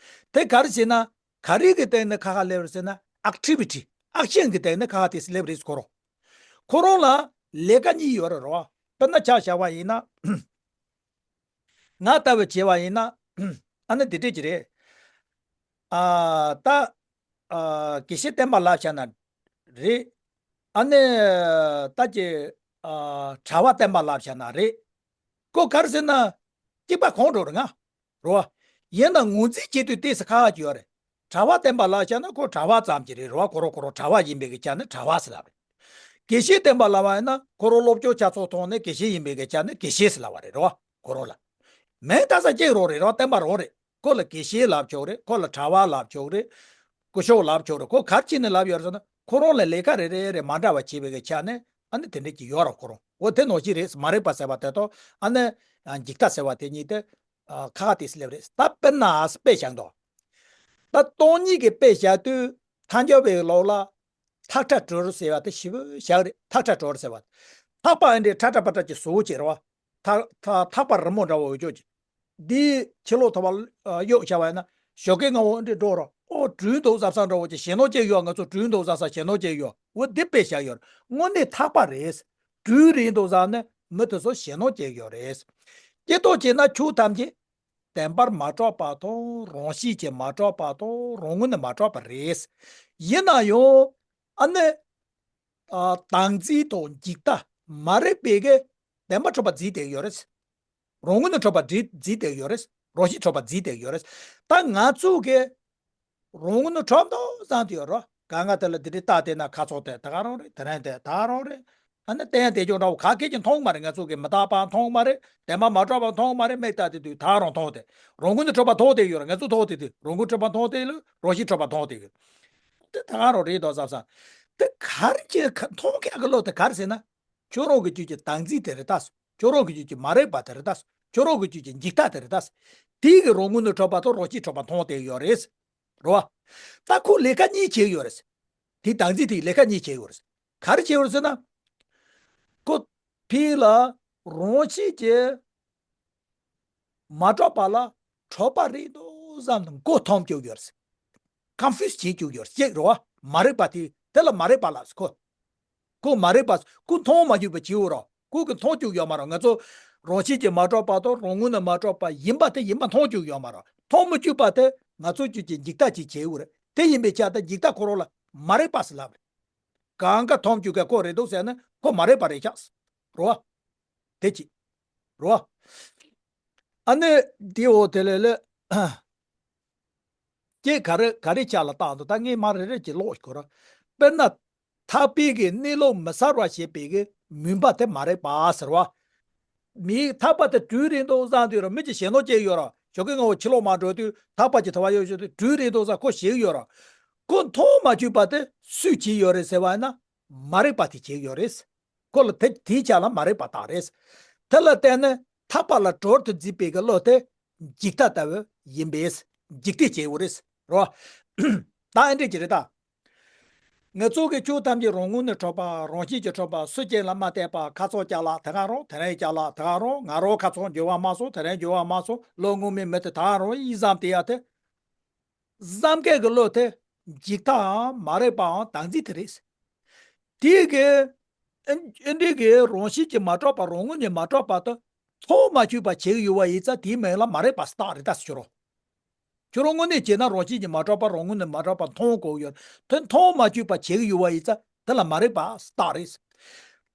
དེ་ག་རེ་བྱས་ན་ག་རེ་གི་སྟེང་ནས་ཁ་ཁ་སླེབས་རེད་ཟེར་ན་activity action གི་སྟེང་ནས་ཁ་ཁ་ཏོག་ཙམ་སླེབས་རེད། ཁོ་རང་། ཁོ་རང་ལ་ལས་ཀ་གཉིས་ཡོད་རེད་རོ། དཔེར་ན་ཆ་བཞག་པ་ཡིན་ན། ང་ལྟ་བུ་བྱས་པ་ཡིན་ན། ཨ་ནི་དེ་འདྲས་ཀྱི་རེད། ཨ་ད། ཨ་དགེ་བཤེས་བསྟན་པ་ལབ་བྱས་ན་རེད། ཨ་ནི་ད་ཀྱི་ཨ་གྲྭ་པ་བསྟན་པ་ལབ་བྱས་ན་རེད། ཁོ་ག་རེ་ཟེར་ན། གཅིག་པ་གང་འགྲོ་རེད་ང་། རེད་བ། ཡིན་ན་ངོས་འཛིན་བྱེད་དུས་ཏོག་ཙམ་ཁག་ཁག་ཅིག་ཡོད་རེད། གྲྭ་པ་བསྟན་པ་ལབ་བྱས་ན་ཁོ་གྲྭ་པ་ཙམ་ཅིག་རེད། རེད་བ། ཁོ་རང་ཁོ་རང་གྲྭ་པ་ཡིན་པའི་གི་ཆ་ནས་གྲྭ་པ་ཟེར་ལབ་རེད། དགེ་བཤེས་བསྟན་པ་ལབ་པ་ཡིན་ན་ཁོ་རང་སློབ་སྦྱོང་ཆ་ཚང་ཐོག་ནས་དགེ་བཤེས་ཡིན་པའི་གི་ཆ་ནས་དགེ་བཤེས་ཟེར་ལབ་པ་རེད། རེད་བ། ཁོ་རང་ལ། མིང་བཏགས་ས་གཅིག་རང་རེད། རེད་བ། བསྟན་པ་རང་རེད། ཁོ་ལ་དགེ་བཤེས་ལབ་ཆོག་རེད། ཁོ་ལ་གྲྭ་པ་ལབ་ཆོག་རེད། སྐུ་ཞབས་ལབ་ཆོག་རེད། ཁོ་ག་རེ་བྱས་ནས་ལབ་ཡོད་རེད་ཟེར་ན་ཁོ་རང་ལ་ལས་ཀ་རེ་རེ་རེ་མ་འདྲ་བ་བྱས་པའི་གི་ཆ་ནས་ཨ་ནི་དེ་འདྲས་ཀྱི་ཡོད་རེད། ཁོ་རང་འོ་དེ་ནང་བཞིན་རེད། མ་རིག་པ་ཟེར་བ་དེ་དང་ཨ་ནི་འཇིག་ལྟ་ཟེར་བ་དེ་གཉིས་དེ་ཨ་ཁག་ཁག་ཏོག་ཙམ་སླེབས་རེད། ད་དཔེར་ན་དཔེ་བཞག་འདུག་ད་སྟོང་ཉིད་ཀྱི་དཔེ་བཞག་དུས་ཐལ་འགྱུར་བའི་ལུགས་ལ་ཐག་ཁྲ་གྲོལ་ཟེར་བ་དེ་ཞེ་པོ་བཞག་རེད། ཐག་ཁྲ་གྲོལ་ཟེར་བ། ཐག་པ་ཨེ་འདྲས་ཁྲ་ཁྲ་པ་ཁྲ་ཅིག་བཟོ་བྱས་རེད་བ། ཐག་ཐག་ཐག་པ་རི་མོ་འདྲ་བོ་འོ་ཅོག་ཅིག་འདི་ཕྱི་ལོགས་ཐོག་པ་གཡོག་བྱ་བ་ཡིན་ན་ཞོགས་ཀས་སྔ་བོ་འདི་འགྲོ་རོགས། ཨོ་བྲོས་འདུག་བསམ་བསམ་འདྲ་བོ་ཅིག་ཞེད་སྣང་སྐྱེ་ཡོད། ང་ཚོ་བྲོས་འདུག་བསམ་བསམ་ཞེད་སྣང་སྐྱེ་ཡོད། འོ་འདི་དཔེ་བཞག་ཡོད། དངོས་གནས་ཐག་པ་རེད། བྲོས་རེད་འདུག་བསམ་ནས་མི་དེ་ཚོ་ཞེད་སྣང་སྐྱེ་ཡོད་རེད། སྐྱེ་ཐུབ་བྱས་ན་ཆོས་ཐམས་ཅད་བདེན་པར་མ་གྲུབ་པ་དང་རང་བཞིན་གྱིས་མ་གྲུབ་པ་དང་རང་ངོས་ནས་མ་གྲུབ་པ་རེད། ཡིན་ན་ཡང་ཨ་ནི། ཨ་བདག་འཛིན་དང་འཇིག་ལྟ་མ་རིག་པའི་གི་བདེན་པ་གྲུབ་པ་བརྩིས་བསྡད་ཡོད་རེད། རང་ངོས་ནས་གྲུབ་པ་བརྩིས་བསྡད་ཡོད་རེད། རང་བཞིན་གྲུབ་པ་བརྩིས་བསྡད་ཡོད་རེད། ད་ང་ཚོ་གི་རང་ངོས་ནས་གྲུབ་འདུག་བསམ་དུ་ཡོད་རོ། གང་ག་དེ་ལ་འདི་འདྲའི་རྟགས་བལྟས་ན་ཁ་ཚོགས་དེ་ད་ག་རང་རེད། དེ་རིང་དེ་ད་ག་རང་རེད། ཨ་ནི་བསྟན་དེ་ཅོག་འདྲ་བོ་ག་གེ་ཅིག་མཐོང་མ་རེད། ང་ཚོ་གི་མི་རྟག་པ་མཐོང་མ་རེད། བདེན་པ་མ་གྲུབ་པ་མཐོང་མ་རེད། མིག་ལྟ་དེ་དུས་ད་ག་རང་མཐོང་དེ། རང་ངོས་ནས་གྲུབ་པ་མཐོང་དེ་ཡོད་རེད། ང་ཚོ་མཐོང་དེ་དུས་རང་ངོས་གྲུབ་པ་མཐོང་དེ་ལ་རང་བཞིན་གྲུབ་པ་མཐོང་དེ་ཡོད། དེ་ད་ག་རང་རེད་དོ་བསམ་བསམ། དེ་ག་རེ་ཅིག་མཐོང་མཁན་གི་བློ་དེ་ག་རེ་ཟེར་ན། ཁྱོད་རང་གི་རྒྱུད་ཀྱི་བདག་འཛིན་དེ་རེད་ད། ཁྱོད་རང་གི་རྒྱུད་ཀྱི་མ་རིག་པ་དེ་རེད་ད། ཁྱོད་རང་གི་རྒྱུད་ཀྱི་འཇིག་ལྟ་དེ་རེད་ད། དེ་གི་རང་ངོས་ནས་གྲུབ་པ་དང་རང་བཞིན་གྲུབ་པ་མཐོང་དེ་ཡོད་རེད། རེད་བ། ད་ཁོ་ལས་ཀ་གཉིས་བྱེད་ཀྱི་ཡོད་རེད། དེ་བདག་འཛིན་དེ་ལས་ཀ་གཉིས་བྱེད་ཀྱི་ཡོད་རེད། ག་རེ་བྱེད་ཀྱི་ཡོད་རེད་ཟེར་ན། ཁོ་ཕི་ལ་རང་བཞིན་གྱི་མ་གྲུབ་པ་ལ་གྲུབ་པ་རེད་འདུག་བསམ་ནས་མགོ་འཐོམ་བཅུག་ཡོད་རེད། ཀོན་ཕིའུ་སི་བྱེད་བཅུག་ཡོད་རེད། ཅེས་རེད་བ། མ་རིག་པ་དེ་དེ་ལ་མ་རིག་པ་ལབ་ཟེར་ཁོ། ཁོ་མ་རིག་པ། ཁོ་མཐོང་མ་བཅུག་པ་བྱེད་འོ་ར། ཁོ་གི་མཐོང་བཅུག་ཡོད་མ་རེད། ང་ཚོ་རང་བཞིན་གྱིས་མ་གྲུབ་པ་དང་རང་ངོས་ནས་མ་གྲུབ་པ་ཡིན་པ་དེ་ཡིན་པ་མཐོང་བཅུག་ཡོད་མ་རེད། མཐོང་མི་བཅུག་པ་དེ་ང་ཚོ་རྒྱུད་ཀྱི་འཇིག་ལྟ་ཅིག་བྱེད་འོ་རེད། དེ་ཡིན་པའི་ཆ་དེ་འཇིག་ལྟ་ཁོ་རང་ལ་མ་རིག་པ་ཟེར་ལབ་རེད། གང་ག་མཐོང་བཅུག་ག་ཁོ་རེད་འདུག་ཟེར་ན་ཁོ་མ་རིག་པ་རེད་ཤག་རོ། དེ་ཅི། རོ། ཨ་ནི་དེ་འོ་དེ་ལས་ལས། ཀྱེ་ག་རེ་ག་རེ་ཆ་ལ་བཏང་འདུག་ད་ངས་མ་རེ་རེ་ཅིག་ཀློག་དགོས་ར། དཔེར་ན། ཐག་པའི་གི་གནས་ལུགས་མི་གསལ་བར་བྱེད་པའི་གི་མུན་པ་དེ་མ་རིག་པ་ཟེར་བ། མིའི་ཐག་པ་དེ་བྲུས་རེད་འདུག་བསམ་དུས་ར་མི་གཅིག་ཞེད་སྣང་སྐྱེ་ཡོད་ར། ཞོགས་ཀས་སྔ་བོ་ཕྱི་ལོགས་མ་འགྲོ་དུས་ཐག་པ་གཅིག་ཐོ་བ་གཡོག་ཞོག་དུས་བྲུས་རེད་འདུག་བསམ་ཁོ་ཞེད་ཡོད་ར། ཁོ་མཐོང་མ་བཅུག་པ་དེ་སུས་བྱས་ཡོད་རེད་ཟེར་བ་ཡིན་ན། མ་རིག་པ་དེ་བྱས་ཡོད་རེད། ཁོ་ལ་དེ་དེའི་ཆ་ལ་མ་རིག་པ་རྟགས་རེད། དེ་ལ་བརྟེན་ནས་ཐག་པ་ལ་གྲོལ་དུ་འཛིན་པའི་གི་བློ་དེ་འཇིག་ལྟ་ལྟ་བུ་ཡིན་པས་འཇིག་ལྟས་བྱས་ཡོད་རེད། རོ། ད་ཨེ་འདྲས་ཀྱི་རེད་ད། ང་ཚོ་གི་ཆོས་ཐམས་ཅད་རང་ངོས་ནས་གྲུབ་པ་རང་བཞིན་གྱིས་གྲུབ་པ་སུ་གཅིག་ལ་མ་བལྟས་པ་ཁ་ཚོགས་ཅ་ལག་དེ་ག་རང་དེ་རིང་ཅ་ལག་དེ་ག་རང་ང་རང་ཁ་ཚོགས་འགྱུར་བ་མ་སོང་དེ་རིང་འགྱུར་བ་མ་སོང་ལོ་སྔོན་མའི་མི་དེ་ད་ག་རང་ཡིན་བསམ་དེ་ཡ་དེ། བསམ་མཁན་གྱི་བློ་དེ་འཇིག་ལྟའམ་མ་རིག་པའམ་བདག་འཛིན་དེ་རེད། དེ་གི་ཨེ་འདྲས་གི་རང་བཞིན་གྱིས་མ་གྲུབ་པ་རང་ངོས་ནས་མ་གྲུབ་པ་དེ་མཐོང་མ་བཅུག་པ་བྱེད་ཀྱི་ཡོད་པ་ཡིན་ཙང་དེའི་མིང་ལ་མ་རིག་པ་རྟགས་རེད་ད་ཟེར་རོ། ཁྱོད་རང་དངོས་གནས་བྱས་ན་རང་བཞིན་གྱིས་མ་གྲུབ་པ་རང་ངོས་ནས་མ་གྲུབ་པ་མཐོང་དགོས་ཡོད། དེ་མཐོང་མ་བཅུག་པ་བྱེད་ཀྱི་ཡོད་པ་ཡིན་ཙང་དེ་ལ་མ་རིག་པ་རྟགས་རེད།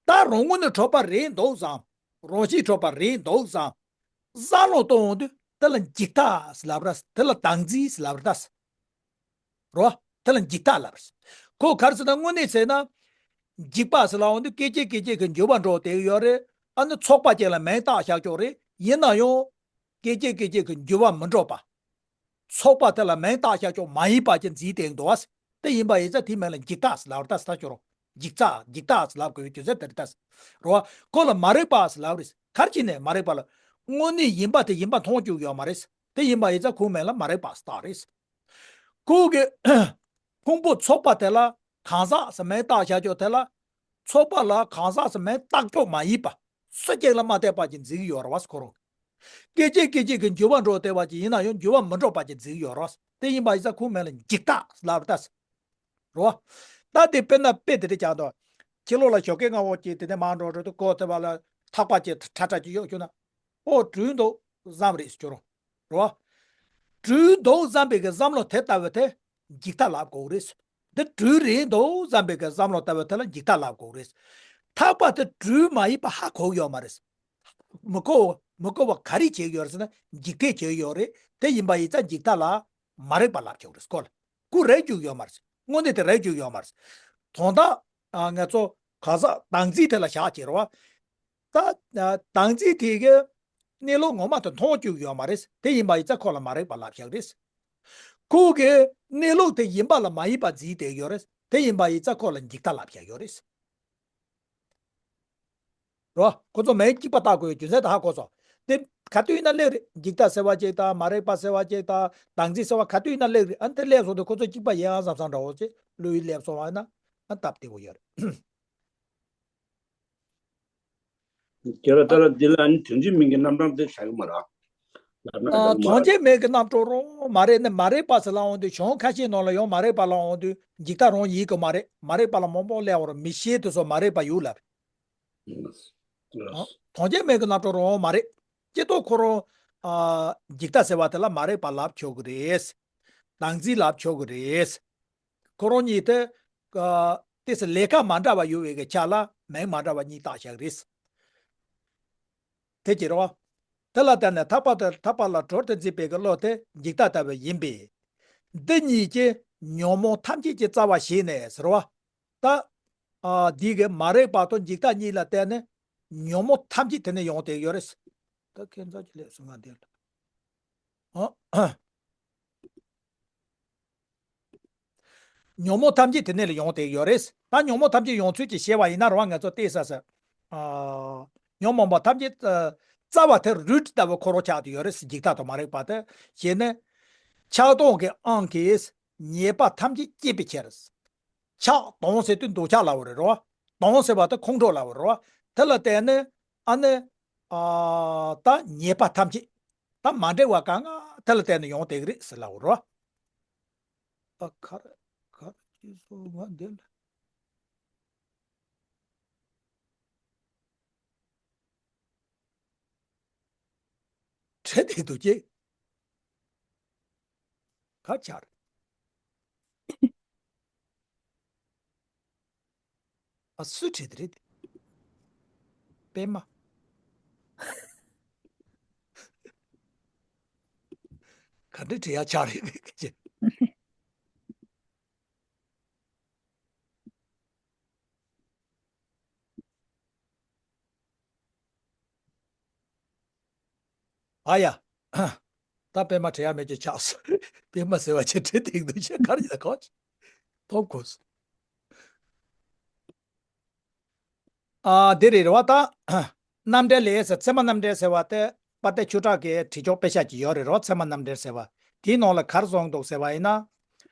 ད་རང་ངོས་ནས་གྲུབ་པ་རེད་འདུག་བསམ། རང་བཞིན་གྲུབ་པ་རེད་འདུག་བསམ། བསམ་བློ་གཏོང་འོང་དུས་དེ་ལ་འཇིག་ལྟ་ཟེར་ལབ་ར། དེ་ལ་བདག་འཛིན་ཟེར་ལབ་ར་ད། རོ། དེ་ལ་འཇིག་ལྟ་ལབ་ར། ཁོ་ག་རེ་ཟེར་ན་དངོས་གནས་ཟེར་ན། འཇིག་པ་ཟེར་ལབ་འོང་དུས་སྐད་ཅིག་སྐད་ཅིག་གི་འགྱུར་བ་འགྲོ་བསྡད་ཡོད་རེད། ཨ་ནི་ཚོགས་པ་ཅིག་ལ་མིང་བཏགས་བཞག་ཆོག་རེད། ཡིན་ན་ཡང་། སྐད་ཅིག་སྐད་ཅིག་གི་འགྱུར་བ་མི་འགྲོ་བ། ཚོགས་པ་དེ་ལ་མིང་བཏགས་བཞག་ཆོག་མ་ཡིན་པ་ཅིག་འཛིན་བསྡད་འདུག་བ། དེ་ཡིན་པ་ཡིན་ཙང་དེའི་མིང་ལ་འཇིག་ལྟ་ཟེར་ལབ་ར་ད་ཟེར་ཆོག་རོ། འཇིག་ལྟ་འཇིག་ལྟ་ཟེར་ལབ་དགོས་པའི་དུས་ཚོད་དེ་རེད་ད། རོ། ཁོ་ལ་མ་རིག་པ་ཟེར་ལབ་རེད། ག་རེ་བྱས་ནས་མ་རིག་པ་ལ། དངོས་གནས་ཡིན་པ་དེ་ཡིན་པ་མཐོང་བཅུག་ཡོད་མ་རེད། དེ་ཡིན་པ་ཡིན་ཙང་ཁོའི་མིང་ལ་མ་རིག་པ་ཟེར་རྟགས་རེད། ཁོ་གི་ཕུང་པོ་ཚོགས་པ་དེ་ལ་གང་ཟག་ཟེར་མིང་བཏགས་བཞག་ཆོག་དེ་ལ། ཚོགས་པ་ལ་གང་ཟག་ཟེར་མིང་བཏགས་ཆོག་མ་ཡིན་པ། སུ་གཅིག་ལ་མ་བལྟས་པ་ཅིག་འཛིན་གྱི་ཡོད་རེད་བ་ཁོ་རང་། སྐད་ཅིག་སྐད་ཅིག་གི་འགྱུར་བ་འགྲོ་བསྡད་པ་ཅིག་ཡིན་ན་ཡང་འགྱུར་བ་མི་འགྲོ་བ་ཅིག་འཛིན་གྱི་ཡོད་རེད། དེ་ཡིན་པ་ཡིན་ཙང་ཁོའི་མིང་ལ་འཇིག་ལྟ་ལབ་རེད་ད། རེད་བ། ད་དེ་དཔེར་ན་དཔེ་དེ་འདྲ་བྱས་འདུག་ཕྱི་ལོགས་ལ་ཞོགས་ཀས་སྔ་བོ་ཅིག་དེ་ནས་མར་འགྲོ་འགྲོ་དུས་ཀོ་ཐེ་བ་ལ་ཐག་པ་ཅིག་ཁྲ་ཁྲ་ཅིག་གཡོག་བཅུག་ན། ཨོ་བྲོས་འདུག་བསམ་རེད་ཟེར་རྒྱུ་རོ། རེད་བ། སྦྲུལ་འདུག་བསམ་པའི་གི་བསམ་བློ་དེ་ལྟ་བུ་དེ་འཇིག་ལྟ་ལབ་དགོས་རེད། འདི་སྦྲུལ་རེད་འདུག་བསམ་པའི་གི་བསམ་བློ་ལྟ་བུ་དེ་ལ་འཇིག་ལྟ་ལབ་དགོས་རེད། ཐག་པ་དེ་སྦྲུལ་མ་ཡིན་པ་ཧ་གོ་གི་ཡོད་མ་རེད། མི་གོ་མི་གོ་བ་ག་རེ་བྱེད་ཀྱི་ཡོད་རེད་ཟེར་ན་འཇིག་ལྟས་བྱེད་ཀྱི་ཡོད་རེད། དེ་ཡིན་པ་ཡིན་ཙང་འཇིག་ལྟ་ལ་མ་རིག་པ་ལབ་ཆོག་རེད། སྐོར་ཀུ་རེད་རྒྱུག་ཡོད་མ་རེད། དངོས་གནས་དེ་རེད་རྒྱུག་ཡོད་མ་རེད། དོན་དག་ཨ་ང་ཚོ་ག་ས་བདག་འཛིན་དེ་ལ་བཞག་བྱེད་རེད་བ། ད་ཨ་བདག་འཛིན་དེ་གི་གནས་ལུགས་ངོ་མ་དེ་མཐོང་བཅུག་ཡོད་མ་རེད། དེ་ཡིན་པ་ཡིན་ཙང་ཁོ་ལ་མ་རིག་པ་ལབ་བཞག་རེད། ཁོ་གི་གནས་ལུགས་དེ་ཡིན་པ་ལ་མ་ཡིན་པ་འཛིན་བསྡད་ཡོད་རེད། དེ་ཡིན་པ་ཡིན་ཙང་ཁོ་ལ་འཇིག་ལྟ་ལབ་བཞག་ཡོད་རེད། རོ། ཁོ་ཚོ་མིང་གཅིག་པ་བཏགས་དགོས་རྒྱུ་མཚན་ད་ཧ་གོ་སོང་། དེ་ག་དུས་ཡིན་ན་སླེབས་རེད། འཇིག་ལྟ་ཟེར་བ་ཅིག་དང་མ་རིག་པ་ཟེར་བ་ཅིག་དང་བདག་འཛིན་ཟེར་བ་ག་དུས་ཡིན་ན་སླེབས་རེད། ཨ་ནི་དེ་སླེབས་སོང་དུས་ཁོ་ཚོ་གཅིག་པ་ཡིན་ཨང་བསམ་བསམ་འདྲ་བོ་ཅིག་བློ་ཡིས་སླེབས་སོང་བ་ཡིན་ན་ཨ་སྟབས་བདེ་བོ་ཡོད་རེད། རྒྱལ་བ་ཏཱ་ལ་འདི་ལ་ཨ་ནི་དོན་གཅིག་མིང་གི་རྣམ་གྲངས་དེ་བྱ་གི་མ་རེད། ལབ་ན་ཨ་ལབ་མ་དོན་རེད། གཅིག་མིང་གི་རྣམ་གྲངས་རང་མ་རེད་ནི་མ་རིག་པ་ཟེར་ལབ་འོང་དུས་གཞུང་ཁ་ཤས་ནང་ལ་ཡང་མ་རིག་པ་ལབ་འོང་དུས་འཇིག་ལྟ་རང་ཡིན་གི་མ་རེད། མ་རིག་པ་ལ་མང་པོ་སླེབས་འོང་རེད། མི་ཤེས་དུས་སུ་མ་རིག་པ་ཡོད་ལབ་རེད། ཨ་དོན་གཅིག་མིང་གི་རྣམ་གྲངས་རང་མ་རེད། སྤྱིར་བཏང་ཁོ་རང་ཨ་འཇིག་ལྟ་ཟེར་བ་དེ་ལ་མ་རིག་པ་ལབ་ཆོག་གི་རེད། བདག་འཛིན་ལབ་ཆོག་གི་རེད། ཁོ་རང་གཉིས་དེ་ཨ་ཏོག་ཙམ་ལས་ཀ་མ་འདྲ་བ་ཡོད་པའི་གི་ཆ་ལ་མིང་མ་འདྲ་བ་གཉིས་བཏགས་བཞག་རེད། དེ་ཅི་རེད་བ། དེ་ལ་བརྟེན་ནས་ཐར་པ་དང་ཐར་པ་ལ་གྲོལ་དུ་འཛིན་པའི་གི་བློ་དེ་འཇིག་ལྟ་ལྟ་བུ་ཡིན་པས། འདི་གཉིས་ཀྱིས་ཉོན་མོངས་ཐམས་ཅད་ཀྱི་རྩ་བ་བྱས་ནས་ཟེར་བ། ད་ཨ་འདི་གི་མ་རིག་པ་དང་འཇིག་ལྟ་གཉིས་ལ་བརྟེན་ནས་ཉོན་མོངས་ཐམས་ཅད་དེ་ནས་ཡོང་བསྡད་ཡོད་རེད། ད་ཁྱེད་ཚོ་ཅི་ལས་སུ་ང་འདིར་ཨ། ཉོན་མོངས་ཐམས་ཅད་དེ་ནས་ལ་ཡོང་བསྡད་ཡོད་རེད། ད་ཉོན་མོངས་ཐམས་ཅད་ཡོང་ཚུལ་གྱི་བཤད་པ་ཡིན་ན་རང་ང་ཚོ་བལྟས་ས་ས། ཨ་ཉོན་མོངས་པ་ཐམས་ཅད་ཨ་རྩ་བ་དེ་root་ལྟ་བུ་ཁོ་རང་ཆགས་བསྡད་ཡོད་རེད། འཇིག་ལྟ་དང་མ་རིག་པ་དེ་བྱས་ནས་ཆགས་སྡང་གི་དབང་གིས་ཉེས་པ་ཐམས་ཅད་བསྐྱེད་པའི་ཕྱིར། ཆགས་སྡང་ཟེར་དུས་འདོད་ཆགས་ལབ་པ་རེད་རོ། སྡང་ཟེར་བ་དེ་ཁོང་ཁྲོ་ལབ་པ་རེད་རོ། དེ་ལ་བརྟེན་ནས་ཨ་ནི་ཨ་ད་ཉེས་པ་ཐམས་ཅད་ད་མ་འདྲེས་པ་གང་ང་དེ་ལ་བརྟེན་ནས་ཡོང་བསྡད་ཀྱི་རེད་ཟེར་ལབ་པ་རེད་རོ། ཨ་གར་གར་ཅི་སོ་ང་འདི་ལ་བྲེལ་བསྡད་འདུག་ཅེས། ག་ཆར། ཨ་སུ་བྲེལ་དེ་རེད། པད་མ། ག་འདྲ་བྲེལ་ཡ་ཆགས་རེད་ཅེས། ཨ་ཡ། ད་པད་མ་བྲེལ་ཡ་མེད་ཀྱི་ཆགས་སོང་། པད་མ་ཟེར་བ་ཆེ་བྲེལ་དེང་དུ་ཆེ་གར་ཡིན་ན་གོ། ཐོབ་གོ། ཨ་འདི་རེད་རེད་བ་ད། རྣམ་འགྲེལ་ལས་ཟེར་ཚད་མ་རྣམ་འགྲེལ་ཟེར་བ་དེ་དཔལ་ལྡན་ཆོས་གྲགས་ཀྱི་བྲིས་ཆོག་དཔེ་ཆ་ཅིག་ཡོད་རེད་རོ། ཚད་མ་རྣམ་འགྲེལ་ཟེར་བ་དེའི་ནང་ལ་གར་སོང་འདུག་ཟེར་བ་ཡིན་ན།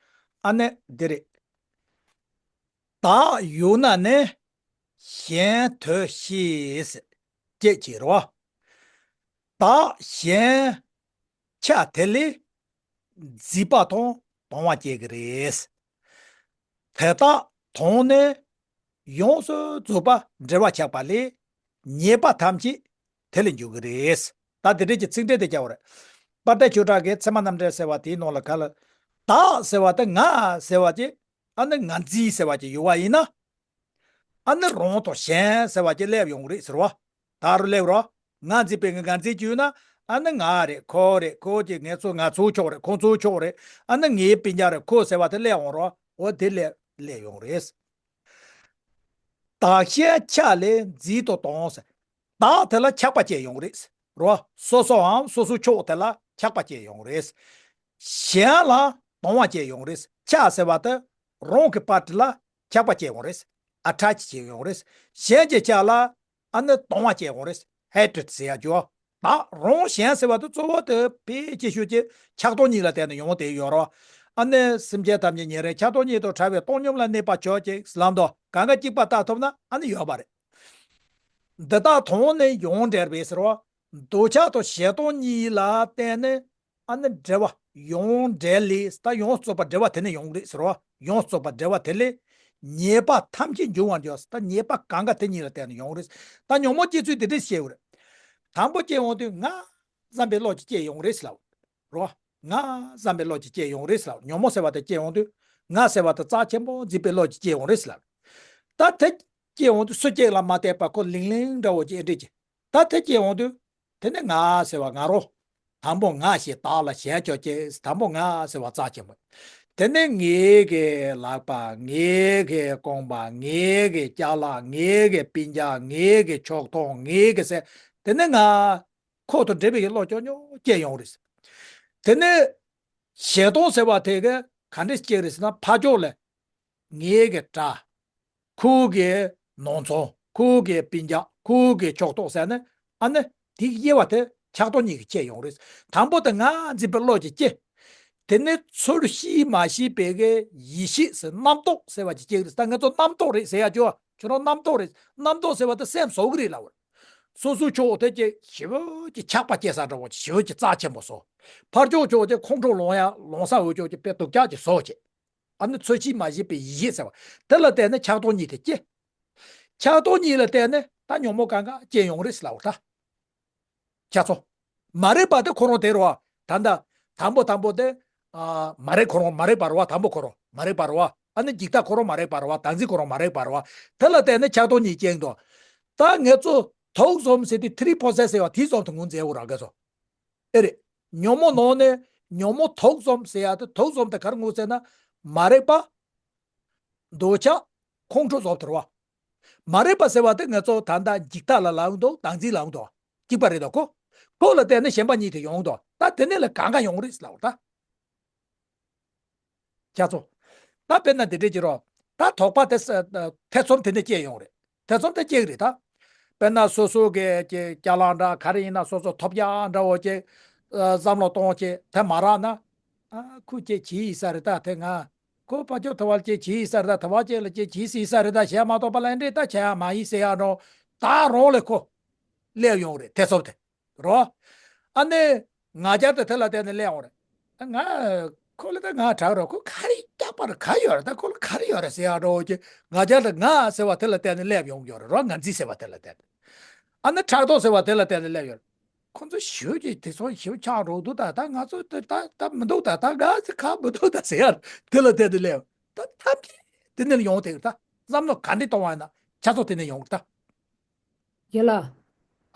ཨ་ནི་འདི་རེད། བདག་ཡོད་ན་ནི་གཞན་དོ་ཤེས་ཟེར་སྐད་ཅིག་རོ། བདག་གཞན་ཆ་དེ་ལས་མཛེས་པ་དང་དང་བ་སྐྱེ་གི་རེད། དེ་དག་དང་ནི་ཡོངས་སུ་རྫོགས་པ་འབྲེལ་བར་ཆགས་པ་ལས་ཉེས་པ་ཐམས་ཅད་དེ་ལས་འཇུག་གི་རེད། ད་དེ་འདྲའི་གི་ཚིག་འགྲེལ་དེ་རྒྱག་པ་རེད། དཔལ་ལྡན་ཆོས་གྲགས་ཀྱི་ཚད་མ་རྣམ་འགྲེལ་ཟེར་བ་དེའི་ནང་ལ་ག་ལ། བདག་ཟེར་བ་དེ་ང་ཟེར་བ་ཅིག་ཨ་ནི་ང་འཛིན་ཟེར་བ་ཅིག་ཡོད་པ་ཡིན་ན། ཨ་ནི་རང་དང་གཞན་ཟེར་བ་ཅིག་སླེབས་ཡོང་གི་རེད་ཟེར་བ། ད་རུ་སླེབས་རོགས། ང་འཛིན་པའི་ང་འཛིན་གྱི་ཡོད་ན། ཨ་ནི་ང་རེད་ཁོ་རེད་ཁོ་ཀྱི་ངེད་ཚོ་ང་ཚོ་ཕྱོགས་རེད་ཁོང་ཚོ་ཕྱོགས་རེད། ཨ་ནི་ངའི་སྤུན་ཀྱག་རེད་ཁོ་ཟེར་བ་དེ་སླེབས་ཡོང་རོགས། འོ་དེ་སླེབས་སླེབས་ཡོང་རེད། བདག་གཞན་ཆ་ལས་མཛེས་དང་དང་ཟེར། བདག་དེ་ལ་ཆགས་པ་སྐྱེ་ཡོང་རེད། རོ། སོ་སོའམ་སོ་སོའི་ཕྱོགས་དེ་ལ་ཆགས་པ་སྐྱེ་ཡོང་རེད། གཞན་ལ་དང་བ་སྐྱེ་ཡོང་རེད། ཆགས་ཟེར་བ་དེ་རང་གི་པར་ཊི་ལ་ཆགས་པ་སྐྱེ་ཡོང་རེད། ཨ་ཊེཆ་བྱེད་ཡོང་རེད། གཞན་གྱི་ཆ་ལ་ཨ་ནི་དང་བ་སྐྱེ་ཡོང་རེད། ཧེ་ཊེཌ་ཟེར་ཡ་ཅོ། བདག་རང་གཞན་ཟེར་བ་དེ་གཙོ་བོ་དེ་ཕལ་ཆེ་ཤོས་ཀྱི་ཆགས་སྡང་གཉིས་ལ་བརྟེན་ནས་ཡོང་བསྡད་ཡོད་རེད། ཨ་ནི་སེམས་ཅན་ཐམས་ཅད་ཉེ་རིང་ཆགས་སྡང་གཉིས་དང་བྲལ་བའི་བཏང་སྙོམས་ལ་གནས་པར་གྱུར་ཅིག་ལབ་འདུག་གང་ག་གཅིག་པ་ལྟ་ཐུབ་ན་ཨ་ནི་ཡོད་པ་རེད། འདི་དག་དང་ནི་ཡོངས་འབྲེལ་བས་ཟེར་བ། འདོད་ཆགས་དང་ཞེ་སྡང་གཉིས་ལ་བརྟེན་ནས་ཨ་ནི་འབྲེལ་བ་ཡོངས་འབྲེལ་ལས་ད་ཡོངས་རྫོགས་པ་འབྲེལ་བ་དེ་ནས་ཡོང་གི་རེད་ཟེར་བ། ཡོངས་རྫོགས་པ་འབྲེལ་བ་དེ་ལས་ཉེས་པ་ཐམས་ཅད་འབྱུང་བར་འགྱུར། ད་ཉེས་པ་གང་ག་དེ་གཉིས་ལ་བརྟེན་ནས་ཡོང་གི་རེད། ད་ཉོན་མོངས་སྐྱེ་ཚུལ་དེ་འདྲས་བཤད་ཡོད་རེད། དང་པོ་སྐྱེ་འོང་དུས་ང་ བསམ་པའི་བློ་ཅིག་སྐྱེ་ཡོང་རེད་ཟེར་ལབ། རོ། ང་བསམ་པའི་བློ་ཅིག་སྐྱེ་ཡོང་རེད་ཟེར་ལབ། ཉོན་མོངས་ཟེར་བ་དེ་སྐྱེ་ཡོང་དུས། ང་ཟེར་བ་དེ་རྩ་ཆེན་པོ་འཛིན་པའི་བློ་ཅིག་སྐྱེ་ཡོང་རེད་ཟེར་ལབ། ད་དེ་སྐྱེ་ཡོང་དུས་སུ་སྐྱེ་ལ་མ་བལྟས་པ་ཁོ་ལིང་ལིང་འདྲ་བོ་ཅིག་ཨེ་འདྲ་ཅིག་ད་དེ་སྐྱེ་ཡོང་དུས། དེ་ནས་ང་ཟེར་བ་ང་རོ། དང་པོ་ང་ཞེས་བཏགས་ལ་གཞན་ཁྱོད་ཅེས། དང་པོ་ང་ཟེར་བ་རྩ་ཆེན་པོ། དེ་ནས་ངའི་གི་ལག་པ། ངའི་གི་རྐང་པ། ངའི་གི་ཅ་ལག་ངའི་གི་སྤུན་ཀྱག་ངའི་གི་ཕྱོགས་གཏོགས། ངའི་གི་ཟེར། དེ་ནས་ང་། ཁོག་ཏུ་འདྲེས་པའི་བློ་ཅོག་ཉོག་སྐྱེ་ཡོང་རེད། དེ་ནས་ཞེ་སྡང་ཟེར་བ་དེ་ག་ག་འདྲས་སྐྱེ་རེད་ཟེར་ན། ཕར་ཕྱོགས་ལ་ངའི་གི་དགྲ། ཁོ་གི་ནང་ཚང་། ཁོ་གི་སྤུན་ཀྱག་ཁོ་གི་ཕྱོགས་གཏོགས་ཟེར་ནས། ཨ་ནི་དེ་གི་དབྱེ་བ་དེ་ཆགས་སྡང་གཉིས་ཀྱིས་ཕྱེ་ཡོང་རེད། དང་པོ་དེ་ང་འཛིན་པའི་བློ་ཅིག་སྐྱེ། དེ་ནས་ཚུར་ཤེས་མ་ཤེས་པའི་གི་ཡིད་ཤེས་ཟེར། རྣམ་རྟོག་ཟེར་བ་ཅིག་སྐྱེ་གི་རེད། ད་ང་ཚོ་རྣམ་རྟོག་རེད་ཟེར་ཡ་ཅོ། ཁྱོད་རང་རྣམ་རྟོག་རེད། རྣམ་རྟོག་ཟེར་བ་དེ་སེམས་བཟོ་གི་རེད་ལབ་པ་རེད། སོ་སོའི་ཕྱོགས་དེ་ཅིག་ཞེ་པོ་ཅིག་ཆགས་པ་སྐྱེ་ས་འདྲ་བོ་ཅིག་ཞེ་པོ་ཅིག་རྩ་ཆེན་པོ་བཟོ། ཕར་ཕྱོགས་ཕྱོགས་དེ་ཁོང་ཁྲོ་ལངས་ཡ་ལངས་ས་འོས་ཕྱོགས་ཅིག་དཔེ་སྡུག་ཅག་ཅིག་བཟོ་བྱེད། ཨ་ནི་ཚུར་ཤེས་མ་ཤེས་པའི་ཡིད་ཤེས་ཟེར་བ་དེ་ལ་བརྟེན་ནས་ཆགས་སྡང་གཉིས་དེ་སྐྱེ། ཆགས་སྡང་གཉིས་ལ་བརྟེན་ནས་ད་ཉོན་མོངས་གང་ག་སྐྱེ་ཡོང་རེད་ཟེར་ལབ་པ་ད། ཁྱེད་ཚོ། མ་རིག་པ་དེ་ཁོ་རང་དེ་རེད་བ། ད་ལྟ། དང་པོ་དང་པོ་དེ། ཨ། མ་རིག་ཁོ་རང་མ་རིག་པ་རེད་བ། དང་པོ་ཁོ་རང་མ་རིག་པ་རེད་བ། ཨ་ནི་འཇིག་ལྟ་ཁོ་རང་མ་རིག་པ་རེད་བ། བདག་འཛིན་ཁོ་རང་མ་རིག་པ་རེད་བ། དེ་ལ་བརྟེན་ནས་ཆགས་སྡང་གཉིས་སྐྱེ་འདུག་ད་ངེད་ཚོ་དུག་གསུམ་ཟེར་དུས་three process ཟེར་བ་དེ་ཙམ་དུ་ངོས་འཛིན་འོ་ར་ངེད་ཚོ། ཨེ་རེད། ཉོན་མོངས་ནང་ནས་ཉོན་མོངས་དུག་གསུམ་ཟེར་ཡ་དེ་དུག་གསུམ་དེ་ག་རེ་ངོས་ཟེར་ན། མ་རིག་པ། འདོད་ཆགས། ཁོང་ཁྲོ་ཟེར་བ་དེ་རེད་བ། མ་རིག་པ་ཟེར་བ་དེ་ང་ཚོ་ད་ལྟ་འཇིག་ལྟ་ལ་ལབ་འདུག་བདག་འཛིན་ལབ་འདུག་གཅིག་པ་རེད་དོ་ཁོ། ཁོ་ལ་བརྟེན་ནས་ཞེན་པ་གཉིས་དེ་ཡོང་འདུག་ད་དེ་ནས་ལ་གང་ག་ཡོང་རེད་ལབ་ད། ཁྱེད་ཚོ། ད་དཔེར་ན་འདི་འདྲས་ཀྱི་རོ། ད་དོགས་པ་དེ་ས་ཐེ་ཚོམ་དེ་ནས་སྐྱེ་ཡོང་རེད། ཐེ་ཚོམ་དེ་སྐྱེ་གི་རེད་ད། དཔེར་ན་སོ་སོ་གི་ཀྱི་ཅ་ལག་འདྲ་ག་རེ་ཡིན་ན་སོ་སོ་ཐོབ་ཡག་འདྲ་བོ་ཅིག་ཨ། བསམ་བློ་གཏོང་ཅིག་དེ་མ་རག་ན། ཨ། ཁོ་ཅིག་བྱས་ཡིན་ས་རེད་ད་དེ་ང་། ཁོ་ཕར་ཕྱོགས་ཐུ་བ་ཅིག་བྱས་ཡིན་ས་རེད་ད། ཐུ་བ་ཅིག་ལ་ཅིག་བྱས་ཡིན་ས་རེད་ད་ཞེས་མ་གཏོགས་པ་ལ་འདྲེ་ད་བྱ་ཡག་མ་ཡིན་ཟེར་ཡག་འགྲོ། ད་རང་ལས་ཁོ་སླེབས་ཡོང་རེད་ཐེ་ཚོམ་དེ། རོ། ཨ་ནི། ང་རྒྱལ་དེ་དེ་ལ་བརྟེན་ནས་སླེབས་ཡོང་རེད། ང་། ཁོ་ལ་ད་ང་དྲག་རོ། ཁོ་ག་རེ་རྒྱག་པ་རེད་ག་ཡོད་རེད་ད། ཁོ་ལ་ག་རེ་ཡོད་རེད་ཟེར་ཡག་འགྲོ་གི། ང་རྒྱལ་དེ་ང་ཟེར་བ་དེ་ལ་བརྟེན་ནས་སླེབས་ཡོང་གི་ཡོད་རེད་རོ། ང་འཛིན་ཟེར་བ་དེ་ལ་བརྟེན་ནས། ཨ་ནི་ཕྲག་དོག་ཟེར་བ་དེ་ལ་བརྟེན་ནས་སླེབས་ཡོད་རེད། ཁོ་ཚོ་ཞུ་གི་དེ་ཚོ་ཞུ་ཆགས་འགྲོ་འདུག་ད་ད་ང་ཚོ་དེ་ད་ད་མི་འདུག་ད་ད་ང་ཚོ་ཁ་མི་འདུག་ད་ཟེར་ཡག་དེ་ལ་བརྟེན་ནས་སླེབས་ཡོད། ད་ཐབས་ཀྱིས་དེ་ནས་ཡོང་དེ་ད་བསམ་བློ་ག་འདྲ་གཏོང་བ་ཡིན་ན་ཆ་ཚོ་དེ་ནས་ཡོང་གི་ད། རྒན་ལགས།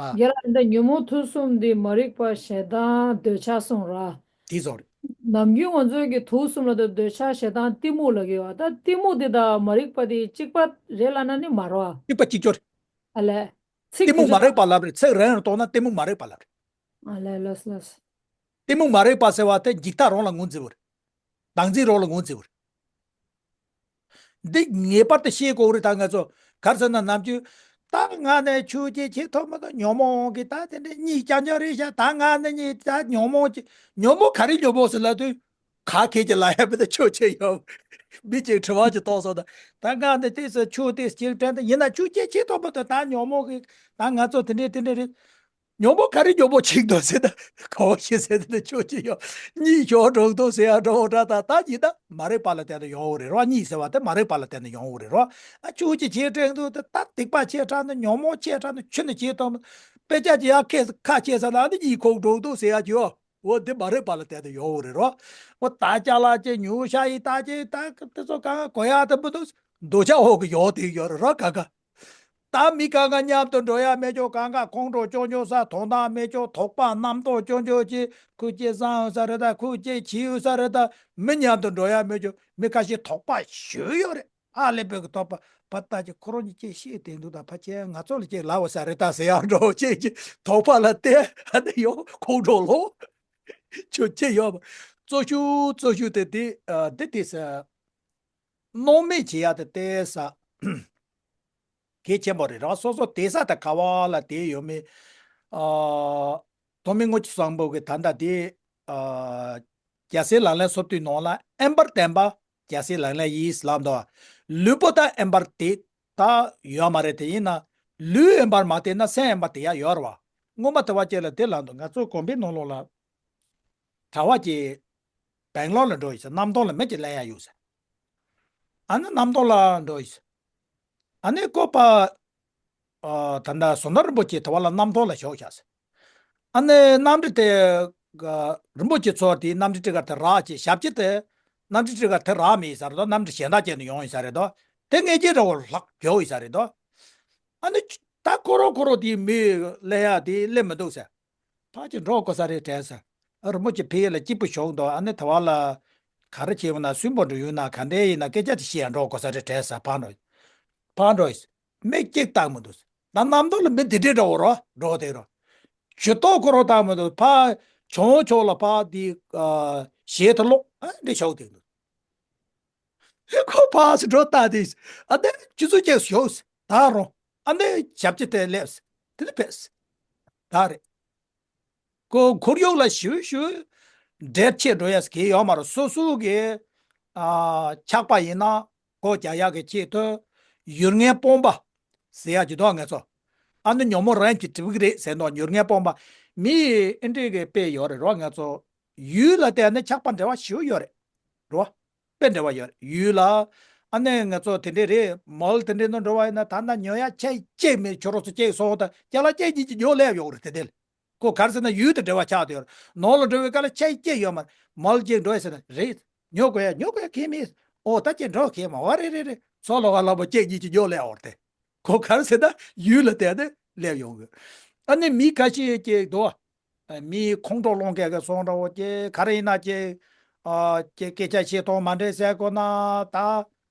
ཨ། རྒན་ལགས་འདི་ཉོན་མོངས་དུག་གསུམ་འདི་མ་རིག་པ་ཞེ་སྡང་འདོད་ཆགས་གསུམ་ར། དེ་ཚོ་རེད། ནམ་རྒྱུན་ང་ཚོའི་གི་དུག་གསུམ་ལ་དང་འདོད་ཆགས་ཞེ་སྡང་གཏི་མུག་ལབ་ཀྱི་ཡོད། ད་གཏི་མུག་འདི་དང་མ་རིག་པ་འདི་གཅིག་པ་རེད་ལབ་ན་ནི་མ་རེད་བ། གཅིག་པ་གཅིག་རྐྱང་རེད། ཨ་ལས། ཚིག་གཏི་མུག་དེ་མ་རིག་པ་ལབ་རེད། ཚིག་རང་རང་གཏོང་ན་གཏི་མུག་མ་རིག་པ་ལབ་རེད། ཨ་ལས་ལགས་ལགས། གཏི་མུག་མ་རིག་པ་ཟེར་བ་དེ་འཇིག་ལྟ་རང་ལ་ངོས་འཛིན་པ་རེད། བདག་འཛིན་རང་ལ་ངོས་འཛིན་པ་རེད། འདི་ངེས་པར་དུ་ཤེས་དགོས་རེད་ད་ང་ཚོ། ག་རེ་ཟེར་ན་ནམ་རྒྱུན། ད་ང་ནི་ཆོས་ཅིག་བྱེད་ཐུབ་མི་འདུག་ཉོན་མོངས་ཀྱིས་ད་དེ་འདྲ་གཉིད་རྐྱང་རྐྱང་རེད་ཤག་ད་ང་ནི་གཉིད་ད་ཉོན་མོངས་ཀྱི། ཉོན་མོངས་ག་རེ་ཉོན་མོངས་ཟེར་ལབ་དུས། ག་གེ་ཅིག་ལབ་ཡ་མི་འདུག་ཆོས་ཅིག་ཡོད། མི་གཅིག་དྲི་བ་ཅིག་གཏོང་སོང་ད། ད་ང་ནི་དེ་ཚོ་ཆོས་དེ་ཅིག་དྲན་ད་ཡིན་ན་ཆོས་ཅིག་བྱེད་ཐུབ་མི་འདུག་ད་ཉོན་མོངས་ཀྱིས་ད་ང་ཚོ་དེ་འདྲ་དེ་འདྲ་རེད། ཉོན་མོངས་ག་རེ་ཉོན་མོངས་ཅིག་འདུག་ཟེར་ན་ག་བ་ཞིག་ཟེར་ན་ཆོས་ཅིག་ཡོད། གཉིད་ཞོག་འགྲོ་འདུག་ཟེར་ཡ་འདྲ་བོ་འདྲ་ད་ད་ཡིན་ད་མ་རིག་པ་ལ་བརྟེན་ནས་ཡོང་བ་རེད་རོ། གཉིད་ཟེར་བ་དེ་མ་རིག་པ་ལ་བརྟེན་ནས་ཡོང་བ་རེད་རོ། ཨ་ཆོས་ཅིག་བྱེད་དྲན་འདུག་ད་ད་སྡིག་པ་ཆེ་དྲགས་ན་ཉོན་མོངས་ཆེ་དྲགས་ན་ཆུ་ནི་བྱེད་ཐུབ་མི་དཔེ་ཆ་ཅིག་ཡར་ཁ་ཁ་ཕྱེ་ས་ན་ཨ་ནི་གཉིད་ཁུག་འགྲོ་འདུག་ཟེར་ཡ་ཅིག་ཡོད། འོ་འདི་མ་རིག་པ་ལ་བརྟེན་ནས་ཡོང་བ་རེད་རོ། འོ་ད་ཅ་ལག་ཅིག་ཉོ་ཤ་ཡི་ད་ཅིག་ད་དེ་ཚོ་གང་ག་གོ་ཡ་དེ་མི་འདུག་འདོད་ཆགས་འོག་གི་ཡོད་དེ་ཡོད་རེད་རོ་ག་ག་ད་མི་གང་ག་མཉམ་དུ་འགྲོ་ཡ་མེད་ཅོག་གང་ག་ཁོང་ཁྲོ་སྐྱོ་སྐྱོ་ས་དོན་དག་མེད་ཅོག་དོགས་པ་རྣམ་རྟོག་སྐྱོ་སྐྱོ་ཅིག་ཁོ་ཅིག་བསམ་ཡོད་ས་རེད་ད། ཁོ་ཅིག་བྱེད་ཡོད་ས་རེད་ད། མི་མཉམ་དུ་འགྲོ་ཡ་མེད་ཅོག་མི་ཁ་ཤས་དོགས་པ་ཞུ་ཡོད་རེད། ཨ་ལེ་བོད་ཀྱི་དོགས་པ་ཕ་ལྟ་ཅིག་ཁོ་རང་གཉིས་ཅིག་ཤེས་བསྡད་འདུག་ད་ཕ་ཁྱེད་ང་ཚོ་ལ་ཅིག་ལབ་ཡོད་ས་རེད་ད་ཟེར་ཡ་འགྲོ་ཅིག་ཅིག་དོགས་པ་ལ་བལྟས་ཨ་ནི་ཡོང་ཁོང་ཁྲོ་ལངས། ཆོས་ཅི་ཡོད་པ། གཙོ་ཤོས་གཙོ་ཤོས་དེ་དེ་ཨ་དེ་དེ་ས། སྣང་མེད་བྱེད་ཡ་དེ་དེ་ས། གལ་ཆེན་པོ་རེད་ར། སོ་སོ་དེ་ས་དེ་ག་བ་ལ་དེ་ཡོད་མེད། ཨ། ཐོག་མའི་དངོས་གཞི་བཟང་པོ་གི་ད་ལྟ་དེ། ཨ། རྒྱལ་སྲས་ལག་ལེན་སོ་བདུན་ནང་ལ་དབེན་པར་བསྟེན་པ་རྒྱལ་སྲས་ལག་ལེན་ཡིན་ལབ་འདུག་ལུས་པོ་དང་དབེན་པར་དེ་ད་ཡོད་མ་རེད། དེ་ཡིན་ན་ལུས་དབེན་པར་མ་བསྟེན་ན་སེམས་དབེན་པར་དེ་ཡ་ཡོད་རེད་བ། སྔོན་མ་དེ་བ་ཅིག་ལ་དེ་ལབ་འདུག་ང་ཚོ་དགོན་པའི་ནང་ལོགས་ལ། གྲྭ་བ་ཅིག་སྦེང་ལོར་ལ་འགྲོ་ཡིན་ཟེར། གནམ་ཐང་ལ་མི་ཅིག་ལེན་ཡ་ཡོད་ཟེར། ཨ་ནི་གནམ་ཐང་ལ་འགྲོ་ཡིན་ཟེར། ཨ་ནི་བཀོད་པ། ཨ། ད་ལྟ་བཟོ་ལྟ་རིན་པོ་ཆེ་དེ་བ་ལ་གནམ་ཐང་ལ་བཞུགས་བཞག་ཟེར། ཨ་ནི་གནམ་གྲུ་དེ་ག་རིན་པོ་ཆེ་ཚོ་དེའི་གནམ་གྲུ་ཊི་ཀེཊ་དེ་རག་བྱས། ཞབས་ཕྱི་དེ་གནམ་གྲུ་ཊི་ཀེཊ་དེ་རག་མེད་ཡིན་ས་རེད་དོ། གནམ་གྲུ་གཞན་དག་ཅིག་ནས་ཡོང་ཡིན་ས་རེད་དོ། དེ་ངེད་ཀྱི་འདྲ་བོ་ལག་རྒྱོབ་ཡིན་ས་རེད་དོ། ཨ་ནི་ད་ཁོ་རང་ཁོ་རང་དེའི་མི་སླེབས་ཡ་དེ་སླེབས་མི་འདུག་ཟེར། ཕར་ཅིག་འགྲོ་དགོས་ས་རེད་དྲན་ཟེར། ཨ་རིན་པོ་ཆེ་ཕ་གི་ལ་སྐྱིད་པོ་ཞོག་འདུག་ཨ་ནི་ད་བར་ལ་ག་རེ་བྱས་ཡོང་ན། སུན་པོ་འགྲོ་ཡོང་ན། ག་འདྲ་ཡིན་ན། སྐད་ཆ་དེ་བཤད་ཡ་འགྲོ་དགོས་ས་རེད་དྲན་ཟེར། ཕར་འགྲོ། ཕར་འགྲོ་ཡིན། མི་གཅིག་བཏང་མི་འདུག་ད་གནམ་ཐོག་ལ་མི་དེ་འདྲའི་འདྲ་བོ་རོ་འགྲོ་དེ་རོ། ཇུས་གཏོགས་ཁོ་རང་བཏང་མི་འདུག་ཕར་བྱང་ཕྱོགས་ལ་ཕར་དེ་ཨ་ཞལ་དུ་ལོག་ཨ་འདྲ་ཞོག་དེ་འདུག་ཁོ་ཕར་ཚུར་འགྲོ་ལྟ་དེ། ཨ་ནི་ཆུ་ཚོད་གཅིག་ཞོག་ད་རུང་ཨ་ནི་ཞབས་ཕྱི་དེ་སླེབས། དེ་ནི་ཕེབས། ད་རེད། ཁོ་ཁོར་ཡུག་ལ་ཞུ་ཞུ་འབྲེལ་ཆེ་འགྲོ་ཡ་གི་ཡོད་མ་རེད། སོ་སོ་གི་ཨ་ཆགས་པ་ཡིན་ན་སྒོ་རྒྱག་ཡག་གི་ཆེད་དུ་ཡུལ་ངན་སྤོང་པ་ཟེར་ཡག་ཅིག་འདུག་ང་ཚོ་ཨ་ནི་ཉོན་མོངས་རིམ་གྱིས་གྲིབ་ཀྱི་རེད་ཟེར་འདུག་ཡུལ་ངན་སྤོང་པ། མི་ཨེ་འདྲས་གི་དཔེ་ཡོད་རེད་རོ། ང་ཚོ་ཡུལ་ལ་བལྟས་ནས་ཆགས་པ་འབྲེལ་བ་ཞུ་ཡོད་རེད་རོ། དཔེ་འབྲེལ་བ་ཡོད་རེད་ཡུལ་ལ། ཨ་ནི་ང་ཚོ་དེ་འདྲས་རེད། མོལ་དེ་འདྲས་ནང་འགྲོ་བ་ཡིན་ན། ད་ལྟ་ཉོ་ཡ་ཆ་གཅིག་མེད། ཁྱོད་རང་ཚོ་གཅིག་སོང་ད་ཅ་ལག་གཅིག་གཉིས་ཀྱི་ཉོ་སླེབས་ཡོང་རེད་དེ་དེ་ལ། ཁོ་ག་རེ་ཟེར་ན་ཡུལ་དང་འབྲེལ་བ་ཆགས་བསྡད་ཡོད་རེད། ནང་ལ་འགྲོ་བའི་སྐབས་ལ་ཆ་གཅིག་ཡོད་མ་རེད། མོལ་གཅིག་འགྲོ་ཡ་ཟེར་ན་རེད། ཉོ་དགོས་ཡ་ཉོ་དགོས་ཡ་གང་ཡང་མེད། ཨོ་ད་ཅིག་འགྲོ་གང་ཡང་མ་རེད། རེད་རེད། ཚོ་ལོག་ག་ལག་པ་གཅིག་གཉིས་ཀྱི་ཉོ་སླེབས་ཡོང་རེད་དེ། ཁོ་ག་རེ་ཟེར་ན་ཡུལ་ལ་བལྟས་ནས་སླེབས་ཡོང་གི། ཨ་ནི་མི་ཁ་ཤས་ཅིག་འདུག་མི་ཁོང་ཁྲོ་སློང་མཁན་གྱི་སོང་འདྲ་བོ་ཅིག་ག་རེ་ཡིན་ན་ཅིག་ཨ་ཅིག་སྐད་ཆ་བཤད་སྟངས་མ་འདྲ་ཟེར་དགོས་ན། ད་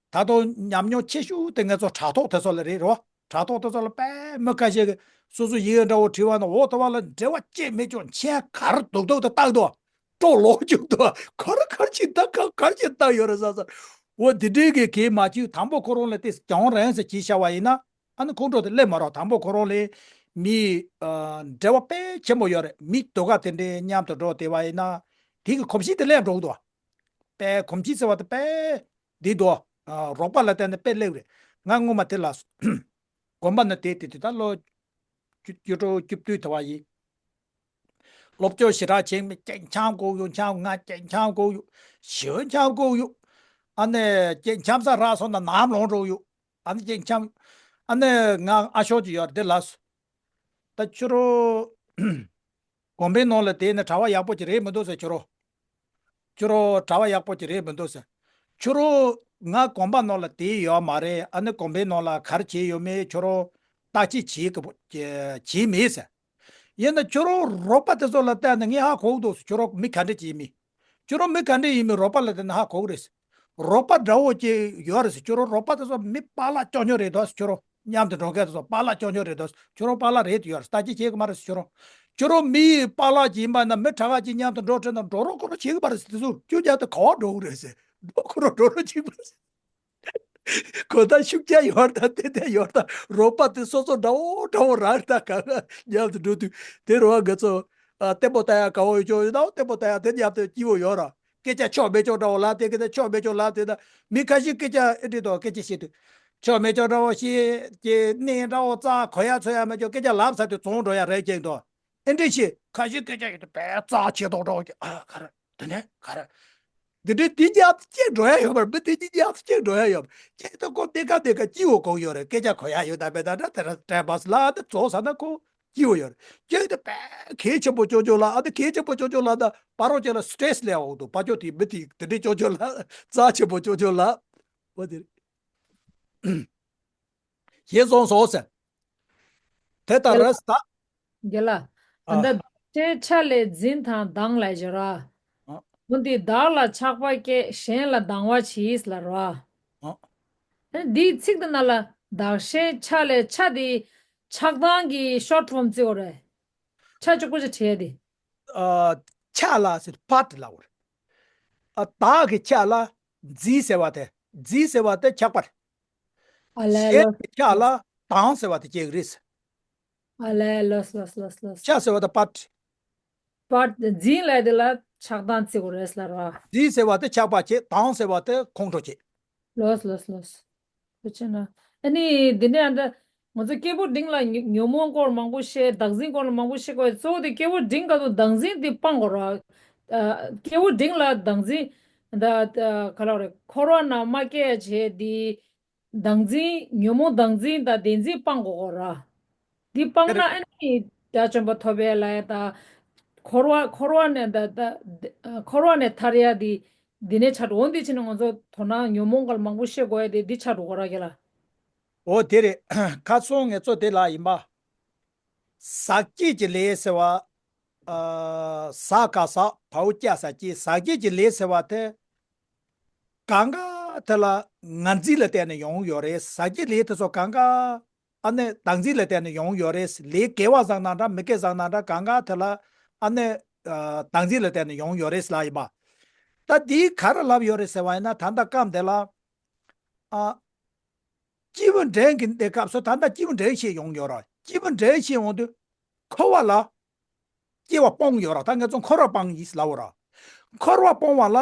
ད་དུང་ཉམས་མྱོང་ཆེ་ཤོས་དེ་ང་ཚོ་དྲ་ཐོག་དེ་ཚོ་ལ་རེད་རོ། དྲ་ཐོག་དེ་ཚོ་ལ་དཔེ་མི་ཁ་ཤས་ཀྱིས་སོ་སོ་ཡི་གེ་འདྲ་བོ་བྲིས་པ་ན། འོ་དེ་བ་ལ་འབྲེལ་བ་ཅིག་མེད་ཀྱང་མཆན་ག་རེ་རྡོག་རྡོག་དེ་བཏགས་འདུག་སྤྲོ་ལོག་བཅུག་འདུག་ག་རེ་ག་རེ་བྱེད་ད་ག་ག་རེ་བྱེད་བཏགས་ཡོད་རེད་ཟེར་ཟེར། འོ་དེ་འདྲའི་གི་གས་མ་བྱུང་། དང་པོ་ཁོ་རང་ལ་དེ་གྱོང་རན་ཟེར་གྱིས་བྱ་བ་ཡིན་ན། ཨ་ནི་ཁོང་ཁྲོ་དེ་སླེབས་མ་རོགས། དང་པོ་ཁོ་རང་ལ་མི་ཨ་འབྲེལ་བ་དཔེ་ཆེན་པོ་ཡོད་རེད། མི་སྡུག་ག་དེ་འདྲའི་མཉམ་དུ་འགྲོ་བསྡད་པ་ཡིན་ན། དེ་གི་གོམས་གཤིས་དེ་སླེབས་འགྲོ་གི་འདུག་དཔེ་གོམས་གཤིས་ཟེར་བ་དེ་དཔེ་འདི་འདུག་ཨ་རོགས་པ་ལ་བརྟེན་ནས་དཔེ་སླེབས་རེད། ང་སྔོན་མ་དེ་ལ་དགོན་པ་ན་བསྡད་དེ། དེ་ད་ལོ་བཅུ་བཅུ་དྲུག་བཅུ་བདུན་དེ་བ་ཡིན། སློབ་སྦྱོང་ཞེ་དྲག་བྱེད་མི་གཅིག་འཆམ་དགོས་ཡོད། འཆམ། ང་གཅིག་འཆམ་དགོས་ཡོད། ཞེ་པོ་འཆམ་དགོས་ཡོད། ཨ་ནི་གཅིག་འཆམ་ས་རག་སོང་ན་ནམ་ལངས་འགྲོ་ཡོད། ཨ་ནི་གཅིག་འཆམ། ཨ་ནི་ང་ཨ་ཞོག་ཅིག་ཡོད་རེད། དེ་ལ་སོ། ད་ཁྱོད་རང་དགོན་པའི་ནང་ལ་བསྡད་ནས་གྲྭ་པ་ཡག་པོ་ཅིག་རེད་མི་འདུག་ཟེར། ཁྱོད་རང་ཁྱོད་རང་གྲྭ་པ་ཡག་པོ་ཅིག་རེད་མི་འདུག་ཟེར། ཁྱོད་རང་ང་དགོན་པ་ནང་ལ་བསྡད་ཡོད་མ་རེད། ཨ་ནི་དགོན་པའི་ནང་ལ་ག་རེ་བྱས་ཡོད་མེད་ཁྱོད་རང་བརྟག་དཔྱད་བྱེད་གི་བྱས་མེད་ཟེར། ཡིན་ན་ཁྱོད་རང་རོགས་པ་དེ་ཚོ་ལ་བལྟས་ན་ངས་ཧ་གོ་གི་འདུག་ཟེར། ཁྱོད་རང་མི་ག་འདྲ་ཅིག་ཡིན་མིན། ཁྱོད་རང་མི་ག་འདྲ་ཡིན་མིན་རོགས་པ་ལ་བལྟས་ན་ཧ་གོ་གི་རེད་ཟེར། རོགས་པ་འདྲ་བོ་ཅིག་ཡོད་རེད་ཟེར། ཁྱོད་རང་རོགས་པ་དེ་ཚོ་མི་པཱ་ལགས་ཅོག་ཉོ་རེད་འདུག་ཟེར། ཁྱོད་རང་མཉམ་དུ་འགྲོ་མཁན་དེ་ཚོ་པཱ་ལགས་ཅོག་ཉོ་རེད་འདུག་ཟེར། ཁྱོད་རང་པཱ་ལགས་རེད་ཡོད་རེད། བརྟག་དཔྱད་བྱེད་གི་མ་རེད་ཟེར། ཁྱོད་རང་ཁྱོད་རང་མི་པཱ་ལགས་ཅིག་ཡིན་པ་ན་མི་དྲག་ག་ཅིག་མཉམ་དུ་འགྲོ་དྲན་ན་འགྲོ་རོགས་ཁོ་རང་བྱེད་གི་མ་རེད་ཟེར། དེ་ཚོ་ཁྱོད་རྒྱ་དུ་ག་བ་འགྲོ་གི་རེད་ཟེར། འགྲོ་ཁོ་རང་འགྲོ་རོགས་བྱེད་གི་མ་རེད་ཟེར། ཁོ་ད་ཤུགས་རྐྱེན་ཡོད་ད་དེ་དེ་ཡོད་ད། རོགས་པ་དེ་སོ་སོ་འདྲ་བོ་འདྲ་བོ་རང་ད་ག་ག་མཉམ་དུ་འགྲོ་དུས་དེ་རུ་ང་ཚོ་ཨ་ལྟད་མོ་ལྟ་ཡ་དགའ་བོ་ཡོད་ཅོག་ཡོད་ད། ལྟད་མོ་ལྟ་ཡ་དེ་མཉམ་དུ་སྐྱིད་པོ་ཡོད་ར། སྐད་ཆ་ཆོ་མེད་ཆོ་འདྲ་བོ་ལབ་དེ། སྐད་ཆ་ཆོ་མེད་ཆོ་ལབ་དེ་ད། མི་ཁ་ཤས་སྐད་ཆ་ཨེ་འདྲི་དོ་སྐད་ཆ་བཤད་དུས་ཆོ་མེད་ཆོ་འདྲ་བོ་བཤད་ཀྱི་གནས་འདྲ་བོ་རྩ་གོ་ཡ་ཚོ་ཡ་མེད་ཆོ་སྐད་ཆ་ལབ་ཚར་དུས་བཙོང་འགྲོ་ཡ་རེད་ཅེས་དོ། ཨེ་འདྲི་ཞིག་ཁ་ཤས་སྐད་ཆ་ཡོད་དུས་དཔེ་རྩ་ཆེ་ཏོག་འདྲ་བོ་ཀྱི་ཨ་ག་རེ་དེ་ནས་ག་རེ། འདི་འདྲའི་དེ་ཉག་གཅིག་འགྲོ་ཡ་ཡོད་པར་མི་དེ་གཉིས་ཉག་གཅིག་འགྲོ་ཡ་ཡོད་པར་ཁྱེད་ད་ཁོ་དེ་ག་དེ་ག་སྐྱིད་བོ་གོ་ཡོད་རེད། སྐད་ཆ་གོ་ཡ་ཡོད་ད་མེད་ད་འདྲ་དེ་ར་ཊེམ་པཱས་ལ་དེ་བཙོང་ས་ན་ཁོ་སྐྱིད་བོ་ཡོད་རེད། ཁྱེད་དེ་དཔེ་གལ་ཆེན་པོ་ཅོ་ཅོ་ལ་ཨ་དེ་གལ་ཆེན་པོ་ཅོ་ཅོ་ལ་ད་པ་རོ་ཅེ་ལ་སི་ཊེ་རེ་སི་སླེབས་འོང་དུ་པ་ཅོ་དེ་མི་དེ་དེ་འདྲའི་ཅོ་ཅོ་ལ་རྩ་ཆེན་པོ་ཅོ་ཅོ་ལ་འོ་དེ་རེད། ཞེས་གསུངས་སོ་ཟེར། དེ་ལྟར་རེས་ད། རྒན་ལགས། ཨ། ད་ལྟ་བདག་གཞན་ཆགས་ལས་འཛིན་དང་སྡང་ལས་བྱེད་ར། ཨ། འོན་ཏེ་བདག་ལ་ཆགས་པ་སྐྱེ་གཞན་ལ་སྡང་བ་གྱིས་ལ་ར། ཨ། ཨ་ནི་འདིའི་ཚིག་དེ་ནང་ལ་བདག་གཞན་ཆགས་ལས་ཆགས་དེ་ཆགས་སྡང་གི་ཤོཊ་ཕོམ་བརྩི་བ་རེད། ཆ་གཅིག་པོ་ཅིག་བྲིས་ཏེ། ཨ། ཆགས་ལ་ཟེར་པཱརཊ་ལབ་པ་རེད། ཨ། བདག་གི་ཆགས་ལ་འཛིན་ཟེར་བ་དེ། འཛིན་ཟེར་བ་དེ་ཆགས་པ་རེད། ཨ་ལས་གཞན་ལོས། གྱི་ཆགས་ལ་སྡང་ཟེར་བ་དེ་སྐྱེ་གི་རེད། ཨ་ལས་ལོས་ལོས་ལོས་ལོས། ཆགས་ཟེར་བ་དེ་པཱརཊ། པཱརཊ་འཛིན་ལས་དེ་ལ་ཆགས་སྡང་བརྩི་དགོས་རེད་ལབ་ར། འཛིན་ཟེར་བ་དེ་ཆགས་པ་བྱེད། སྡང་ཟེར་བ་དེ་ཁོང་ཁྲོ་བྱེད། ལོས་ལོས་ལོས། དེ་བྱས་ན། ཨ་ནི་འདི་ནས་ཨ་ད་ང་ཚོ་སྐྱེས་བུ་འབྲིང་ལ་ཉོན་ཉོན་མོངས་སྐོར་མང་པོ་བཤད། བདག་འཛིན་སྐོར་ལ་མང་པོ་བཤད་དགོས། གཙོ་བོ་དེ་སྐྱེས་བུ་འབྲིང་ག་དུས་བདག་འཛིན་དེ་སྤང་དགོས་ར། ཨ། སྐྱེས་བུ་འབྲིང་ལ་བདག་འཛིན་ད་ཨ་ག་ལབ་རེད། འཁོར་བ་ནང་མ་སྐྱེ་ཡ་བྱས་དེ། བདག་འཛིན་ཉོན་མོངས་བདག་འཛིན་དང་བདེན་འཛིན་སྤང་དགོས་གོ་ར། འདི་སྤངས་ན་ཨ་ནི་ དགྲ་བཅོམ་པ་ཐོབ་པའི་ལ་ཡ་ད། འཁོར་བ་འཁོར་བ་ནས་ད་ད་འཁོར་བ་ནས་ཐར་ཡ་དེ་འདི་ནས་ཆགས་འགྲོ་འོ་འདི་ཕྱིན་ནས་ང་ཚོ་དོ་སྣང་ཉོན་མོངས་སྐོར་མང་པོ་ཤེས་དགོས་ཡ་དེ་འདི་ཆགས་འགྲོ་གོ་ར་གི་ལ། འོ་དེ་རེད། ཁ་སང་ངས་ཚོ་དེ་ལ་ཡིན་པ། ཟག་བཅས་ཀྱི་ལས་ཟེར་བ། ཨ། ཟ་ག་ཟག་བའོ་ཀྱ་ཟ་བཅས་ཟག་བཅས་ཀྱི་ལས་ཟེར་བ་དེ། གང་ག་དེ་ལ་ངར་འཛིན་ལ་བརྟེན་ནས་ཡོང་ཡོད་རེད། ཟག་བཅས་ལས་དེ་ཚོ་གང་ག་ཨ་ནི་བདག་འཛིན་ལ་བརྟེན་ནས་ཡོང་ཡོད་རེད། ལས་དགེ་བ་བཟང་ན་འདྲ་མི་དགེ་བཟང་ན་འདྲ་གང་ག་དེ་ལ་ཨ་ནི་ཨ། བདག་འཛིན་ལ་བརྟེན་ནས་ཡོང་ཡོད་རེད་ལ་ཡིན་པ། ད་འདིས་ག་རེ་ལབ་ཡོད་རེད་ཟེར་བ་ཡིན་ན་ད་ལྟ་སྐབས་འདི་ལ། ཨ། སྐྱེས་བུ་འབྲིང་གི་འདི་སྐབས་སུ་ད་ལྟ་སྐྱེས་བུ་འབྲིང་ཞེས་ཡོང་ཡོད་ར། སྐྱེས་བུ་འབྲིང་ཞེས་ཡོང་དུས་འཁོར་བ་ལ་སྐྱེ་བ་སྤོང་ཡོད་ར། ད་ང་ཚོ་འཁོར་བ་སྤང་ཡིན་ལབ་ར། འཁོར་བ་སྤོང་བ་ལ་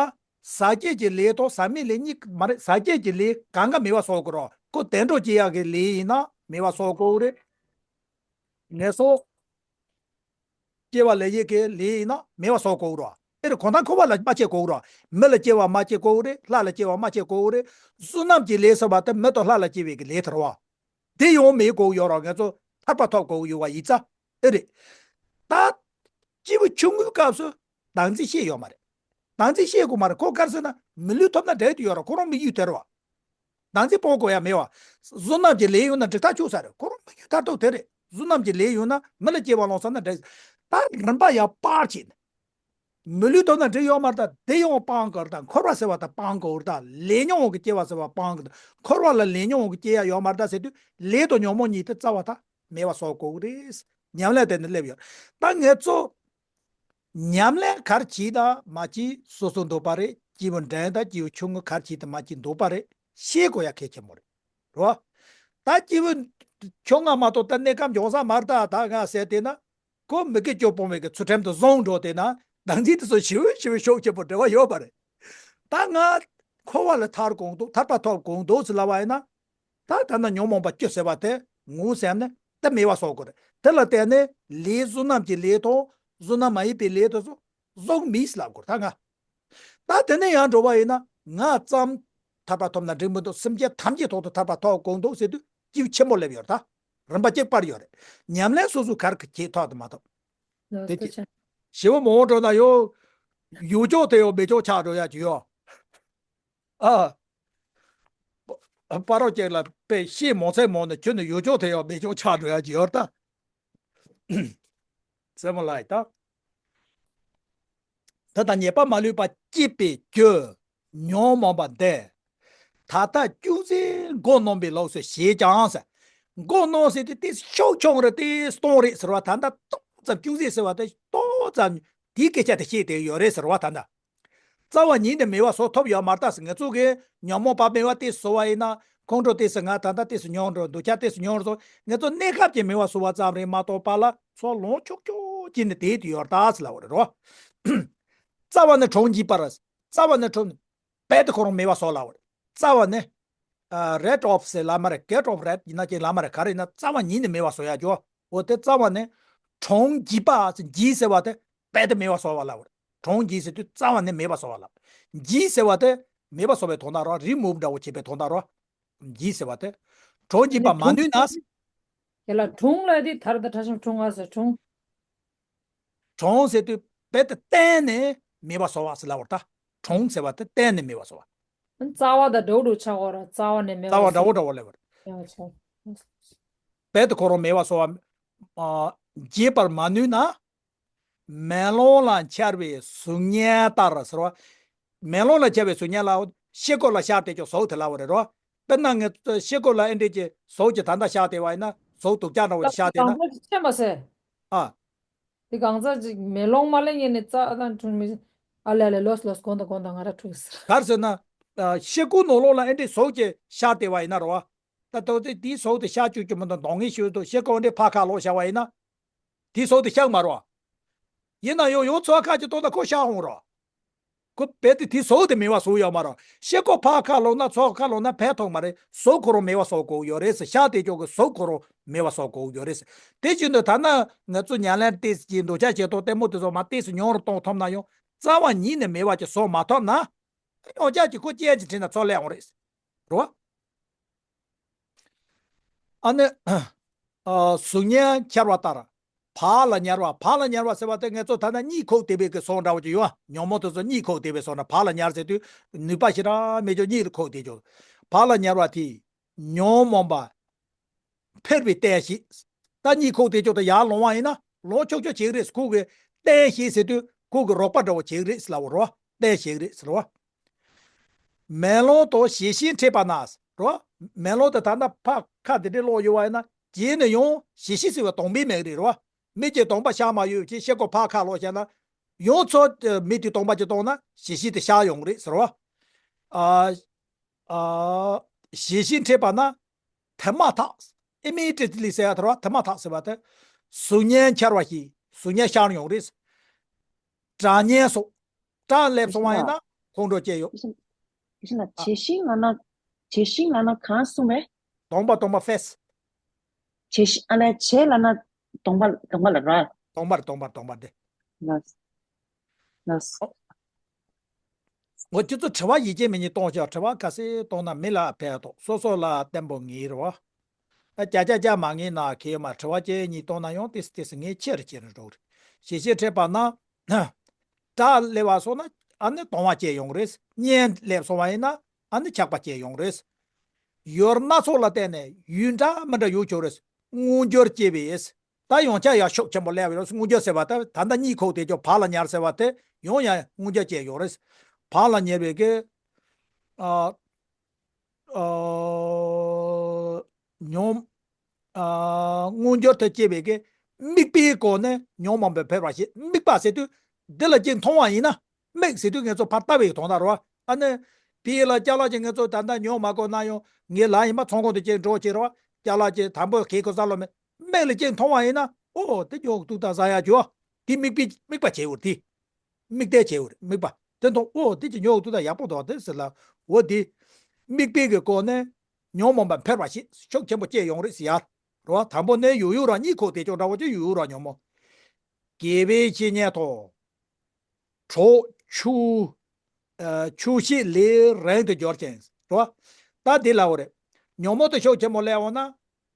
ཟག་བཅས་ཀྱི་ལས་དང་ཟག་མེད་ལས་གཉིས་མ་རེད། ཟག་བཅས་ཀྱི་ལས་གང་ག་མེད་པ་བཟོ་དགོས་ར། ཁོ་བདེ་འགྲོ་སྐྱེ་ཡག་གི་ལས་ཡིན་ན་མེད་པ་བཟོ་དགོས་རེད། ངན་སོང་། སྐྱེ་བ་ལེན་ཡས་ཀྱི་ལས་ཡིན་ན་མེད་པ་བཟོ་དགོས་ར། དེར་གང་ལྟར་འཁོར་བ་ལ་མ་སྐྱེ་དགོས་ར། མི་ལ་སྐྱེ་བ་མ་སྐྱེ་དགོས་རེད། ལྷ་ལ་སྐྱེ་བ་མ་སྐྱེ་དགོས་རེད། བསོད་ནམས་ཀྱི་ལས་ཟེར་བ་དེ་མི་དང་ལྷ་ལ་སྐྱེ་བའི་གི་ལས་དེ་རེད་བ། དེ་ཡང་མེད་དགོས་ཡོད་ར། ང་ཚོ་ཐར་པ་ཐོབ་དགོས་ཡོད་བ་ཡིན་ཙང་ཨེ་རེད། ད་སྐྱེས་བུ་ཆུང་ངུའི་སྐབས་སུ་བདག་འཛིན་ཤེས་ཡོད་མ་རེད། བདག་འཛིན་ཤེས་དགོས་མ་རེད། ཁོ་ག་རེ་ཟེར་ན་མི་ལུས་ཐོབ་ན་འགྲིག་དུ་ཡོད་ར། ཁོ་རང་དམིགས་ཡུལ་དེ་རེད་བ། བདག་འཛིན་སྤོང་དགོས་ཡ་མེད་བ། བསོད་ནམས་ཀྱི་ལས་ཡོད་ན་འགྲིག་ཐག་ཆོད་ས་རེད། ཁོ་རང་དམིགས་ཡུལ་མཐར་ཐུག་དེ་རེད། བསོད་ནམས་ཀྱི་ལས་ཡོད་ན་མི་ལ་སྐྱེ་བ་ལོངས་ས་ན་འགྲིག་ད་རིམ་པ་ཡང་སྤར་བྱེད་ནས། མི་ལུས་ཐོབ་ན་འགྲིག་ཡོད་མ་རེད། ད་དེ་ཡང་སྤང་དགོས་རེད། ད་འཁོར་བ་ཟེར་བ་ད་སྤང་དགོས་རེད། ད་ལས་ཉོན་མོངས་ཀྱི་སྐྱེ་བ་ཟེར་བ་སྤང་དགོས། ད་འཁོར་བ་ལ་ལས་ཉོན་མོངས་ཀྱི་སྐྱེ་ཡ་ཡོད་མ་རེད་ད་ཟེར་དུས་ལས་དང་ཉོན་མོངས་གཉིས་དེ་རྩ་བ་ད་མེད་པ་བཟོ་དགོས་རེད། ཉམས་ལེན་དེ་ནི་སླེབས་ཡོད། ད་ངས་ཚོ་ཉམས་ལེན་ག་རེ་བྱེད་དང་མ་བྱེད་སོ་སོ་འདོད་པ་རེད། སྐྱེས་བུ་འབྲིང་དང་སྐྱེས་བུ་ཆུང་ངུ་ག་རེ་བྱེད་དང་མ་བྱེད་འདོད་པ་རེད། ཤེས་དགོས་ཡ་གལ་ཆེན་པོ་རེད། རེད་བ། ད་སྐྱེས་བུ་ཆུང་ང་མ་གཏོགས་ད་གནས་སྐབས་འབྱུང་ས་མ་རེད། ད་ད་ང་ཟེར་དེ་ན་ཁོ་མི་དགེ་བཅུ་སྤོང་བའི་གི་ཚུལ་ཁྲིམས་དུ་བཟུང་འགྲོ་དེ་ན་བདག་འཛིན་དེ་ཚོ་ཞི་བོ་ཞི་བོ་ཤུགས་ཆེན་པོ་འབྲེལ་བ་ཡོད་པ་རེད། ད་ང་འཁོར་བ་ལ་ཐར་དགོངས་འདུག་ཐར་པ་ཐོབ་དགོངས་འདུག་ཟེར་ལབ་པ་ཡིན་ན། ད་ད་ན་ཉོན་མོངས་པ་བཅུ་ཟེར་བ་དེ་ངོ་བོ་ཟེར་ནས་དེ་མེད་པ་བཟོ་དགོས་རེད། དེ་ལ་བརྟེན་ནས་ལས་བསོད་ནམས་ཀྱི་ལས་དང་བསོད་ནམས་མ་ཡིན་པའི་ལས་དེ་ཚོ་བཟོ་མི་ལབ་དགོས་རེད། ད་ང་ད་དེ་ནས་ཡང་འགྲོ་བ་ཡིན་ན་ང་ཙམ་ཐར་པ་ཐོབ་ན་འགྲིག་མི་འདུག་སེམས་ཅན་ཐམས་ཅད་ཐོག་ཏུ་ཐར་པ་ཐོབ་དགོས་འདུག་ཟེར་དུས་སྐྱེས་བུ་ཆེན་པོ་སླེབས་ཡོད་རེད། ད་རིམ་པ་གཅིག་སྤར་ཡོད་རེད། ཉམས་ལེན་སོ་སོ་ག་རེ་བྱེད་ཐོག་ཏུ་མ་ཐོབ། ལགས་དེ་སོ་ཅི་ཆེ། ཞེ་པོ་མང་འགྲོ་ན་ཡོ། ཡོ་ཅོག་དེ་ཡོ་མེ་ཅོག་ཆགས་འགྲོ་ཡ་ཅི་ཡོ། ཨ། པ་རོ་ཅིག་ལ་དཔེ་ཤེས་མང་ཚད་མང་ནས་ཁྱོད་ནི་ཡོ་ཅོག་དེ་ཡོ་མེ་ཅོག་ཆགས་འགྲོ་ཡ་ཅི་ཡོ་ད། རྩེད་མོ་ལ་ཡི་ད། ད་ལྟ་ཉེས་པ་མ་ལུས་པ་སྐྱེད་པའི་རྒྱུ། ཉོན་མོངས་པ་འདི། ད་ལྟ་ཅུང་ཟད་མགོ་གནོན་པའི་ལོགས་སུ་བྱེད་ཀྱང་ཟེར། མགོ་གནོན་ཟེར་དུས་ཏོག་ཙམ་ཤུགས་ཆུང་རེ་ཏོག་ཙམ་གཏོང་རེ་ཟེར་བ་ད་ལྟ་ཏོག་ཙམ་ཅུང་ཟད་ཟེར་བ་ད་ཏོག་ཙམ་དེའི་སྐད་ཆ་དེ་བཤད་དེ་ཡོད་རེད་ཟེར་བ་ད་ལྟ། རྩ་བ་ཉིད་ནས་མེད་པ་བཟོ་ཐུབ་ཡོད་མ་རེད་ད་ཟེར། ང་ཚོ་གིས་ཉོན་མོངས་པ་མེད་པ་ཏོག་ཙམ་བཟོ་བ་ཡིན་ན་ཁོང་ཁྲོ་ཏོག་ཙམ་ང་ད་ལྟ་ཏོག་ཙམ་ཉུང་རུ་འདོད་ཆགས་ཏོག་ཙམ་ཉུང་རུ་སོང་། ང་ཚོ་གནས་སྐབས་ཀྱི་མེད་པ་བཟོ་བ་ཙམ་རེད་མ་གཏོགས་པ་ལ་ཚོར་ལོངས་སྤྱོད་སྤྱོད་ཀྱི་ནི་དེ་དུ་ཡོད་རེད་ད་ཟེར་ལབ་པ་རེད་རོ། རྩ་བ་ནས་གྲོང་འཇིག་པ་རེད། རྩ་བ་ནས་གྲོང་རྦད་དེ་ཁོ་རང་མེད་པ་བཟོ་ལབ་པ་རེད། རྩ་བ་ནས་ཨ་རེད་ཨོཕ་ཟེར་ལབ་མ་རེད། གེཊ་ཨོཕ་རེད་ཡིན་ན་ཅིག་ལབ་མ་རེད། ག་རེ་ཡིན་ན་རྩ་བ་ཉིད་ནས་མེད་པ་བཟོ་ཡ་ཅོ། འོ་དེ་རྩ་བ་ནས་གྲོང་འཇིག་པ་ཟེར་འཇིག་ཟེར་བ་དེ་རྦད་དེ་མེད་པ་བཟོ་བ་ལབ་པ་རེད། གྲོང་འཇིག་ཟེར་དུས་རྩ་བ་ནས་མེད་པ་བཟོ་བ་ལབ། འཇིག་ཟེར་བ་དེ་མེད་པ་བཟོ་བའི་དོན་དག་རོ། རི་མུབ་འདྲ་བོ་བྱེད་པའི་དོན་དག་རོ། འཇིག་ཟེར་བ་དེ། གྲོང་འཇིག་པ་མ་ནུས་ན། དེ་ལ་གྲོང་ལ་དེ་དར་དང་ཁྲ་ཆེན་གྲོང་ང་ཟེར་གྲོང་། གྲོང་ཟེར་དུས་རྦད་དེ་གཏན་ནས་མེད་པ་བཟོ་བ་ཟེར་ལབ་པ་རེད་ད། གྲོང་ཟེར་བ་དེ་གཏན་ནས་མེད་པ་བཟོ་བ། རྩ་བ་དང་འདྲ་བོ་འདྲ་བོ་ཆགས་ཀྱི་ཡོད་རེད། རྩ་བ་ནས་མེད་པ་རྩ་བ་འདྲ་བོ་འདྲ་བོ་ལབ་པ་རེད། ཡང་ཆགས། རྦད་དེ་ཁོ་རང་མེད་པ་བཟོ་བ། ཨ། བརྗེད་པར་མ་ནུས་ན། མེ་ལོང་ལ་འཆར་བའི་གཟུགས་བརྙན་ལྟར་ཟེར་བ། མེ་ལོང་ལ་འཆར་བའི་གཟུགས་བརྙན་ལ་ཤེལ་སྒོ་ལ་ཤར་བསྡད་ཀྱང་གཟུགས་དེ་ལབ་པ་རེད་རོ། དཔེར་ན་ངས་ཤེལ་སྒོ་ལ་ཨེ་འདྲས་ཀྱི་གཟུགས་ཀྱི་ད་ལྟ་ཤར་བསྡད་པ་ཡིན་ན་གཟུགས་སྡུག་ཅག་འདྲ་བོ་ཞིག་ཤར་བསྡད་ན། གང་ཟག་ཅིག་ཤེས་མ་ཟེར། ཨ། དེ་གང་ཟག་ཅིག་མེ་ལོང་མ་ལེན་ངེས་ནས་རྩ་དང་འཁྲུལ་མི། ཨ་ལེ་ཨ་ལེ་ལོས་ལོས་དགོངས་དང་དགོངས་དང་ང་ར་འཁྲུལ་ཟེར། ག་རེ་ཟེར་ན། ཤེལ་སྒོ་ནང་ལོགས་ལ་ཨེ་འདྲས་གཟུགས་ཀྱི་ཤར་བསྡད་པ་ཡིན་ན་རོ། ད་ལྟ་དེ་དེའི་གཟུགས་དེ་ཤར་བཅུག་རྒྱུ་མི་འདུག་གདོང་ངེས་ཤོས་འདུག་ཤེལ་སྒོ་འདྲས་ཕར་ཁ་ལོག་བཞག་པ་ཡིན་ན། དེའི་གཟུགས་དེ་ཤར་མ་རོ། ཡིན་ན་ཡང་ཡང་ཚུར་ཁ་ཅིག་གཏོང་ན་ཁོ་ཤར་འོང་རོ། ཁོ་རྦད་དེ་དེའི་གཟུགས་དེ་མེད་པ་བཟོ་ཡོད་མ་རོ། ཤེལ་སྒོ་ཕར་ཁ་ལོག་ན་ཚུར་ཁ་ལོག་ན་ཕན་ཐོགས་མ་རེད། གཟུགས་ཁོ་རང་མེད་པ་བཟོ་དགོས་ཡོད་རེད་ཟེར། ཤར་བསྡད་ཀྱོག་གི་གཟུགས་ཁོ་རང་མེད་པ་བཟོ་དགོས་ཡོད་རེད་ཟེར། དེ་བཞིན་དུ་ད་ནི་ང་ཚོ་ཉམས་ལེན་ཏོག་ཙམ་གྱིས་འདོད་ཆགས་ཞེ་སྡང་གཏི་མུག་དེ་ཚོ་མར་ཏོག་ཙམ་ཉུང་རུ་གཏོང་ཐུབ་ན་ཡང་རྩ་བ་ཉིད་ནས་མེད་པ་ཅིག་བཟོ་མ་ཐུབ་ན། ཡང་བསྐྱར་གྱི་ཁོ་རྐྱེན་གྱི་དྲིན་ལ་ཚུར་སླེབས་འོང་རེད། རེད་བ། ཨ་ནི། ཨ། གཟུགས་བརྙན་འཆར་བ་ལྟར། བག་ལ་ཉལ་བ། བག་ལ་ཉལ་བ་ཟེར་བ་དེ་ངེད་ཚོ་ད་ལྟ་གཉིད་ཁུག་བསྡད་པའི་གི་བཟོ་འདྲ་བོ་ཅིག་ཡོད། ཉོན་མོངས་དེ་ཚོ་གཉིད་ཁུག་བསྡད་པའི་བཟོ་འདྲ། བག་ལ་ཉལ་ཟེར་དུས་ནུས་པ་ཞེ་དྲག་མེད་ཅོག་གཉིད་ཁུག་བསྡད་ཅོག་བག་ལ་ཉལ་བ་དེ་ཉོན་མོངས་པ་འཕེལ་བའི་རྟེན་བྱེད། ད་གཉིད་ཁུག་བསྡད་ཅོག་དེ་ཡར་ལོང་བ་ཡིན་ན་ལོང་ཆོག་ཆོག་བྱེད་ཀྱི་རེད། ཁོ་གི་རྟེན་བྱེད་ཟེར་དུས་ཁོ་གི་རོགས་པ་འདྲ་བོ་བྱེད་ཀྱི་རེད་ལབ་པ་རོ། རྟེན་བྱེད་ཀྱི་རེད་ཟེར་བ། མེ་ལོང་དང་ཞལ་ཤེས་འཕྲད་པ་ན་རོ། མེ་ལོང་དེ་ད་ལྟ་ཕར་ཁ་དེ་འདྲས་ཀློག་ཡོད་བ་ཡིན་ན་རྗེས་ནས་ཡང་ཞལ་ཤེས་ཟེར་བ་སྟོང་པའི་མིང་རེད་རོ། མིག་གིས་སྟོང་པ་ཤར་མ་ཡོད་ཅེས་ཤེལ་སྒོ་ཕར་ཁ་ལོག་བྱས་ན་ཡང་ཚོ་མིག་དེ་སྟོང་པ་ཅིག་གཏོང་ན་ཞལ་ཤེས་དེ་ཤར་ཡོང་གི་རེད་ཟེར་བ། ཨ། ཨ། ཞལ་ཤེས་འཕྲད་པ་ན་དེ་མ་ཐག Immediately ཟེར་ཡ་དེ་རོ། དེ་མ་ཐག་ཟེར་བ་དེ་གཟུགས་བརྙན་འཆར་བ་ཞིག་གཟུགས་བརྙན་ཤར་ཡོང་རེད། སྒྲ་བརྙན་སོགས། སྒྲ་སླེབས་སོང་བ་ཡིན་ན་ཁོང་ཁྲོ་སྐྱེ་ཡོང་། ཡིན་ན་ཨ། བྱད་ཤིང་ལབ་ན། བྱད་ཤིང་ལབ་ན་གང་གསུངས་པས། སྟོང་པ། སྟོང་པ། Face། བྱད་ཤིང་ཨ་ལས་བྱད་ལབ་ན་སྟོང་པ་སྟོང་པ་ལབ་ར། སྟོང་པར། སྟོང་པར། སྟོང་པར་དེ། ལགས། ལགས། འོ། ཁྱེད་ཚོ་དྲི་བ་ཡིན་གཅིག་མིན་གཉིས་གཏོང་ཤོག་དྲི་བ་ག་ཚོད་གཏོང་ན་མི་ལ་ཕན་ཐོགས། སོ་སོ་ལ་བརྟན་པོ་ངེས་རེད་བ། ཨ། བརྒྱ་ཆ་བརྒྱ་མ་ངེས་ན་གལ་ཡོད་མ་རེད། དྲི་བ་གཅིག་གཉིས་གཏོང་ན་ཡང་ཏིས་ཏིས་ངས་ཆེ་རུ་ཆེ་རུ་འགྲོ་གི་རེད། ཞལ་ཤེས་འཕྲད་པ་ན། སྒྲ་སླེབས་པ་སོང་ན་ཨ་ནི་སྟོང་པ་སྐྱེ་ཡོང་རེད། བརྙན་སླེབས་སོང་བ་ཡིན་ན་ཨ་ནི་ཆགས་པ་སྐྱེ་ཡོང་རེད། ཡུལ་སྣ་ཚོགས་ལ་བརྟེན་ནས་ཡུལ་འདྲ་མི་འདྲ་ཡོང་ཆོག་རེད། མངོན་གྱུར་སྐྱེ་བས། ད་ཡང་བསྐྱར་ཡང་ཤུགས་ཆེན་པོ་སླེབས་ཡོད་རེད། མངོན་གྱུར་ཟེར་བ་ད་ད་ལྟ་གཉིད་ཁུག་བསྡད་ཀྱོག་བག་ལ་ཉལ་ཟེར་བ་དེ་ཡང་ཡང་མངོན་གྱུར་སྐྱེ་ཡོད་རེད། བག་ལ་ཉལ་བའི་གི། ཨ། ཨ། ཉོན། ཨ། མངོན་གྱུར་དུ་སྐྱེ་བའི་གི་དམིགས་པའི་སྒོ་ནས་ཉོན་མོངས་པའི་འཕེལ་བ་ཞེས། དམིགས་པ་ཟེར་དུས་འདི་ལ་གཅིག་མཐོང་བ་ཡིན་ན། དམིགས་ཟེར་དུས་ངེད་ཚོ་ཕར་ལྟ་བའི་དོན་དག་རེད་བ། ཨ་ནི། ཕི་ལ་ཅ་ལག་ཅིག་ངེད་ཚོ་ད་ལྟ་ཉོ་མ་དགོས་ན་ཡང་ངའི་ལག་ཡིན་པ་ཚོང་ཁང་དུ་ཅིག་འགྲོ་བྱེད་རེད་བ། ཅ་ལག་ཅིག་དང་པོ་གི་ཁོ་ས་ལོ་མེད། དམིགས་ལ་གཅིག་མཐོང་བ་ཡིན་ན། ཨོ། དེ་ཉོ་འདུག་ད་ཟ་ཡ་ཅོ། དེ་དམིགས་པའི་དམིགས་པ་བྱེད་འོར་དེ། དམིགས་གཏད་བྱེད་འོར་དམིགས་པ་དེ་མཐོང་། ཨོ། དེ་ཅིག་ཉོ་འདུག་ད་ཡག་པོ་འདུག་དེ་ཟེར་ལ། འོ་དེ། དམིགས་པའི་གི་སྒོ་ནས་ཉོན་མོངས་པ་འཕེལ་བ་ཞིག་ཤུགས་ཆེན་པོ་སྐྱེ་ཡོང་རེད་ཟེར་ཡ། རེད་བ། དང་པོ་ནས་ཡུག་ཡུག་ར་གཉིད་ཁུག་བསྡད་ཀྱོག་འདྲ་བོ་ཅིག་ཡུག་ཡུག་ར་ཉོན་མོངས། དགེ་བའི་བཤེས་གཉེན་དང་། གྲོགས། ཆུ། ཨ། ཆུ་ཤེལ་ལས་རིང་དུ་འགྱུར་ཞིང་། རོ། ད་འདི་ལབ་པ་རེད། ཉོན་མོངས་དེ་ཤུགས་ཆེན་པོ་སླེབས་འོང་ན།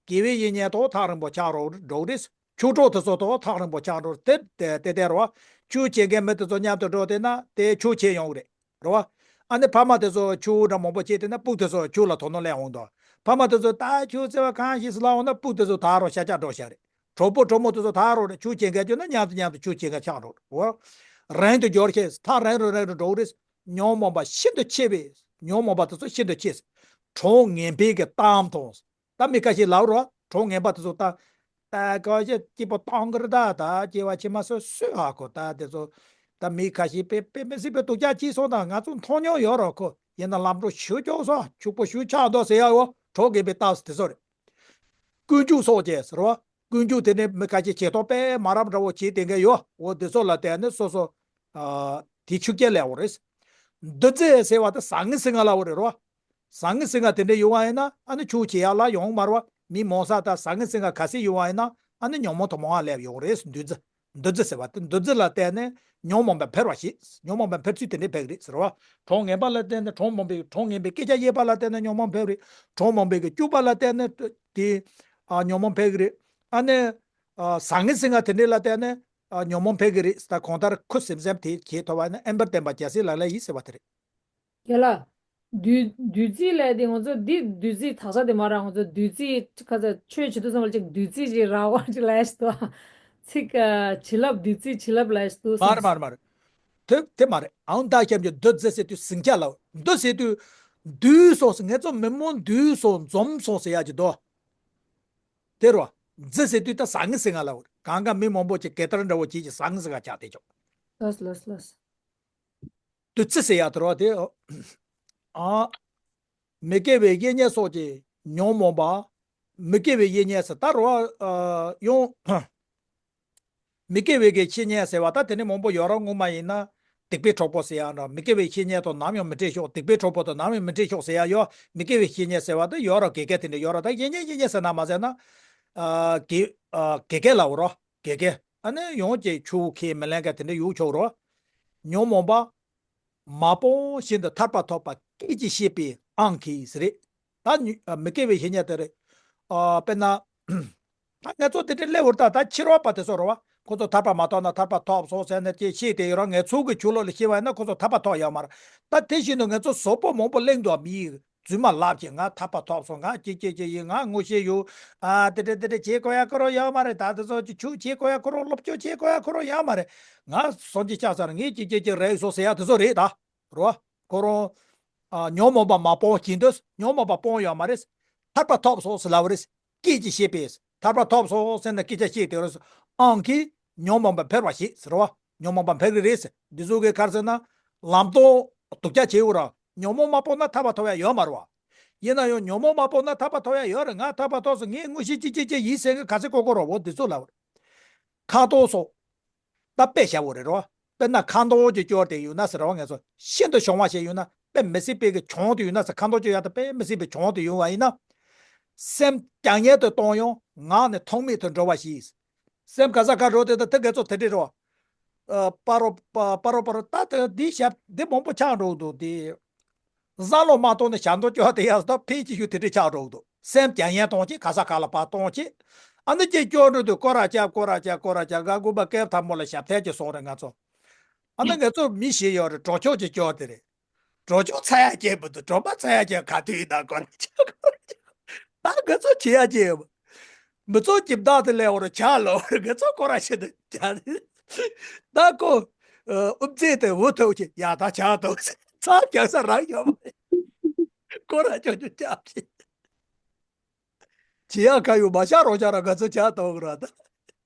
དགེ་བའི་བཤེས་གཉེན་དང་ཐག་རིང་པོ་ཆགས་རོགས་འགྲོ་གི་རེད། ཆོས་གྲོགས་དེ་ཚོ་དང་ཐག་རིང་པོ་ཆགས་འགྲོ། དེ་དེ་དེ་དེ་རོ། ཆོས་བྱེད་མཁན་མི་དེ་ཚོ་མཉམ་དུ་འགྲོ་བསྡད་ན་དེ་ཆོས་བྱེད་ཡོང་གི་རེད། རོ། ཨ་ནི་ཕ་མ་དེ་ཚོ་ཆོས་འདྲ་མང་པོ་བྱེད་བསྡད་ན་སྤུ་གུ་དེ་ཚོ་ཆོས་ལ་དོ་སྣང་སླེབས་འོང་དོ། ཕ་མ་དེ་ཚོ་ད་ཆོས་བྱེད་པ་གང་ཞིག་ཟེར་ལབ་འོང་ན་སྤུ་གུ་དེ་ཚོ་ད་རོ་ཤ་ཆགས་འགྲོ་ཤག་རེད། གྲོགས་པོ་གྲོགས་མོ་དེ་ཚོ་ད་རོ་རེད། ཆོས་བྱེད་མཁན་བྱུང་ན་མཉམ་དུ་མཉམ་དུ་ཆོས་བྱེད་མཁན་ཆགས་འགྲོ། འོ། རིང་དུ་འགྱུར་ཞིང་། ཐག་རིང་རུ་རིང་རུ་འགྲོ་གི་རེད། ཉོན་མོངས་པ་ཤིན་ཏུ་ཆེ་བས། ཉོན་མོངས་པ་དེ་ཚོ་ཤིན་ཏུ་ཆེ། གྲོགས་ངན་པའི་གི་གཏམ་དང་། ད་མི་ཁ་ཤས་ལབ་རོ། གྲོགས་ངན་པ་དེ་ཚོ་ད། ད་ག་ཞིག་སྐྱིད་པོ་གཏོང་གི་རེད་ད། ད་སྐྱེ་བ་ཕྱི་མ་སོ་སོས་ཧ་གོ། ད་དེ་ཚོ། ད་མི་ཁ་ཤས་དཔེ་དཔེ་མི་སྲིད་པའི་སྡུག་ཅག་སྐྱེས་སོང་། ད་ང་ཚོ་མཐོང་མྱོང་ཡོད་རོ་ཁོ། ཡིན་ན་ལམ་འགྲོ་ཞུ་ཀྱོག་སོ། ཕྱུག་པོ་ཞུ་ཆགས་འདུག་ཟེར་ཡ་ཡོ། གྲོགས་ངན་པའི་རྟགས་དེ་ཚོ་རེད། ཀུན་སྤྱོད་སོགས་ཀྱིས་ཟེར་བ། ཀུན་སྤྱོད་དེ་ནི་མི་ཁ་ཤས་བྱེད་སྟངས་དཔེ་མ་རབས་འདྲ་བོ་བྱེད་བསྡད་མཁན་ཡོད། འོ་དེ་ཚོ་ལ་བརྟེན་ནས་སོ་སོ། ཨ། དེ་ཆུ་རྐྱལ་ལས་འོ་རེད། འདུ་འཛི་ཟེར་བ་དེ་ཟང་ངེ་ཟིང་ངེ་ལ་འོ་རེད་རོ། ཟང་ངེ་ཟིང་ངེ་དེ་འདྲ་ཡོང་བ་ཡིན་ན་ཨ་ནི་ཆོས་བྱེད་ཡག་ལ་ཡོང་མ་རེད་བ། མི་མང་ས་ད་ཟང་ངེ་ཟིང་ངེ་ག་ཚད་ཡོང་བ་ཡིན་ན་ཨ་ནི་ཉོན་མོངས་དེ་མང་བ་སླེབས་ཡོང་རེད། འདུ་འཛི། འདུ་འཛི་ཟེར་བ་དེ། འདུ་འཛི་ལ་བརྟེན་ནས་ཉོན་མོངས་པ་འཕེལ་བ་ཞིག་ཉོན་མོངས་པ་འཕེལ་ཚུལ་དེ་འདྲའི་འཕེལ་གི་རེད་ཟེར་བ། གྲོགས་ངན་པ་ལ་བརྟེན་ནས་གྲོགས་མང་པོའི། གྲོགས་ངན་པའི་སྐད་ཆ་བཤད་པ་ལ་བརྟེན་ནས་ཉོན་མོངས་འཕེལ་རེད། གྲོགས་མང་པོའི་གི་སྤྱོད་པ་ལ་བརྟེན་ནས་དེ། ཨ། ཉོན་མོངས་འཕེལ་གི་རེད། ཨ་ནི། ཨ། ཟང་ངེ་ཟིང་ངེ་དེ་འདྲའི་ལ་བརྟེན་ནས། ཨ། ཉོན་མོངས་འཕེལ་གི་རེད། ད་གང་ལྟར་ཁུ་སིམ་སིམ་དེ་བྱེད་ཐུབ་པ་ཡིན་ན། དབེན་པར་བསྟན་པ་རྒྱལ་སྲས་ལག་ལེན་ཡིན་ཟེར་བ་དེ་རེད། རྒན་ལགས། བདུད། བདུད་རྩི་ལབ་དེ་ང་ཚོ་འདི་བདུད་རྩི་དག་ས་དེ་མ་ར། ང་ཚོ་བདུད་རྩི་ཁ་ཚ་ཆོས་བྱེད་དུས་ཙམ་པ་ཅིག་བདུད་རྩི་ཅིག་རག་པ་ཅིག་ལབ་ཡ་ཞིག་འདུག་ཚིག་ཨ། བྱིན་རླབས། བདུད་རྩིའི་བྱིན་རླབས་ལབ་ཡ་ཞིག་འདུག་མ་རེད། མ་རེད། མ་རེད། དེ་དེ་མ་རེད། ཨང་། ད་ཁྱབ་ཀྱི་འདུ་འཛི་ཟེར་དུས་ཟིང་ཆ་ལ། འདུ་ཟེར་དུས་འདུས་སོང་ཟེར། ངེད་ཚོ་མི་མང་འདུས་སོང་འཛོམས་སོང་ཟེར་ཡ་ཅིག་འདུག་དེ་རོ། འཛི་ཟེར་དུས་ད་ཟང་ངེ་ཟིང་ངེ་ལ། གང་ག་མི་མང་པོ་ཅིག་གད་བདར་འདྲ་བོ་བྱེད་ཀྱི་ཟང་ངེ་ཟིང་ངེ་ཆགས་བསྡད་ཆོག་ལགས་ལགས་ལགས། བདུད་རྩི་ཟེར་ཡ་དེ་རོ་དེ། ཨ། མི་དགེ་བའི་བཤེས་གཉེན་སོགས་ཀྱིས་ཉོན་མོངས་པ། མི་དགེ་བའི་བཤེས་གཉེན་ཟེར་ད་རོ། ཨ། ཡང་། མི་དགེ་བའི་གི་བཤེས་གཉེན་ཟེར་བ་ད་དེ་ནི་མང་པོ་ཡོད་རོ། སྔོན་མ་ཡིན་ན་སྡིག་པའི་གྲོགས་པོ་ཟེར་ཡ་འདྲ། མི་དགེ་བའི་བཤེས་གཉེན་དང་ནམ་ཡང་མི་འཕྲད་ཤོག་སྡིག་པའི་གྲོགས་པོ་དང་ནམ་ཡང་མི་འཕྲད་ཤོག་ཟེར་ཡ་ཡོད། མི་དགེ་བའི་བཤེས་གཉེན་ཟེར་བ་ད་ཡོད་རོ། དགེ་རྒན་དེ་འདྲ་ཡོད་རོ། ད་བཤེས་གཉེན་བཤེས་གཉེན་ཟེར་ན་མ་ཟེར་ན། ཨ། དགེ། ཨ། དགེ་རྒན་ལབ་རོ། དགེ་རྒན། ཨ་ནི་ཡང་ཅིག་ཆུ་ཁས་མི་ལེན་མཁན་དེ་འདྲ་ཡོད་ཆོག་རོ། ཉོན་མོངས་པ། མ་སྤངས་བཞིན་དུ་ཐར་པ་ཐོབ་པ། སྐད་ཅིག་བཤད་པའི་ཨང་ཁེ་ཟེར་རེད། ད་ཉུ། ཨ། མི་དགེ་བའི་བཤེས་གཉེན་དེ་རེད། ཨ། དཔེར་ན། ད་ང་ཚོ་དེ་འདྲའི་སླེབས་ཡོད་རེད། ད་ད་ཕྱི་རོལ་པ་དེ་ཚོ་རེད་བ། ཁོ་ཚོ་ཐར་པ་མ་ཐོབ་ན་ཐར་པ་ཐོབ་སོང་ཟེར་ནས་ཅིག་བཤད་བསྡད་ཡོད་རེད། ང་ཚོ་གི་ཆོས་ལུགས་ལ་བཤད་པ་ཡིན་ན་ཁོ་ཚོ་ཐར་པ་ཐོབ་ཡོད་མ་རེད། ད་དེ་བཞིན་དུ་ང་ཚོ་ཟོག་པོ་མང་པོ་གླེང་འདུག་མི་ཡིས། རྫུན་མ་ལབ་ཀྱི། ང་ཐར་པ་ཐོབ་སོང་། ང་ཅི་ཅི་ཅི་ཡིན། ང་ངོ་ཤེས་ཡོད། ཨ་དེ་འདྲ་དེ་འདྲ་བྱེད་དགོས་ཡ་ཁོ་རང་ཡོད་མ་རེད། ད་དེ་ཚོ་ཅིག་ཆོས་བྱེད་དགོས་ཡ་ཁོ་རང་། སློབ་སྦྱོང་བྱེད་དགོས་ཡ་ཁོ་རང་ཡོད་མ་རེད། ང་སངས་རྒྱས་ཆགས་ཚར། ངས་ཅི་ཅི་ཅི་རེད་སོང་ཟེར་ཡ་དེ་ཚོ་རེད་ད། རོ། ཁོ་རང་། ཨ་ཉོན་མོངས་པ་མ་སྤོང་གི་འདུག་ཉོན་མོངས་པ་སྤོང་ཡོད་མ་རེད། ཐར་པ་ཐོབ་སོང་ཟེར་ལབ་རེད། སྐད་ཅིག་བཤད་པས། ཐར་པ་ཐོབ་སོང་ཟེར་ནས་སྐད་ཆ་བཤད་དེ་རེད། ཨང་ཀི་ཉོན་མོངས་པ་འཕེལ་བ་ཞིག་ཟེར་བ། ཉོན་མོངས་པ་འཕེལ་གི་རེད་ཟེར། འདི་ཚོ་གི་ག་རེ་ཟེར་ན། ལམ་སྟོན་སྡུག་ཅག་བྱེད་འུ་ར། ཉོན་མོངས་མ་སྤོང་ན་ཐར་པ་ཐོབ་ཡ་ཡོད་མ་རེད་བ། ཡིན་ན་ཡང་ཉོན་མོངས་མ་སྤོང་ན་ཐར་པ་ཐོབ་ཡ་ཡོད་རེད། ང་ཐར་པ་ཐོབ་སོང་། ངས་དངོས་གཞི་ཅི་ཅི་ཅི་ཡིན་ཟེར་གི་ག་ཚོད་གོ་གོ་རོ་བོ་འདི་ཚོ་ལབ་རེད། ཁ་ཏོག་སོགས། ད་དཔེ་བཞག་པ་རེད་རོ། དཔེར་ན་ཁ་མདོག་ཅིག་སྐྱོར་དེ་ཡོད་ན་ཟེར་བ། ང་ཚོ་ཤིན་ཏུ་བྱུང་བ་ཞིག་ཡོད་ན། དཔེ་མི་སྲིད་པའི་གི་བྱུང་དེ་ཡོད་ན་ཟེར། ཁ་མདོག་ཅིག་ཡོད་ད། དཔེ་མི་སྲིད་པའི་བྱུང་དེ་ཡོད་པ་ཡིན་ན། སེམས་རྐྱང་ཡལ་དུ་གཏོང་ཡང་ངག་ནི་ཐོགས་མེད་དུ་འགྲོ་བ་ཞིག་སེམས་ག་ས་ག་འགྲོ་དེ་ད་དེ་ག་ཚོད་དེ་འདྲ་རོ། ཨ་པ་རོ་པ་པ་རོ་པ་རོ། ད་དེ་འདི་ཞབས་འདི་མང་པོ་ཆགས་འགྲོ་འདུག་དེ། བཟང་ལོ་མ་གཏོང་ནས་ཞབས་འདོགས་སྐྱོར་དེ་ཡག་སོ། ད་ཕལ་ཆེར་ཞུ་དེ་འདྲ་ཆགས་འགྲོ་འདུག་སེམས་རྐྱང་ཡལ་གཏོང་ཅིག་ག་ས་ག་ལ་ཕར་གཏོང་ཅིག་ཨ་ནི་ཅིག་སྐྱོར་འགྲོ་དུས་སྐོར་ར་རྒྱབ། སྐོར་ར་རྒྱབ། སྐོར་ར་རྒྱབ། ག་དགོས་པ་སྐབས་ཐ་མོ་ལ་ཞབས་ཐལ་གྱི་སོང་རེད་ང་ཚོ། ཨ་ནི་ང་ཚོ་མི་ཞིག་ཡོད་རེད། གྲོགས་མཆོག་ཅིག་སྐྱོར་དེ་རེད། གྲོགས་མཆོག་ཚ་ཡ་སྐྱེས་མི་འདུག་གྲོགས་པ་ཚ་ཡ་སྐྱེས་ག་དུས་ཡིན་ན་སྐོར་ར་རྒྱབ། ད་ང་ཚོ་བྱེད་ཡ་ཅི་ཡོད། མི་ཚོ་ཀྱི་བདག་དེ་ལས་འོར་ཆ་ལོ་ང་ཚོ་སྐོར་ར་ཞིག་ཏུ་བྱ། ད་ཁོ། ཨུམ་ཚེ་དེ་འུ་ཐུག་ཅིག་ཡ་ད་ཆ་ཐུག་ཚ་རྒྱག་ས་རང་ཡོད་མ་རེད། སྐོར་ར་ཅོ་ཅོ་རྒྱབ་ཅིག་བྱེད་ཡ་ག་ཡོད་མ་ཤ་རོ་ཤ་ར་ང་ཚོ་ཆ་ཐུག་ར་ད།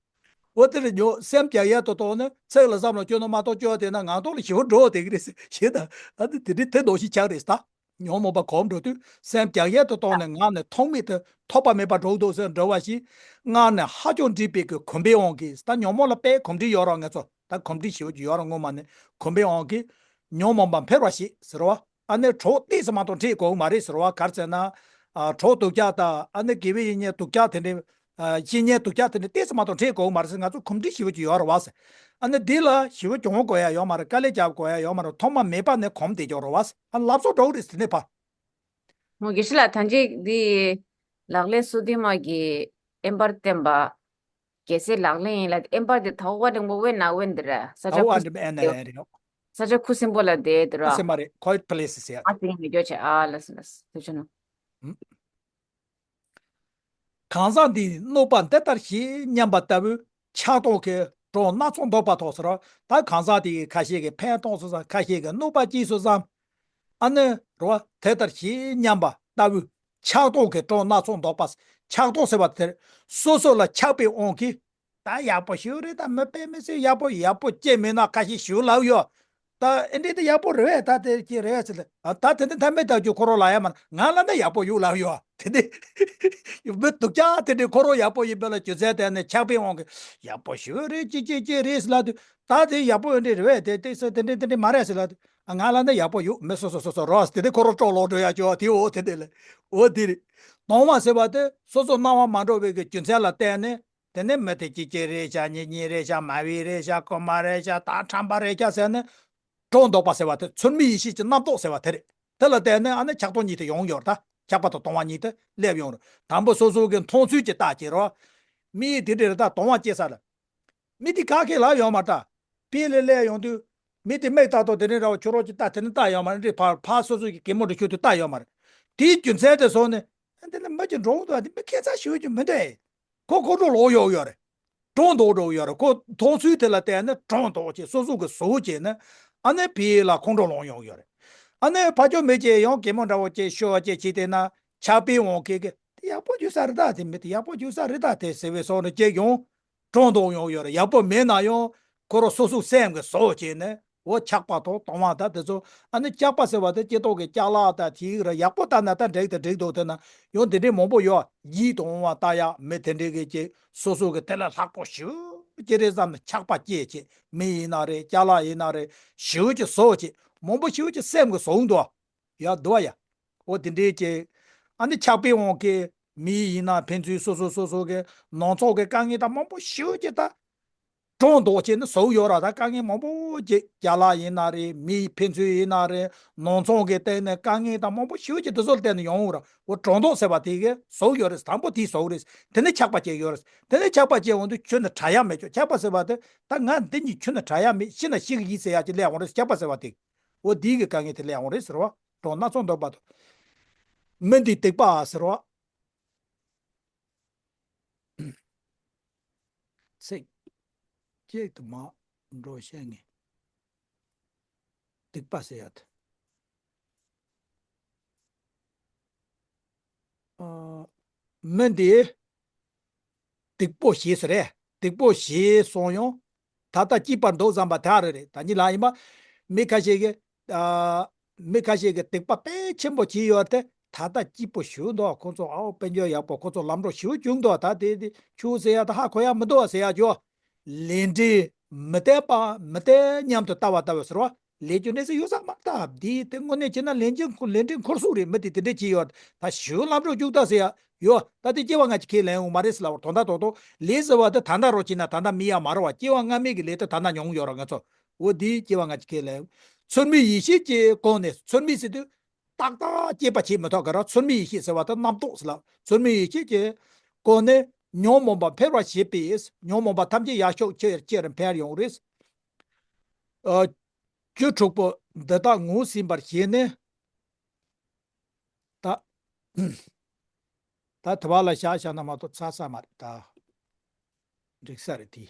འོ་དེ་རེད་ཉོ། སེམས་རྒྱ་ཡལ་དུ་གཏོང་ནས་ཚིག་ལ་བསམ་བློ་སྐྱོ་ནོ་མ་གཏོགས་སྐྱོ་བ་དེ་ན་ངང་ཐོག་ལ་ཞི་བ་འགྲོ་བསྡད་ཀྱི་རེད་ཟེར་ཞེས་དང་། ཨ་ནི་དེ་འདྲའི་དེ་འདོགས་ཤིག་ཆགས་རེད་ད། ཉོན་མོངས་པ་གོམས་འགྲོ་དུས་སེམས་རྒྱ་ཡལ་དུ་གཏོང་ནས་ངག་ནས་ཐོགས་མེད་དུ་ཐོགས་པ་མེད་པར་འགྲོ་འདུག་ཟེར་འགྲོ་བ་ཞིག་སྔགས་ནས་ཧ་ཅང་འདྲིས་པའི་གི་གོམས་པའི་དབང་གིས། ད་ཉོན་མོངས་ལ་དཔེ་གོམས་འདྲིས་ཡོད་ར། ང་ཚོ་ད་གོམས་འདྲིས་ཞེ་པོ་ཅིག་ཡོད་ར་སྔོན་མ་ནས། གོམས་པའི་དབང་གིས་ཉོན་མོངས་པ་འཕེལ་བ་ཞིག་ཟེར་བ། ཨ་ནི་གྲོགས་ཏོག་ཙམ་མ་གཏོགས་འཕྲད་དགོས་མ་རེད་ཟེར་བ། ག་རེ་ཟེར་ན། ཨ་གྲོགས་སྡུག་ཅག་དང་ཨ་ནི་དགེ་བའི་བཤེས་གཉེན་སྡུག་ཅག་དེ་འདྲའི། ཨ་བཤེས་གཉེན་སྡུག་ཅག་དེ་འདྲའི་ཏོག་ཙམ་མ་གཏོགས་འཕྲད་དགོས་མ་རེད་ཟེར། ང་ཚོ་གོམས་འདྲིས་ཞེ་པོ་ཅིག་ཡོད་རེད་བ་ཟེར། ཨ་ནི་འདི་ལ་ཞེ་པོ་གྱོང་དགོས་ཡ་ཡོད་མ་རེད། དཀའ་ལས་རྒྱག་དགོས་ཡ་ཡོད་མ་རེད། ཐོག་མ་མེད་པ་ནས་གོམས་བསྡད་ཀྱོག་རེད་བ་ཟེར། ཨ་ལབ་སོ་འགྲོ་གི་རེད་ཟེར་ནས་ཕ། མོ་དགེ་བཤེས་ལགས་ད་ཅིག་འདི་ལག་ལེན་སོ་བདུན་མ་གི་དབེན་པར་བསྟན་པ། རྒྱལ་སྲས་ལག་ལེན་ཡིན་ལ་དབེན་པར་དེ་དྭགས་པོ་བ་རིང་པོ་དབེན་ན་དབེན་དེ་ར་ས་ཆ་དྭགས་པོ་ཁུ་བ་རིང་པོ་ཨེ་ན་ཡ་རེད། ས་ཆ་ཁུ་སིམ་པོ་ལ་བསྡད་དེ་ར། ཨ་སེ་མ་རེད། Quiet places ཡ། ཨ་སེ་ཡིན་མི་འགྱོ་བྱས་ཨ་ལ་སེ་ལ་སེ་དེ་ཆ་ནོ། གང་ཟག་འདིས་གནོད་པ་འདི་ལྟར་བྱེད་སྙམ་པ་ལྟ་བུའི་ཆགས་སྡང་གི་གྲོགས་སྣ་ཚོགས་འདོགས་པ་ཐོག་ཟེར་ར། ད་གང་ཟག་དེ་གི་ཁ་ཤས་ཀྱིས་ཕན་ཐོགས་སུ་བསམ། ཁ་ཤས་ཀྱིས་གནོད་པ་སྐྱེལ་སུ་བསམ། ཨ་ནི་རོ་དེ་ལྟར་བྱེད་སྙམ་པ་ལྟ་བུའི་ཆགས་སྡང་གི་གྲོགས་སྣ་ཚོགས་འདོགས་པ། ཆགས་སྡང་ཟེར་བ་དེར་སོ་སོ་ལ་ཆགས་པའི་དབང་གིས། ད་ཡག་པོ་ཞིག་རེད། ད་མི་དཔེ་མི་སྲིད་ཡག་པོ་ཡག་པོ་ཅི་མིན་ན་ཁ་ཤས་ཞིག་ལབ་ཡོད། ད་ཨེ་འདྲས་དེ་ཡག་པོ་རེད་བས། ད་དེ་ཅི་རེད་ཟེར་ལ། ད་དེ་འདྲ་ཐ་མའི་ཐག་གཅོད་ཁོ་རང་ལ་ཡ་མ་ང་ལ་ན་ཡག་པོ་ཡོད་ལབ་ཡོད། དེ་འདྲས་མི་སྡུག་ཅག་དེ་འདྲས་ཁོ་རང་ཡག་པོ་ཡིན་པ་ལ་རྒྱུ་མཚན་དེ་ནི་ཆགས་པའི་དབང་གིས་ཡག་པོ་ཞིག་རེད་ཅི་ཅི་ཅི་རེད་ཟེར་ལབ་དུས། ད་དེ་ཡག་པོ་ཨེ་འདྲས་རེད་བས། དེ་དེ་ཟེར་དེ་འདྲས་དེ་འདྲས་མ་རེད་ཟེར་ལབ་དུས། ང་ལ་ན་ཡག་པོ་ཡོད། མི་སོ་སོ་སོ་སོ་རོགས་དེ་འདྲས་ཁོ་རང་སྤྲོ་ལོག་འགྲོ་ཡ་ཅོ་དེ་འོ་དེ་འདྲས་ལ་འོ་དེ་རེད། སྡང་བ་ཟེར་བ་དེ་སོ་སོ་སྣང་བ་མ་འགྲོ་བའི་གི་རྒྱུ་མཚན་ལ་བརྟེན་ནས། དེ་ནས་མི་དེ་ཅི་ཅི་རེད་ཤག་གཉེན་ཉེ་རེད་ཤག་མ་བི་རེད་ཤག་རྐུན་མ་རེད་ཤག་ད་ཁྲམ་པ་རེད་ཤག་ཟེར་ནས་གྲོགས་འདོགས་པ་ཟེར་བ་དེ། ཚུལ་མིན་ཡིད་བྱེད་ཀྱི་རྣམ་རྟོག་ཟེར་བ་དེ་རེད། དེ་ལ་བརྟེན་ནས་ཨ་ནི་ཆགས་སྡང་གཉིས་དེ་ཡོང་ཡོད་རེད། ད་ཆགས་པ་དང་སྡང་བ་གཉིས་དེ་སླེབས་ཡོང་རེད། དང་པོ་སོ་སོ་གི་མཐོང་ཚུལ་གྱི་རྟགས་ཀྱིས་རོ། མི་དེ་འདྲ་རེད། ད་སྡང་བ་སྐྱེ་ས་ལ། མི་དེ་ག་གེ་ལབ་ཡོད་མ་རེད། ད་དཔེ་ལས་སླེབས་ཡོང་དུས། མི་དེ་མིག་ལྟ་དང་དེ་ནས་ར་བ་ཁྱོད་རོགས་ཀྱི་ལྟ་དེ་ནས་ལྟ་ཡོད་མ་རེད། ཕར་ཕར་སོ་སོ་གི་གད་མོ་འདྲ་ཤོར་དུས་ལྟ་ཡོད་མ་རེད། དེའི་རྒྱུ་མཚན་དེ་བཟོས་ནས། ཨ་འདི་ནི་མི་གྱི་འགྲོ་འདུག་ཨ་འདི་མི་ཁྱད་མཚར་ཞེ་པོ་ཅིག་མི་འདུག་ཨེ། ཁོ་ཁོང་ཁྲོ་ལངས་ཡོང་གི་ཡོད་རེད། གྲོངས་འདུག་འགྲོ་གི་ཡོད་རེད། ཁོ་མཐོང་ཚུལ་དེ་ལ་བལྟས་ནས་གྲོངས་འདུག་ཅེས་སོ་སོ་གི་བཟོ་བྱས་ནས་ཨ་ནི་ཕི་ལ་ཁོང་ཁྲོ་ལངས་ཡོང་གི་ཡོད་རེད། ཨ་ནི་ཕ་ཆོས་མེད་ཅེས་ཡང་གད་མོ་འདྲ་བོ་ཅེས་ཤོར་བ་ཅེས་བྱས་བལྟས་ན་ཆགས་པའི་དབང་གིས་གི་དེ་ཡག་པོ་ཡོད་ས་རེད་ད། དེ་མི་དེ་ཡག་པོ་ཡོད་ས་རེད་ད་དེ་ཟེར་བའི་སོགས་ནས་ཅེས་ཡང་གྲོངས་འདུག་ཡོང་གི་ཡོད་རེད། ཡག་པོ་མེད་ན་ཡང་ཁོ་རང་སོ་སོའི་སེམས་ཀྱི་བཟོ་བྱས་ནས། འོ་ཆགས་པ་དང་སྡང་བ་དང་དེ་ཚོ། ཨ་ནི་སྐྱག་པ་ཟེར་བ་དེ་སྐྱེ་ཐོག་གི་སྐྱག་ལག་དང་དེའི་ར་ཡག་པོ་ལྟ་ན་ད་འགྲིག་དང་འགྲིག་འདུག་དེ་ན་ཡང་དེ་འདྲའི་མང་པོ་ཡོད། ཡིད་དུ་འོང་བ་ལྟ་ཡག་མི་དེ་འདྲའི་གི་ཅིག་སོ་སོ་གི་དེ་ལས་ལྷག་པོ་ཞེ་པོ་ཅིག་རེད་བསམ་ནས་ཆགས་པ་སྐྱེས་བྱས། མི་ཡིན་ན་རེད། སྐྱག་ལག་ཡིན་ན་རེད། ཞེ་པོ་ཅིག་བཟོ་བྱས། མང་པོ་ཞེ་པོ་ཅིག་སེམས་ཀྱི་བཟོ་འདུག་ཡ་འདུག་བ་ཡ། འོ་དེ་འདྲའི་ཅིག་ཨ་ནི་ཆགས་པའི་དབང་གིས་མི་ཡིན་ན་ཕན་ཚུན་སོ་སོ་སོ་སོ་གི་ནང་ཚོགས་ཀྱི་དཀའ་ངལ་དང་མང་པོ་ཞེ་པོ་ཅིག་ད། གྲོངས་འདུག་ཅེས་ནི་བཟོ་གི་ཡོད་ར། ད་དཀའ་ངལ་མང་པོ་ཅིག་རྒྱ་ལག་ཡིན་ན་རེད། མི་ཕན་ཚུན་ཡིན་ན་རེད། ནང་ཚོང་གི་སྟེང་ནས་དཀའ་ངལ་དང་མང་པོ་ཞེ་པོ་ཅིག་དེ་ཚོ་ལ་བརྟེན་ནས་ཡོང་གི་ར། འོ་གྲོངས་འདུག་ཟེར་བ་དེ་གིས་བཟོ་གི་ཡོད་རེད། དང་པོ་དེས་བཟོ་གི་རེད། དེ་ནས་ཆགས་པ་སྐྱེ་གི་ཡོད་རེད། དེ་ནས་ཆགས་པ་སྐྱེ་འོང་དུས་ཁྱོན་ནས་བྲལ་ཡ་མེད་ཀྱོ། ཆགས་པ་ཟེར་བ་དེ་ད་ང་འདི་གཉིས་ཁྱོན་ནས་བྲལ་ཡ་མེད། ཤི་ན་ཤི་གི་ཡིན་ཟེར་ཡ་ཅིག་སླེབས་འོང་རེད། ཆགས་པ་ཟེར་བ་དེ། འོ་དེའི་གི་དཀའ་ངལ་དེ་སླེབས་འོང་རེད་ཟེར་བ། གྲོངས་སྣ་ཚོགས་འདུག་པ་དང་། མི་འདིའི་སྡིག་པ་ཟེར་བ། ཚིག་གཅིག་ཏུ་མ་འགྲོ་ཤེས་ངེས། སྡིག་པ་ཟེར་ཡ་དེ། ཨ། མི་འདི་སྡིག་པོ་བྱས་ཟེར་རེད། སྡིག་པོ་བྱས་སོང་ཡང་ད་ལྟ་སྐྱིད་པར་འདུག་བསམ་པ་དེ་རེད་རེད། ད་ཉིད་ལ་ཡིན་པ། མི་ཁ་ཤས་ཀྱིས། ཨ། མི་ཁ་ཤས་ཀྱིས་སྡིག་པ་དཔེ་ཆེན་པོ་བྱས་ཡོད་དེ། ད་ལྟ་སྐྱིད་པོ་ཞིག་འདུག་ཁོ་ཚོ་ཨའོ་དཔལ་འབྱོར་ཡག་པོ། ཁོ་ཚོ་ལམ་འགྲོ་ཞིག་བྱུང་འདུག་ད་དེ་དེ་ཆུ་ཟེར་ཡ་ད་ཧ་གོ་ཡ་མི་འདུག་ཟེར་ཡ་ཅོ། ལས་འབྲས་མི་བལྟ་བ། མི་བལྟ་སྙམ་དུ་ལྟ་བ་ལྟ་བུ་ཟེར་བ། ལས་རྒྱུ་འབྲས་ཟེར་ཡོད་ས་མ་རེད། ད་འདི་དེ་དངོས་གནས་བྱས་ན་ལས་འབྲས་ཁོ་ལས་འབྲས་འཁོར་སོང་རེད། མི་དེ་དེ་འདྲས་བྱས་ཡོད། ད་ཞུ་ལམ་འགྲོ་བཅུག་ད་ཟེར་ཡ་ཡོད། ད་དེ་སྐྱེ་བ་སྔ་ཕྱི་ཁས་ལེན་ཡོང་མ་རེད་ཟེར་ལབ་པར། དོན་དག་ཐོག་ཐོག་ལས་ཟེར་བ་དེ་ད་ལྟ་རོ་བྱས་ན་ད་ལྟ་མི་ཡ་མ་རེད་བ། སྐྱེ་བ་སྔ་མའི་གི་ལས་དེ་ད་ལྟ་མྱོང་ཡོད་ར་ང་ཚོ། འོ་འདི་སྐྱེ་བ་སྔ་ཕྱི་ཁས་ལེན། ཚུལ་མིན་ཡིད་ཤེས་ཀྱི་སྒོ་ནས། ཚུལ་མིན་ཟེར་དུས་ཏག་ཏག་དཔྱད་པ་བྱེད་མི་ཐུབ་ག་ར། ཚུལ་མིན་ཡིད་ཤེས་ཟེར་བ་དེ་རྣམ་རྟོག་ཟེར་ལ། ཚུལ་མིན་ཡིད་ཤེས་ཀྱི་སྒོ་ནས་ཉོན་མོངས་པ་འཕེལ་བར་བྱེད་པས། ཉོན་མོངས་པ་ཐམས་ཅད་ཡར་ཤོག་ཆེར་ཆེར་འཕེལ་ཡོང་རེད། ཨ། རྒྱུ་དྲུག་པོ་འདི་དག་ངོས་ཟིན་པར་བྱས་ནས། ད། ད་དེ་བ་ལ་བཞག་བཞག་ན་མ་གཏོགས་ཚར་ས་མ་རེད་ད། འགྲིག་ས་རེད་དེ།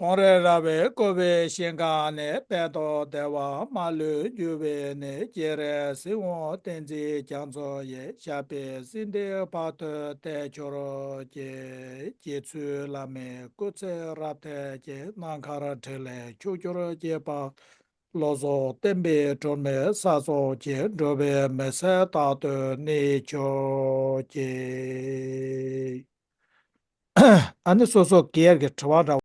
ཁོང་རེ་ར་བས་བསྐོར་བའི་ཞིང་ཁམས་ནས། དཔལ་དུ་བདེ་བ་མ་ལུས་རྒྱུ་བའི་གནས། སྤྱན་རས་གཟིགས་དབང་བསྟན་འཛིན་རྒྱ་མཚོ་ཡི། ཞབས་པད་སྲིད་མཐའི་བར་དུ་བརྟན་གྱུར་ཅིག། རྗེ་བཙུན་བླ་མའི་སྐུ་ཚེ་རབ་བརྟན་ཅིང་། ནམ་མཁར་འཕྲིན་ལས་ཕྱོགས་བཅུར་རྒྱས་པ། བློ་བཟང་བསྟན་པའི་སྒྲོན་མེ་ས་སོགས་ཀྱི། འགྲོ་བའི་མི་ཚེ་རྟག་ཏུ་གནས་གྱུར་ཅིག། ཨ་ནི་སོ་སོ་སྒེར་གྱི་དྲི་བ་འདྲ་བོ།